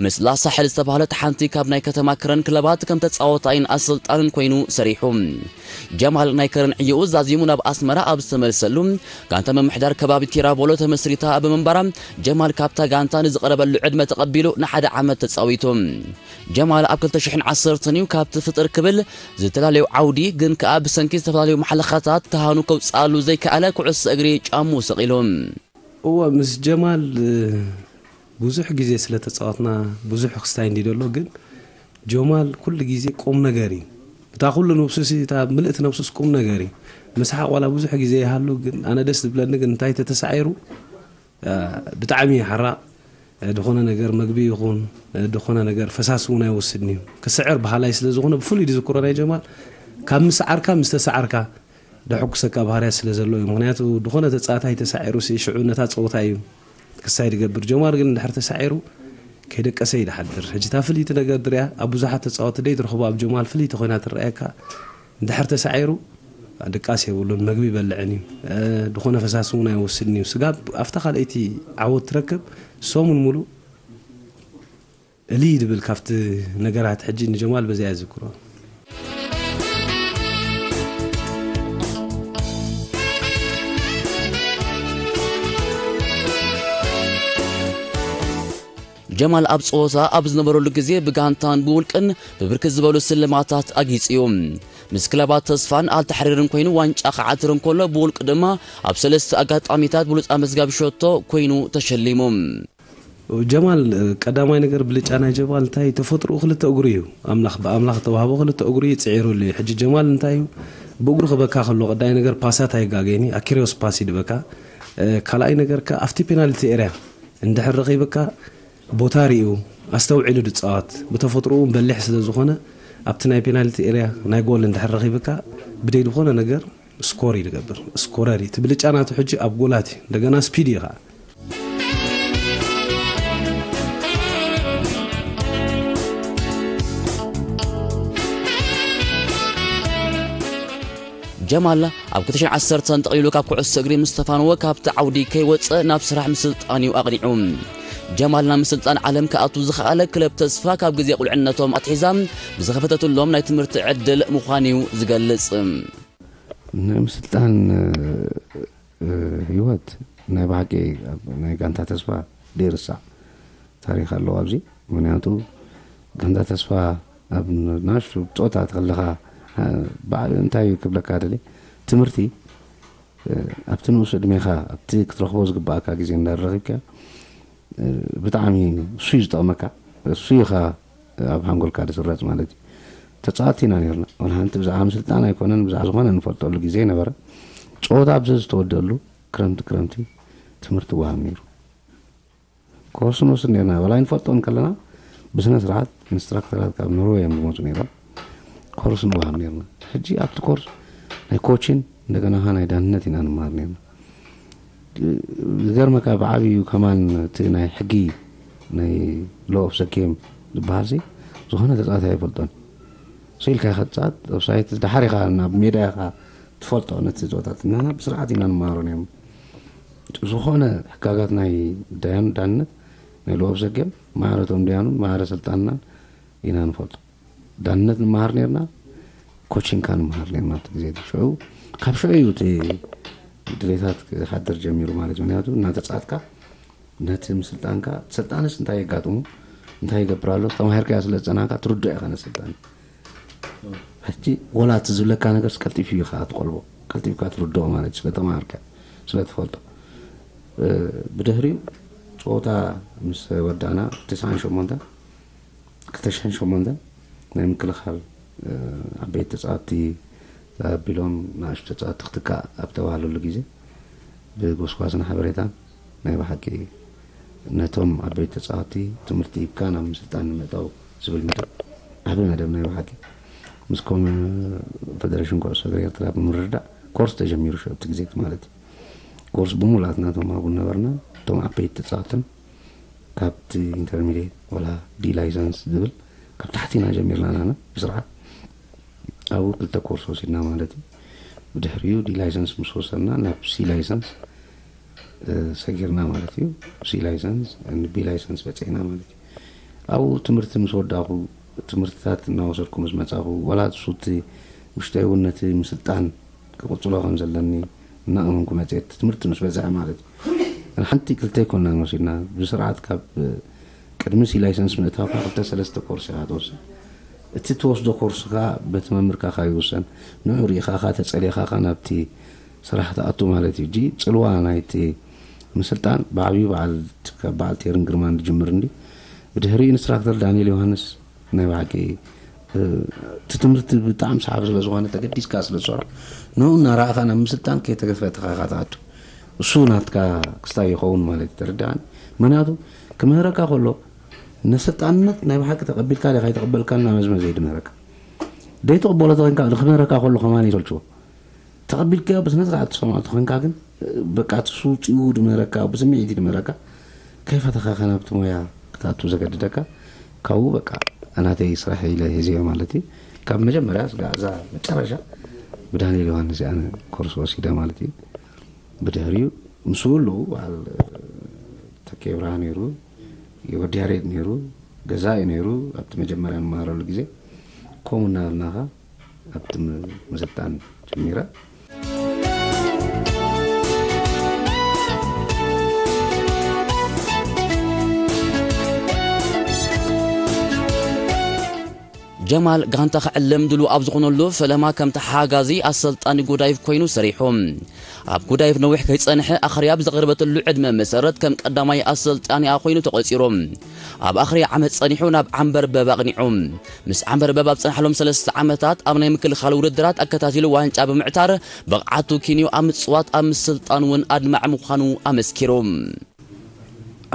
ምስ ላሳሕል ዝተባህለት ሓንቲ ካብ ናይ ከተማ ከረን ክለባት ከም ተጻዋታይን ኣሰልጣንን ኮይኑ ሰሪሑ። ጀማል ናይ ከረን ዕዮኡ ዛዚሙ ናብ ኣስመራ ኣብ ዝተመልሰሉ ጋንታ ምምሕዳር ከባቢ ቲራቦሎ ተመስሪታ ብምንባራ ጀማል ካብታ ጋንታ ንዝቐረበሉ ዕድመ ተቐቢሉ ንሓደ ዓመት ተጻዊቱ። ጀማል ኣብ ክልተ ሽሕን ዓሰርተን እዩ ካብቲ ፍጥር ክብል ዝተፈላለዩ ዓውዲ ግን ከኣ ብሰንኪ ዝተፈላለዩ ማሕለኻታት ተሃኑ ከውፅኣሉ ዘይከኣለ ኩዕሶ እግሪ ጫሙ ሰቒሉ። እወ ምስ ጀማል ብዙሕ ግዜ ስለ ተፃወትና ብዙሕ ክስታይ እንዲ ደሎ ግን ጀማል ኩሉ ግዜ ቁም ነገር እዩ። እታ ኩሉ ነብሱ ሲ እታ ምልእቲ ነብሱስ ቁም ነገር እዩ። ምስሓቅ ዋላ ብዙሕ ግዜ ይሃሉ ግን ኣነ ደስ ዝብለኒ ግን እንታይ ተተሳዒሩ ብጣዕሚ ሓራቕ ድኾነ ነገር መግቢ ይኹን ድኾነ ነገር ፈሳሲ እውን ኣይወስድን እዩ ክስዕር በሃላይ ስለ ዝኾነ ብፍሉይ ዝዝክሮ ናይ ጀማል ካብ ምስዓርካ ምስ ተሰዓርካ ደሐጉሰካ ባህርያት ስለ ዘሎ እዩ ምክንያቱ ድኾነ ተጻዋታይ ተሳዒሩ ሲ ሽዑ ነታ ጸወታ እዩ ክሳይ ዝገብር። ጀማል ግን እንድሕር ተሳዒሩ ከይደቀሰ እዩ ዝሓድር። ሕጂ እታ ፍልይቲ ነገር ድርያ ኣብ ብዙሓት ተጻወቲ ደይ ትረኽቦ ኣብ ጀማል ፍልይቲ ኮይና ትረኣየካ። እንድሕር ተሳዒሩ ድቃስ የብሉን፣ መግቢ ይበልዕን እዩ። እ፣ ዝኾነ ፈሳሲ እውን ኣይወስድን እዩ። ስጋብ ኣብታ ካልኣይቲ ዓወት ትረክብ ሰሙን ሙሉእ እልይ ድብል ካብቲ ነገራት። ሕጂ ንጀማል በዚኣ ይዝክሮ። ጀማል ኣብ ጸወታ ኣብ ዝነበረሉ ግዜ ብጋንታን ብውልቅን ብብርክት ዝበሉ ስልማታት ኣጊጹ እዩ። ምስ ክለባት ተስፋን ኣልተሕሪርን ኮይኑ ዋንጫ ክዓትር እንከሎ፣ ብውልቂ ድማ ኣብ ሰለስተ ኣጋጣሚታት ብሉጽ ኣመዝጋቢ ሸቶ ኮይኑ ተሸሊሙ። ጀማል፣ ቀዳማይ ነገር ብልጫ ናይ ጀማል እንታይ፣ ተፈጥሮኡ ክልተ እግሩ እዩ። ኣምላኽ ብኣምላኽ ተዋህቦ ክልተ እግሩ እዩ፣ ጽዒሩሉ እዩ። ሕጂ ጀማል እንታይ እዩ፣ ብእግሩ ክበካ ከሎ ቀዳይ ነገር ፓሳት ኣይጋገኒ፣ ኣኪሪዮስ ፓስ ይድበካ። ካልኣይ ነገር ከ ኣብቲ ፔናልቲ ኤርያ እንድሕር ረኺብካ ቦታ ሪኡ ኣስተውዒሉ ድጻወት፣ ብተፈጥሮኡ እውን በሊሕ ስለ ዝኾነ ኣብቲ ናይ ፔናልቲ ኤርያ ናይ ጎል እንድሕር ረኺብካ ብደይ ዝኾነ ነገር ስኮር እዩ ዝገብር። ስኮረር እዩ። እቲ ብልጫ ናቱ ሕጂ ኣብ ጎላት እዩ። እንደገና ስፒድ እዩ ከዓ። ጀማል ኣብ ክልተ ሽሕን ዓሰርተን ጠቕሊሉ ካብ ኩዕሶ እግሪ ምስ ተፋነወ፣ ካብቲ ዓውዲ ከይወጸ ናብ ስራሕ ምስልጣን እዩ ኣቕኒዑ። ጀማል ናብ ምስልጣን ዓለም ክኣቱ ዝኸኣለ ክለብ ተስፋ ካብ ግዜ ቁልዕነቶም ኣትሒዛ ብዝኸፈተትሎም ናይ ትምህርቲ ዕድል ምዃኑ እዩ ዝገልጽ። ናይ ምስልጣን ህይወት ናይ ብሓቂ ናይ ጋንታ ተስፋ ደይርሳዕ ታሪክ ኣለዎ ኣብዚ። ምክንያቱ ጋንታ ተስፋ ኣብ ናሽቱ ፆታ ተኸለኻ እንታይ ክብለካ ደሊ ትምህርቲ ኣብቲ ንኡስ ዕድሜኻ ኣብቲ ክትረኽቦ ዝግባኣካ ግዜ እንዳረኺብካ ብጣዕሚ እሱ እዩ ዝጠቕመካ። እሱ ኢኻ ኣብ ሓንጎልካ ዝስረፅ ማለት እዩ። ተፃወቲ ኢና ነርና። ወላ ሓንቲ ብዛዕባ ምስልጣን ኣይኮነን፣ ብዛዕባ ዝኾነ ንፈልጠሉ ግዜ ነበረ። ፀወታ ኣብዚ ዝተወደሉ ክረምቲ ክረምቲ ትምህርቲ ወሃብ ነይሩ። ኮርስ ንወስድ ነርና። ወላ ይንፈልጦ እንከለና ብስነ ስርዓት ኢንስትራክተራት ካብ ኖርወይ እዮም ዝመፁ ነይሮም። ኮርስ ንወሃብ ነርና። ሕጂ ኣብቲ ኮርስ ናይ ኮችን እንደገና ኸዓ ናይ ዳንነት ኢና ንመሃር ነርና። ዝገርመካ ብዓብዩ ከማን እቲ ናይ ሕጊ ናይ ሎ ኦፍ ዘ ጌም ዝበሃል ሲ ዝኾነ ተፃዋታይ ኣይፈልጦን። ስኢልካ ኢኻ ትፃወት ኦፍሳይት፣ ድሓር ኢኻ ናብ ሜዳ ኢኻ ትፈልጦ ነቲ ፆታት። ንሕና ብስርዓት ኢና ንመሃሮ ነይሮም። ዝኾነ ሕጋጋት ናይ ዳያን ዳንነት ናይ ሎ ኦፍ ዘ ጌም ማዕረ እቶም ዳያኑን ማዕረ ስልጣንናን ኢና ንፈልጦ። ዳንነት ንመሃር ነርና፣ ኮቺንካ ንመሃር ነርና እቲ ግዜ እቲ ሽዑ። ካብ ሽዑ እዩ እቲ ድሌታት ክሓድር ጀሚሩ ማለት እዩ። ምክንያቱ እናተፃወትካ ነቲ ምስልጣንካ፣ ሰልጣንስ እንታይ የጋጥሙ እንታይ ይገብር ኣሎ ተማሂርካዮ ስለ ዝፀናሕካ ትርድኦ ኢኻ ነስልጣን። ሕጂ ወላ እቲ ዝብለካ ነገርስ ቀልጢፉ እዩ ከዓ ትቆልቦ፣ ቀልጢፍካ ትርድኦ ማለት እዩ ስለተማሃርካዮ ስለትፈልጦ። ብድሕሪኡ ፀወታ ምስ ወዳእና ትስዓን ሸሞንተን ክልተ ሽሕን ሸሞንተን ናይ ምክልኻል ዓበይቲ ተፃወትቲ ተቐቢሎም ንኣሽቱ ተፃወትቲ ክትካእ ኣብ ተባህለሉ ግዜ ብጎስጓስን ሓበሬታን ናይ ብሓቂ ነቶም ዓበይቲ ተፃወትቲ ትምህርቲ ሂብካ ናብ ምስልጣን ንምእታው ዝብል መደብ ዓቢ መደብ ናይ ብሓቂ ምስ ኮም ፌደሬሽን ኩዕሶ እግሪ ኤርትራ ብምርዳእ ኮርስ ተጀሚሩ ሽዑ ኣብቲ ግዜ ማለት እዩ። ኮርስ ብሙሉኣት ናቶም ኣብኡ ነበርና። እቶም ዓበይቲ ተፃወትን ካብቲ ኢንተርሚዲየት ወላ ዲ ላይሰንስ ዝብል ካብ ታሕቲ ኢና ጀሚርና ናና ብስርዓት ኣብኡ ክልተ ኮርስ ወሲድና ማለት እዩ። ብድሕሪኡ ዲ ላይሰንስ ምስ ወሰድና ናብ ሲ ላይሰንስ ሰጊርና ማለት እዩ። ሲ ላይሰንስ ቢ ላይሰንስ በፂሕና ማለት እዩ። ኣብኡ ትምህርቲ ምስ ወዳእኹ ትምህርትታት እናወሰድኩ ምስ መፃኹ ዋላ እሱ እቲ ውሽጠይ እውን ነቲ ምስልጣን ክቕፅሎ ከም ዘለኒ እናኣመንኩ መፅኤ እቲ ትምህርቲ ምስ በዝሐ ማለት እዩ። ሓንቲ ክልተ ኣይኮንናን ወሲድና ብስርዓት ካብ ቅድሚ ሲ ላይሰንስ ምእታውካ ክልተ ሰለስተ ኮርስ ኢኻ ትወስድ። እቲ ትወስዶ ኮርስ ከዓ በቲ መምህርካ ካ ይውሰን። ንዑ ርኢኻ ካ ተፀሊኻ ካ ናብቲ ስራሕ ትኣቱ ማለት እዩ። እጂ ፅልዋ ናይቲ ምስልጣን ብዓብዩ በዓል በዓል ቴርን ግርማን ዝጅምር እንዲ ብድሕሪ ኢንስትራክተር ዳንኤል ዮሃንስ ናይ ብሓቂ እቲ ትምህርቲ ብጣዕሚ ሰሓቢ ስለ ዝኾነ ተገዲስካ ስለ ትሰርሖ ንኡ እናረኣኻ ናብ ምስልጣን ከይተገፈትኻ ኢኻ ትኣቱ። እሱ ናትካ ክስታይ ይኸውን ማለት እዩ። ተረዳእኒ? ምክንያቱ ክምህረካ ከሎ ነሰልጣንነት ናይ ብሓቂ ተቐቢልካ ዲኻ ኣይተቐበልካን እናመዝመዘ እዩ ድምህረካ። ደይትቕበሎ ተኾይንካ ክምህረካ ከሎ ከማን ይሰልችዎ። ተቐቢልካዮ ብስነ ስርዓት ትሰምዖ ተኾይንካ ግን በቃ እቲ ሱጢኡ ድምህረካ ብስምዒት እዩ ድምህረካ። ከይፈተኻ ከ ናብቲ ሞያ ክትኣቱ ዘገድደካ? ካብኡ በቃ ናተይ ስራሕ ኢለ ሒዘዮ ማለት እዩ። ካብ መጀመርያ ስጋ እዛ መጨረሻ ብዳንኤል ዮሃንስ እያ ኮርስ ወሲደ ማለት እዩ። ብድሕሪኡ ምስኡ ኣለዉ በዓል ተኬ ብርሃ ነይሩ፣ ወዲ ያሬድ ነይሩ፣ ገዛኢ ነይሩ። ኣብቲ መጀመርያ ንመሃረሉ ግዜ ከምኡ እናበልናኻ ኣብቲ ም- ምስልጣን ጀሚረ። ጀማል ጋንታ ክዕልም ድሉ ኣብ ዝኾነሉ ፈለማ ከም ተሓጋዚ ኣሰልጣኒ ጎዳይፍ ኮይኑ ሰሪሑ። ኣብ ጎዳይፍ ነዊሕ ከይጸንሐ ኣኽርያ ብዘቕረበትሉ ዕድመ መሰረት ከም ቀዳማይ ኣሰልጣኒኣ ኮይኑ ተቖጺሩ። ኣብ ኣኽርያ ዓመት ጸኒሑ ናብ ዓምበርበብ ኣቕኒዑ። ምስ ዓምበርበብ ኣብ ጸንሓሎም ሰለስተ ዓመታት ኣብ ናይ ምክልኻል ውድድራት ኣከታቲሉ ዋንጫ ብምዕታር ብቕዓቱ ኪንዮ ኣብ ምጽዋት ኣብ ምስልጣን እውን ኣድማዒ ምዃኑ ኣመስኪሩ።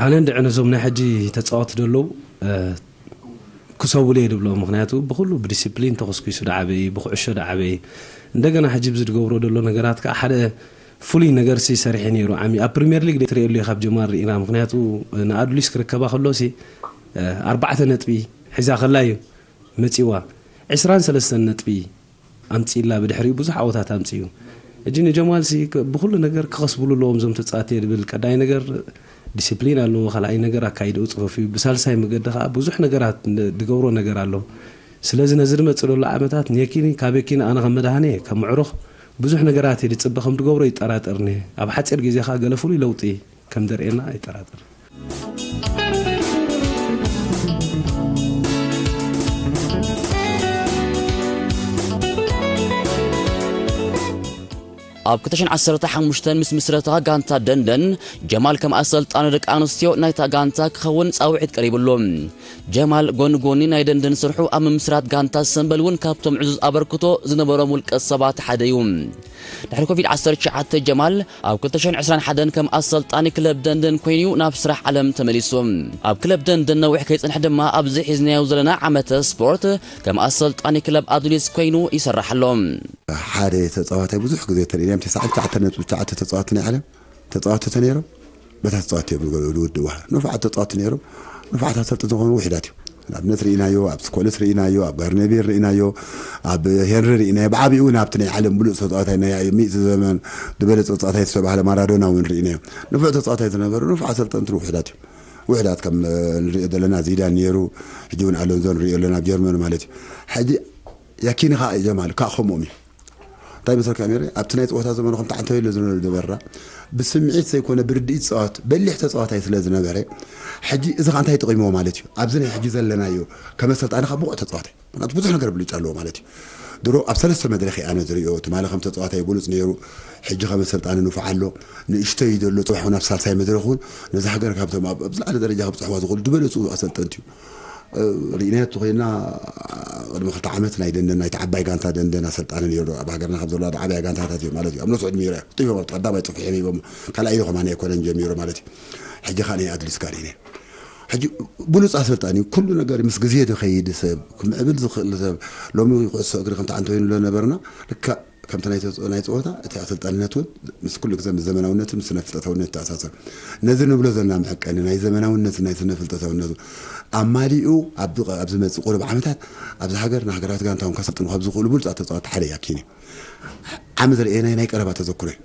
ኣነ እንድዒ ነዞም ናይ ሕጂ ተፃወቲ ደለዉ ክሰቡሉ እየ ድብሎ። ምክንያቱ ብኩሉ ብዲሲፕሊን ተኮስኩሱ ዳዓበ እዩ፣ ብኩዕሾ ዳዓበ እዩ። እንደገና ሕጂ ብዚ ድገብሮ ደሎ ነገራት ከዓ ሓደ ፍሉይ ነገር ሲ ሰሪሐ ነይሩ። ዓሚ ኣብ ፕሪሚየር ሊግ ትሪእሉ ኢኻ፣ ካብ ጀማሪ ርኢና። ምክንያቱ ንኣዱሊስ ክርከባ ከሎ ሲ ኣርባዕተ ነጥቢ ሒዛ ከላ እዩ መፂዋ። ዕስራን ሰለስተን ነጥቢ ኣምፂእላ፣ ብድሕሪኡ ብዙሕ ዓወታት ኣምፂኡ። ሕጂ ንጀማል ሲ ብኩሉ ነገር ክኸስብሉ ኣለዎም እዞም ተፃወቲ እየ ድብል። ቀዳይ ነገር ዲሲፕሊን ኣለዎ፣ ካልኣይ ነገር ኣካይድኡ ፅፉፍ እዩ፣ ብሳልሳይ መገዲ ከዓ ብዙሕ ነገራት ድገብሮ ነገር ኣሎ። ስለዚ ነዚ ድመፅእ ዘሎ ዓመታት ኔኪኒ ካበኪኒ ኣነ ከም መድሃኔ ከም ምዕሩኽ ብዙሕ ነገራት እየ ድፅበ ከም ድገብሮ ይጠራጠርኒ። ኣብ ሓፂር ግዜ ከዓ ገለ ፍሉይ ለውጢ ከም ደርእየና ኣይጠራጠር። ኣብ ክልተ ሽሕን ዓሰርተ ሓሙሽተን ምስ ምስረታ ጋንታ ደንደን ጀማል ከም ኣሰልጣኒ ደቂ ኣንስትዮ ናይታ ጋንታ ክኸውን ፃውዒት ቀሪብሉ። ጀማል ጎኒ ጎኒ ናይ ደንደን ስርሑ ኣብ ምምስራት ጋንታ ሰምበል እውን ካብቶም ዕዙዝ ኣበርክቶ ዝነበሮም ውልቀ ሰባት ሓደ እዩ። ድሕሪ ኮቪድ ዓሰርተ ትሽዓተ ጀማል ኣብ ክልተ ሽሕን ዕስራን ሓደን ከም ኣሰልጣኒ ክለብ ደንደን ኮይኑ ናብ ስራሕ ዓለም ተመሊሱ። ኣብ ክለብ ደንደን ነዊሕ ከይጸንሐ ድማ ኣብዚ ሒዝናዮ ዘለና ዓመተ ስፖርት ከም ኣሰልጣኒ ክለብ ኣዱሊስ ኮይኑ ይሰርሕ ኣሎ። ሓደ ተጻዋታይ ብዙሕ ግዜ ተርእናዮም። ትስዓን ትሽዓተ ነጥቢ ትሽዓተ ተጻዋቲ ናይ ዓለም ተጻዋቲ ተነይሮም። በታ ተጻዋቲ እዮም ዝውድእዋ። ንፉዓት ተጻዋቲ ነይሮም። ንፉዓት ኣሰልጥንቲ ዝኾኑ ውሕዳት እዮም። ንኣብነት ርኢናዮ፣ ኣብ ስኮልስ ርኢናዮ፣ ኣብ ጋርነቢር ርኢናዮ፣ ኣብ ሄንሪ ርኢናዮ። ብዓቢኡ እውን ኣብቲ ናይ ዓለም ብሉፅ ተጻዋታይ ናይ ሚእቲ ዘመን ዝበለፀ ተጻዋታይ ዝተባህለ ማራዶና እውን ርኢናዮ። ንፉዕ ተጻዋታይ ዝነበሩ ንፉዕ ኣሰልጠንቲ ውሕዳት እዮም። ውሕዳት ከም ንሪኦ ዘለና ዚዳን ነይሩ፣ ሕጂ እውን ኣሎንዞ ንሪኦ ኣለና ኣብ ጀርመን ማለት እዩ። ሕጂ ያኪኒ ከዓ እዩ ጀማል ከዓ ከምኦም እዩ። እንታይ መሰልካ ሜሬ ኣብቲ ናይ ፀወታ ዘመኑ ከምቲ ዓንተበይሎ ዝነበረ ነበርና ብስምዒት ዘይኮነ ብርድኢት ፀዋት በሊሕ ተፃዋታይ ስለ ዝነበረ ሕጂ እዚ ከዓ እንታይ ጠቂምዎ ማለት እዩ ኣብዚ ናይ ሕጂ ዘለናዮ ከመሰልጣኒ ካብ ብቑዕ ተፃዋታይ ምክንያቱ ብዙሕ ነገር ብልጫ ኣለዎ ማለት እዩ ድሮ ኣብ ሰለስተ መድረክ ኣነ ዝሪኦ ትማሊ ከም ተፃዋታይ ብሉፅ ነይሩ ሕጂ ከመሰልጣኒ ንፉዕ ኣሎ ንእሽተይ ዘሎ ፅባሕ እውን ኣብ ሳልሳይ መድረክ እውን ነዚ ሃገር ካብቶም ኣብ ዝለዓለ ደረጃ ከብፅሕዋ ዝኽእሉ ዝበለፁ ኣሰልጠንቲ እዩ ርኢናዮ እንተኾይንና ቅድሚ ክልተ ዓመት ናይ ደንደን ናይቲ ዓባይ ጋንታ ደንደን ኣሰልጣኒ ነይሩ ኣብ ሃገርና ካብ ዘለዋ ዓባያ ጋንታታት እዩ ማለት እዩ ኣብ ነሱ ዕድሚኡ ርያ ጥፊ ማለት ቀዳማይ ጥፊ ሒቦሞ ካልኣይ ኢሉ ከማን ኣይኮነን ጀሚሩ ማለት እዩ ሕጂ ከዓ ናይ ኣድሊስ ጋር ኢነ ሕጂ ብሉፅ ኣሰልጣኒ እዩ ኩሉ ነገር ምስ ግዜ ዝኸይድ ሰብ ክምዕብል ዝኽእል ሰብ ሎሚ ኩዕሶ እግሪ ከምቲ ዓንተወይኑ ነበርና ልካ ከምቲ ናይ ተጽ- ናይ ጸወታ እቲ ኣሰልጣንነት እውን ምስ ኩሉ ግዜ ምስ ዘመናውነትን ምስ ስነ ፍልጠታውነት ይተኣሳሰር። ነዚ ንብሎ ዘለና መዐቀኒ ናይ ዘመናውነትን ናይ ስነ ፍልጠታውነቱ ኣማሊኡ ኣብ ዝቐ- ኣብ ዝመጽእ ቁሩብ ዓመታት ኣብዚ ሃገር ንሃገራት ጋንታ እውን ከሰልጥኑ ካብ ዝኽእሉ ብሉጻት ተጻወትቲ ሓደ ያኪን እዩ። ዓሚ ዝረኣየናይ ናይ ቀረባ ተዘክሮ እዩ።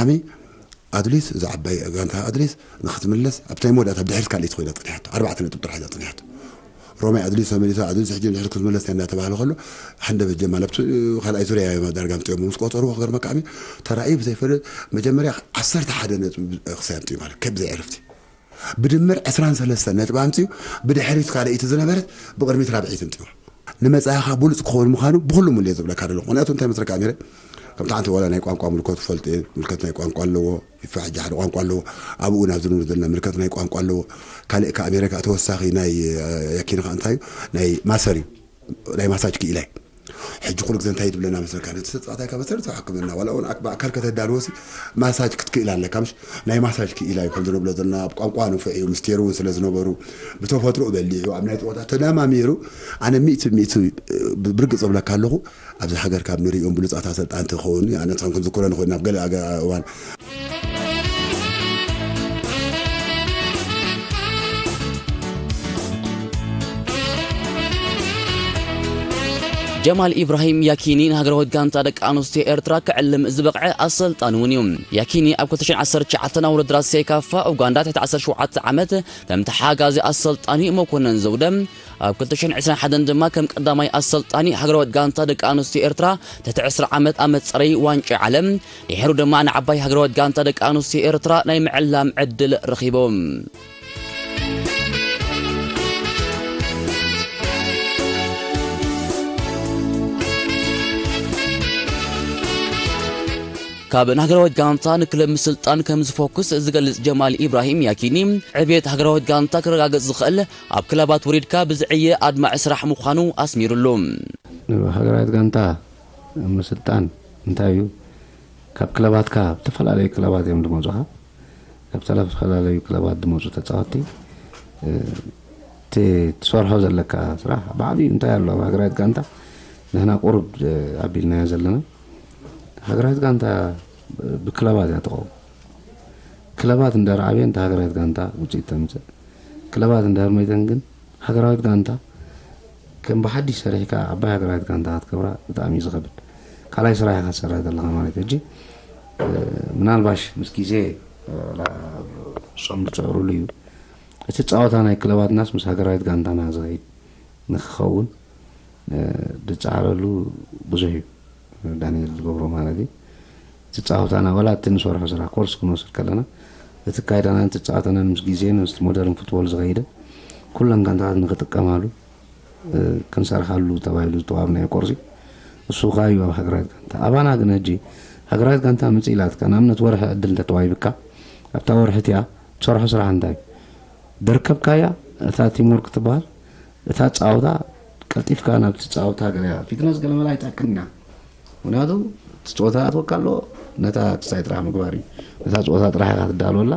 ዓሚ ኣድሊስ እዛ ዓባይ ጋንታ ኣድሊስ ንክትምለስ ኣብቲ ናይ መወዳእታ ብድሕሪት ካልኣይቲ ኮይና ፀኒሓቶ ኣርባዕተ ነጥቢ ጥራሕ እያ ፀኒሓቶ ሮማይ ኣድሊስ ተመሊሳ ኣድሊስ ሕጂ ንድሕሪት ክትምለስ እያ እንዳተባህለ ከሎ ሃንደበት ጀማል ኣብቲ ካልኣይ ዙርያ እዮም ዳርጋ ኣምፅኦም ምስ ቆፀሩ ክገርመካ ዓሚ ተራእዩ ብዘይፈልጥ መጀመርያ ዓሰርተ ሓደ ነጥቢ ክሳይ ኣምፅኡ ማለት ከብዘይ ዕርፍቲ ብድምር ዕስራን ሰለስተን ነጥቢ ኣምፅኡ ብድሕሪት ካልኣይቲ ዝነበረት ብቅድሚት ራብዐይቲ ኣምፅኡ ንመጻኢኻ ብሉጽ ክኸውን ምዃኑ ብኹሉ ሙሌ ዝብለካ ደለኹ። ምኽንያቱ እንታይ መስለካ ኣሚረ? ከምቲ ሓንቲ ዋላ ናይ ቋንቋ ምልከቱ ፈልጥ እየ። ምልከት ናይ ቋንቋ ኣለዎ። ፊፋ ሕጂ ሓደ ቋንቋ ኣለዎ። ኣብኡ ናብ ዝንብር ዘለና ምልከት ናይ ቋንቋ ኣለዎ። ካልእ ከኣ ኣሜሪካ ተወሳኺ ናይ ያኪንኻ እንታይ እዩ? ናይ ማሰር እዩ። ናይ ማሳጅ ክኢላ እዩ። ሕጂ ኩሉ ግዜ እንታይ ትብለና መስለካ? ነቲ ተጻዋታይ ካብ መሰረት ሕክምና ዋላ እውን ኣክ- ብኣካል ከተዳልዎ ሲ ማሳጅ ክትክእል ኣለካ ምሽ? ናይ ማሳጅ ክኢላ እዩ ከምዚ ንብሎ ዘለና ኣብ ቋንቋ ንፉዕ እዩ ምስቴር እውን ስለ ዝነበሩ ብተፈጥሮ በሊዑ ኣብ ናይ ፀወታ ተደማሚሩ ኣነ ሚእቲ ሚእቲ ብርግፅ እብለካ ኣለኹ ኣብዚ ሃገር ካብ ንሪኦም ብሉፃት ኣሰልጣንቲ ክኸውን ኣነ ንስኹም ክንዝክሮ ንኽእል ናብ ገለ ኣገ- እዋን ጀማል ኢብራሂም ያኪኒ ንሃገራዊት ጋንታ ደቂ ኣንስትዮ ኤርትራ ክዕልም ዝበቕዐ ኣሰልጣኒ እውን እዩ። ያኪኒ ኣብ ክልተ ሽሕን ዓሰርተ ትሽዓተን ኣብ ውድድራት ሴካፋ ኡጋንዳ ትሕቲ ዓሰርተ ሸውዓተ ዓመት ከም ተሓጋዚ ኣሰልጣኒ መኮነን ዘውደ፣ ኣብ ክልተ ሽሕን ዕስራን ሓደን ድማ ከም ቀዳማይ ኣሰልጣኒ ሃገራዊት ጋንታ ደቂ ኣንስትዮ ኤርትራ ትሕቲ ዕስራ ዓመት ኣብ መጸረይ ዋንጫ ዓለም፣ ድሒሩ ድማ ንዓባይ ሃገራዊት ጋንታ ደቂ ኣንስትዮ ኤርትራ ናይ ምዕላም ዕድል ረኺቡ። ካብ ንሃገራዊት ጋንታ ንክለብ ምስልጣን ከም ዝፎኩስ ዝገልጽ ጀማል ኢብራሂም ያኪኒ፣ ዕብየት ሃገራዊት ጋንታ ክረጋገጽ ዝኽእል ኣብ ክለባት ወሪድካ ብዝዕየ ኣድማዒ ስራሕ ምዃኑ ኣስሚሩሉ። ሃገራዊት ጋንታ ምስልጣን እንታይ እዩ? ካብ ክለባትካ፣ ዝተፈላለዩ ክለባት እዮም ዝመጹኻ። ካብ ዝተፈላለዩ ክለባት ዝመጹ ተጻወትቲ፣ እ፣ እቲ ትሰርሖ ዘለካ ስራሕ ብዓብዩ እንታይ ኣሎ ኣብ ሃገራዊት ጋንታ? ንሕና ቁሩብ፣ እ፣ ኣቢልናዮ ዘለና። ሃገራዊት ጋንታ ብክለባት እያ ትቐውም። ክለባት እንድሕር ዓብየን፣ እታ ሃገራዊት ጋንታ ውጽኢት ተምጽእ። ክለባት እንድሕር መይተን ግን፣ ሃገራዊት ጋንታ ከም ብሓድሽ ሰሪሕካ ዓባይ ሃገራዊት ጋንታ ክትገብራ ብጣዕሚ እዩ ዝኸብድ። ካልኣይ ስራሕ ኢኻ ትሰርሕ ዘለኻ ማለት እዩ። ሕጂ፣ እ፣ ምናልባሽ ምስ ግዜ፣ እ፣ ላ-፣ ሶም ዝጽዕሩሉ እዩ። እቲ ጻወታ ናይ ክለባትናስ ምስ ሃገራዊት ጋንታና ዝኸይድ ንክኸውን፣ እ፣ ዝጸዓረሉ ብዙሕ እዩ። ዳንኤል ዝገብሮ ማለት እዩ። እቲ ጻወታና ዋላ እቲ ንሰርሖ ስራሕ ኮርስ ክንወስድ ከለና፣ እቲ ካይዳናን እቲ ጻወታናን ምስ ግዜን ምስ ሞደርን ፉትቦል ዝኸይደ ኩለን ጋንታታት ንክጥቀማሉ፣ እ፣ ክንሰርሓሉ ተባሂሉ ዝተዋብናዮ ኮርሲ እሱ ከኣ እዩ ኣብ ሃገራዊት ጋንታ። ኣባና ግን ሕጂ ሃገራዊት ጋንታ ምጽእ ኢላትካ፣ ንኣብነት ወርሒ ዕድል እንተተዋሂብካ፣ ኣብታ ወርሒ እቲኣ ትሰርሖ ስራሕ እንታይ እዩ? ደርከብካያ እታ ቲምወርክ ትበሃል፣ እታ ጻወታ ቀልጢፍካ ናብቲ ጻወታ ገለ ፊትነስ ገለ መለ ኣይጠቅምና። ምክንያቱ እቲ ጸወታ ኣትወካ ኣሎ፣ ነታ ክሳይ ጥራሕ ምግባር እዩ። ነታ ጸወታ ጥራሕ ኢኻ ትዳለወላ፣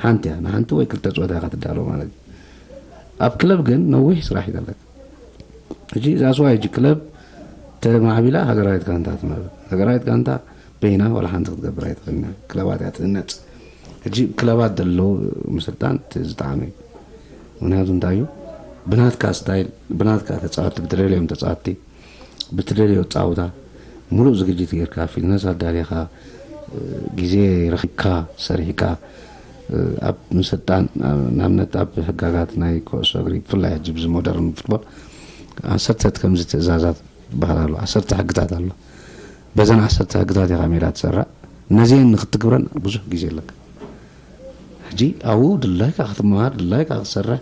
ሓንቲ እያ፣ ንሓንቲ ወይ ክልተ ጸወታ ኢኻ ትዳለወ ማለት እዩ። ኣብ ክለብ ግን ነዊሕ ስራሕ እዩ ዘለካ። ሕጂ ዛስዋ ሕጂ ክለብ ተማዕቢላ ሃገራዊት ጋንታ ትመርብ። ሃገራዊት ጋንታ በይና ዋላ ሓንቲ ክትገብር ኣይትኽእልን እያ። ክለባት እያ ትህነጽ። ሕጂ ክለባት ዘለዉ ምስልጣን እቲ ዝጠዓመ እዩ። ምክንያቱ እንታይ እዩ? ብናትካ ስታይል፣ ብናትካ ተጻወትቲ፣ ብትደልዮም ተጻወትቲ፣ ብትደልዮ ጻውታ፣ ሙሉእ ዝግጅት ጌርካ፣ ፊትነስ ኣዳሊኻ፣ ግዜ ረኺብካ፣ ሰሪሕካ፣ ኣብ ምስልጣን፣ ንኣብነት ኣብ ሕጋጋት ናይ ኩዕሶ እግሪ፣ ብፍላይ ሕጂ ብዚ ሞደርን ፉትቦል፣ ዓሰርተ ከምዚ ትእዛዛት ዝበሃል ኣሎ፣ ዓሰርተ ሕግታት ኣሎ። በዘን ዓሰርተ ሕግታት ኢኻ ሜዳ ትሰርዕ። ነዚአን ንክትግብረን ብዙሕ ግዜ ኣለካ። ሕጂ ኣብኡ ድላይካ ክትመሃር፣ ድላይካ ክትሰርሕ፣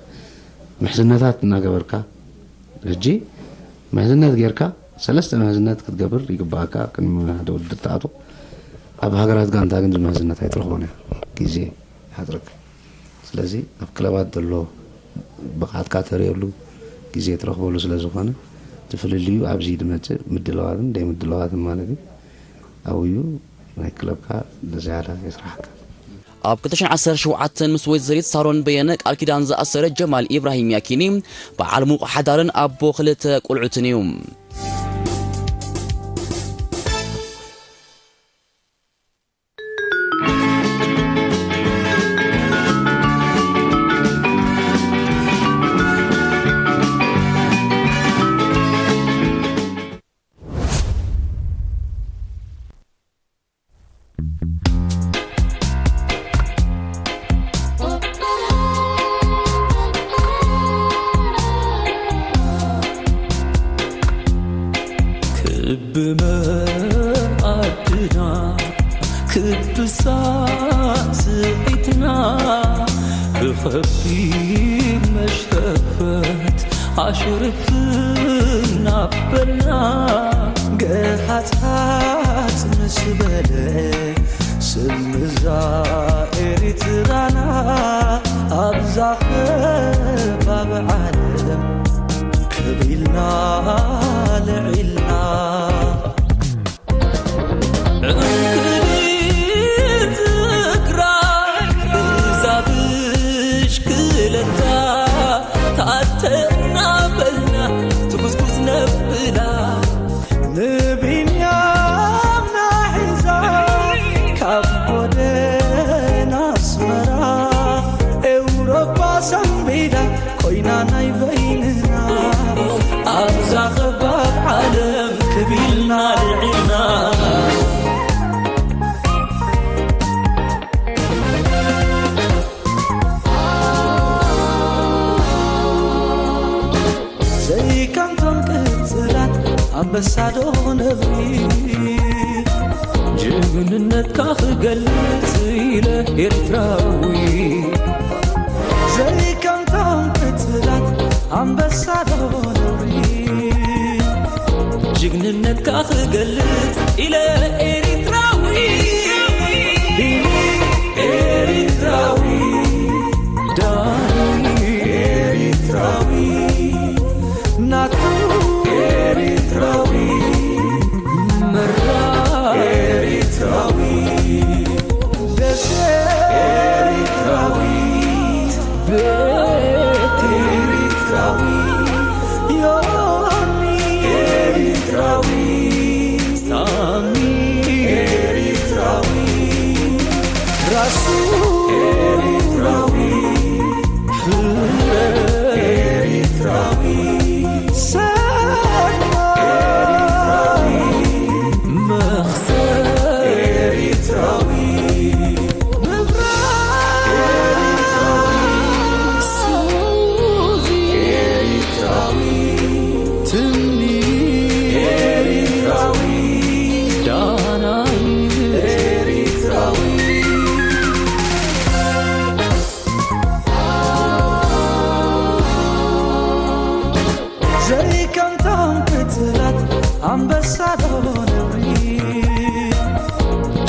ምሕዝነታት እናገበርካ፣ ሕጂ ምሕዝነት ጌርካ፣ ሰለስተ ምሕዝነት ክትገብር ይግባኣካ፣ ቅድሚ ሓደ ውድድር ትኣቱ። ኣብ ሃገራት ጋንታ ግን እዚ ምሕዝነት ኣይትረኽቦን እያ፣ ግዜ ይሓጽረካ። ስለዚ ኣብ ክለባት ዘሎ ብቕዓትካ ተርእየሉ ግዜ ትረኽበሉ ስለ ዝኾነ፣ እቲ ፍልልዩ ኣብዚ ድመጽእ፣ ምድላዋትን ደይምድላዋትን ማለት እዩ። ኣብኡ እዩ ናይ ክለብካ ብዝያዳ የስርሓካ። ኣብ ክልተ ሽሕን ዓሰርተ ሸውዓተን ምስ ወይዘሪት ሳሮን በየነ ቃል ኪዳን ዝኣሰረ ጀማል ኢብራሂም ያኪኒ፣ በዓል ሙቕ ሓዳርን ኣቦ ክልተ ቆልዑትን እዩ። ክብ መኣድና፣ ክብ ሳስዒትና፣ ብኸቢድ መሽረፈት ኣሽርፍና በልና። ገሓጽሓጽ ምስ በለ ስምዛ ኤሪትራና ኣብዛ ከባቢ ዓለም ክብ ኢልና ልዒልና። ዕንክሊል ትግራይ እዛ ብሽክለታ ታተና በልና ትጉዝጉዝ ነብላ። ንቢንያምና ሒዛ ካብ ጎደና ኣስመራ ኤውሮጳ ሰንቢዳ ኮይና ናይ በይንና ኣብዛ ከባብ ዓለም ካንቶም ቅጽላት ኣንበሳዶ ነብሪ ጅግንነትካ ክገልጽ ኢለ ኤርትራዊ ዘይካንቶም ቅጽላት ኣንበሳዶ ነብሪ ጅግንነትካ ክገልጽ ኢለ ኤርትራዊ ኤርትራዊ ዳኒ ኤርትራዊ ናቱ ኤርትራዊ መራ ኤርትራዊ ደሴ ኤርትራዊ ቤት ኤርትራዊ ዮኒ ኤርትራዊ ሳሚ ኤርትራዊ ራሱ ኤርትራዊ ፍረ ኤርትራዊ ሰማ ኤርትራዊ መኽሰብ ኤርትራዊ መብራት ኤርትራዊ ሱዚ ኤርትራዊ ትምኒ ኤርትራዊ ዳናይት ኤርትራዊ ዘይከምቶም ቅጽላት ኣንበሳዶ ነብሪ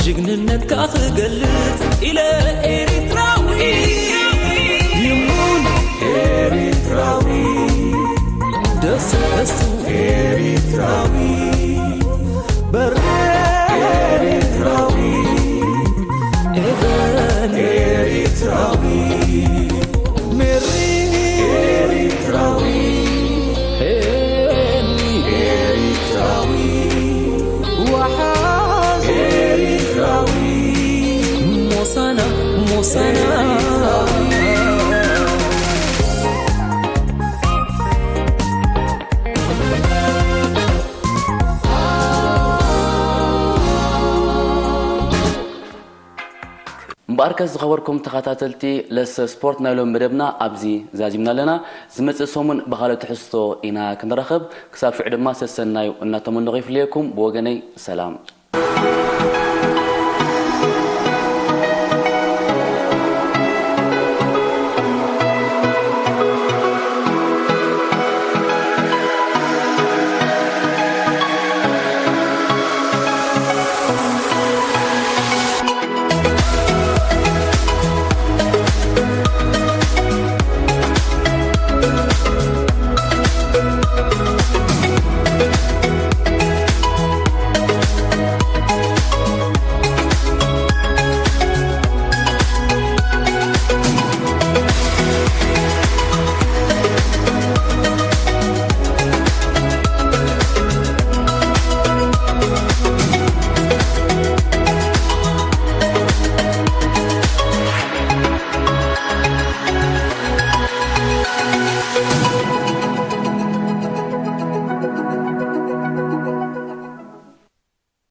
ጅግንነትካ ክገልጽ ኢለ ኤርትራዊ ይሙን ኤርትራዊ ደስደሱ ኤርትራዊ በረ ኤርትራዊ ኤቨን ኤርትራዊ ሜሪ ኤርትራዊ ሄኒ ኤርትራዊ ዋሓዝ ኤርትራዊ ሞሳና ሞሳና እምበኣርከስ ዝኸበርኩም ተኸታተልቲ ለሰ ስፖርት ናይ ሎም መደብና ኣብዚ ዛዚምና ኣለና። ዝመጽእ ሰሙን ብኻልእ ትሕዝቶ ኢና ክንራኸብ። ክሳብ ሽዑ ድማ ሰሰናዩ እናተመነኹ ይፍለየኩም። ብወገነይ ሰላም።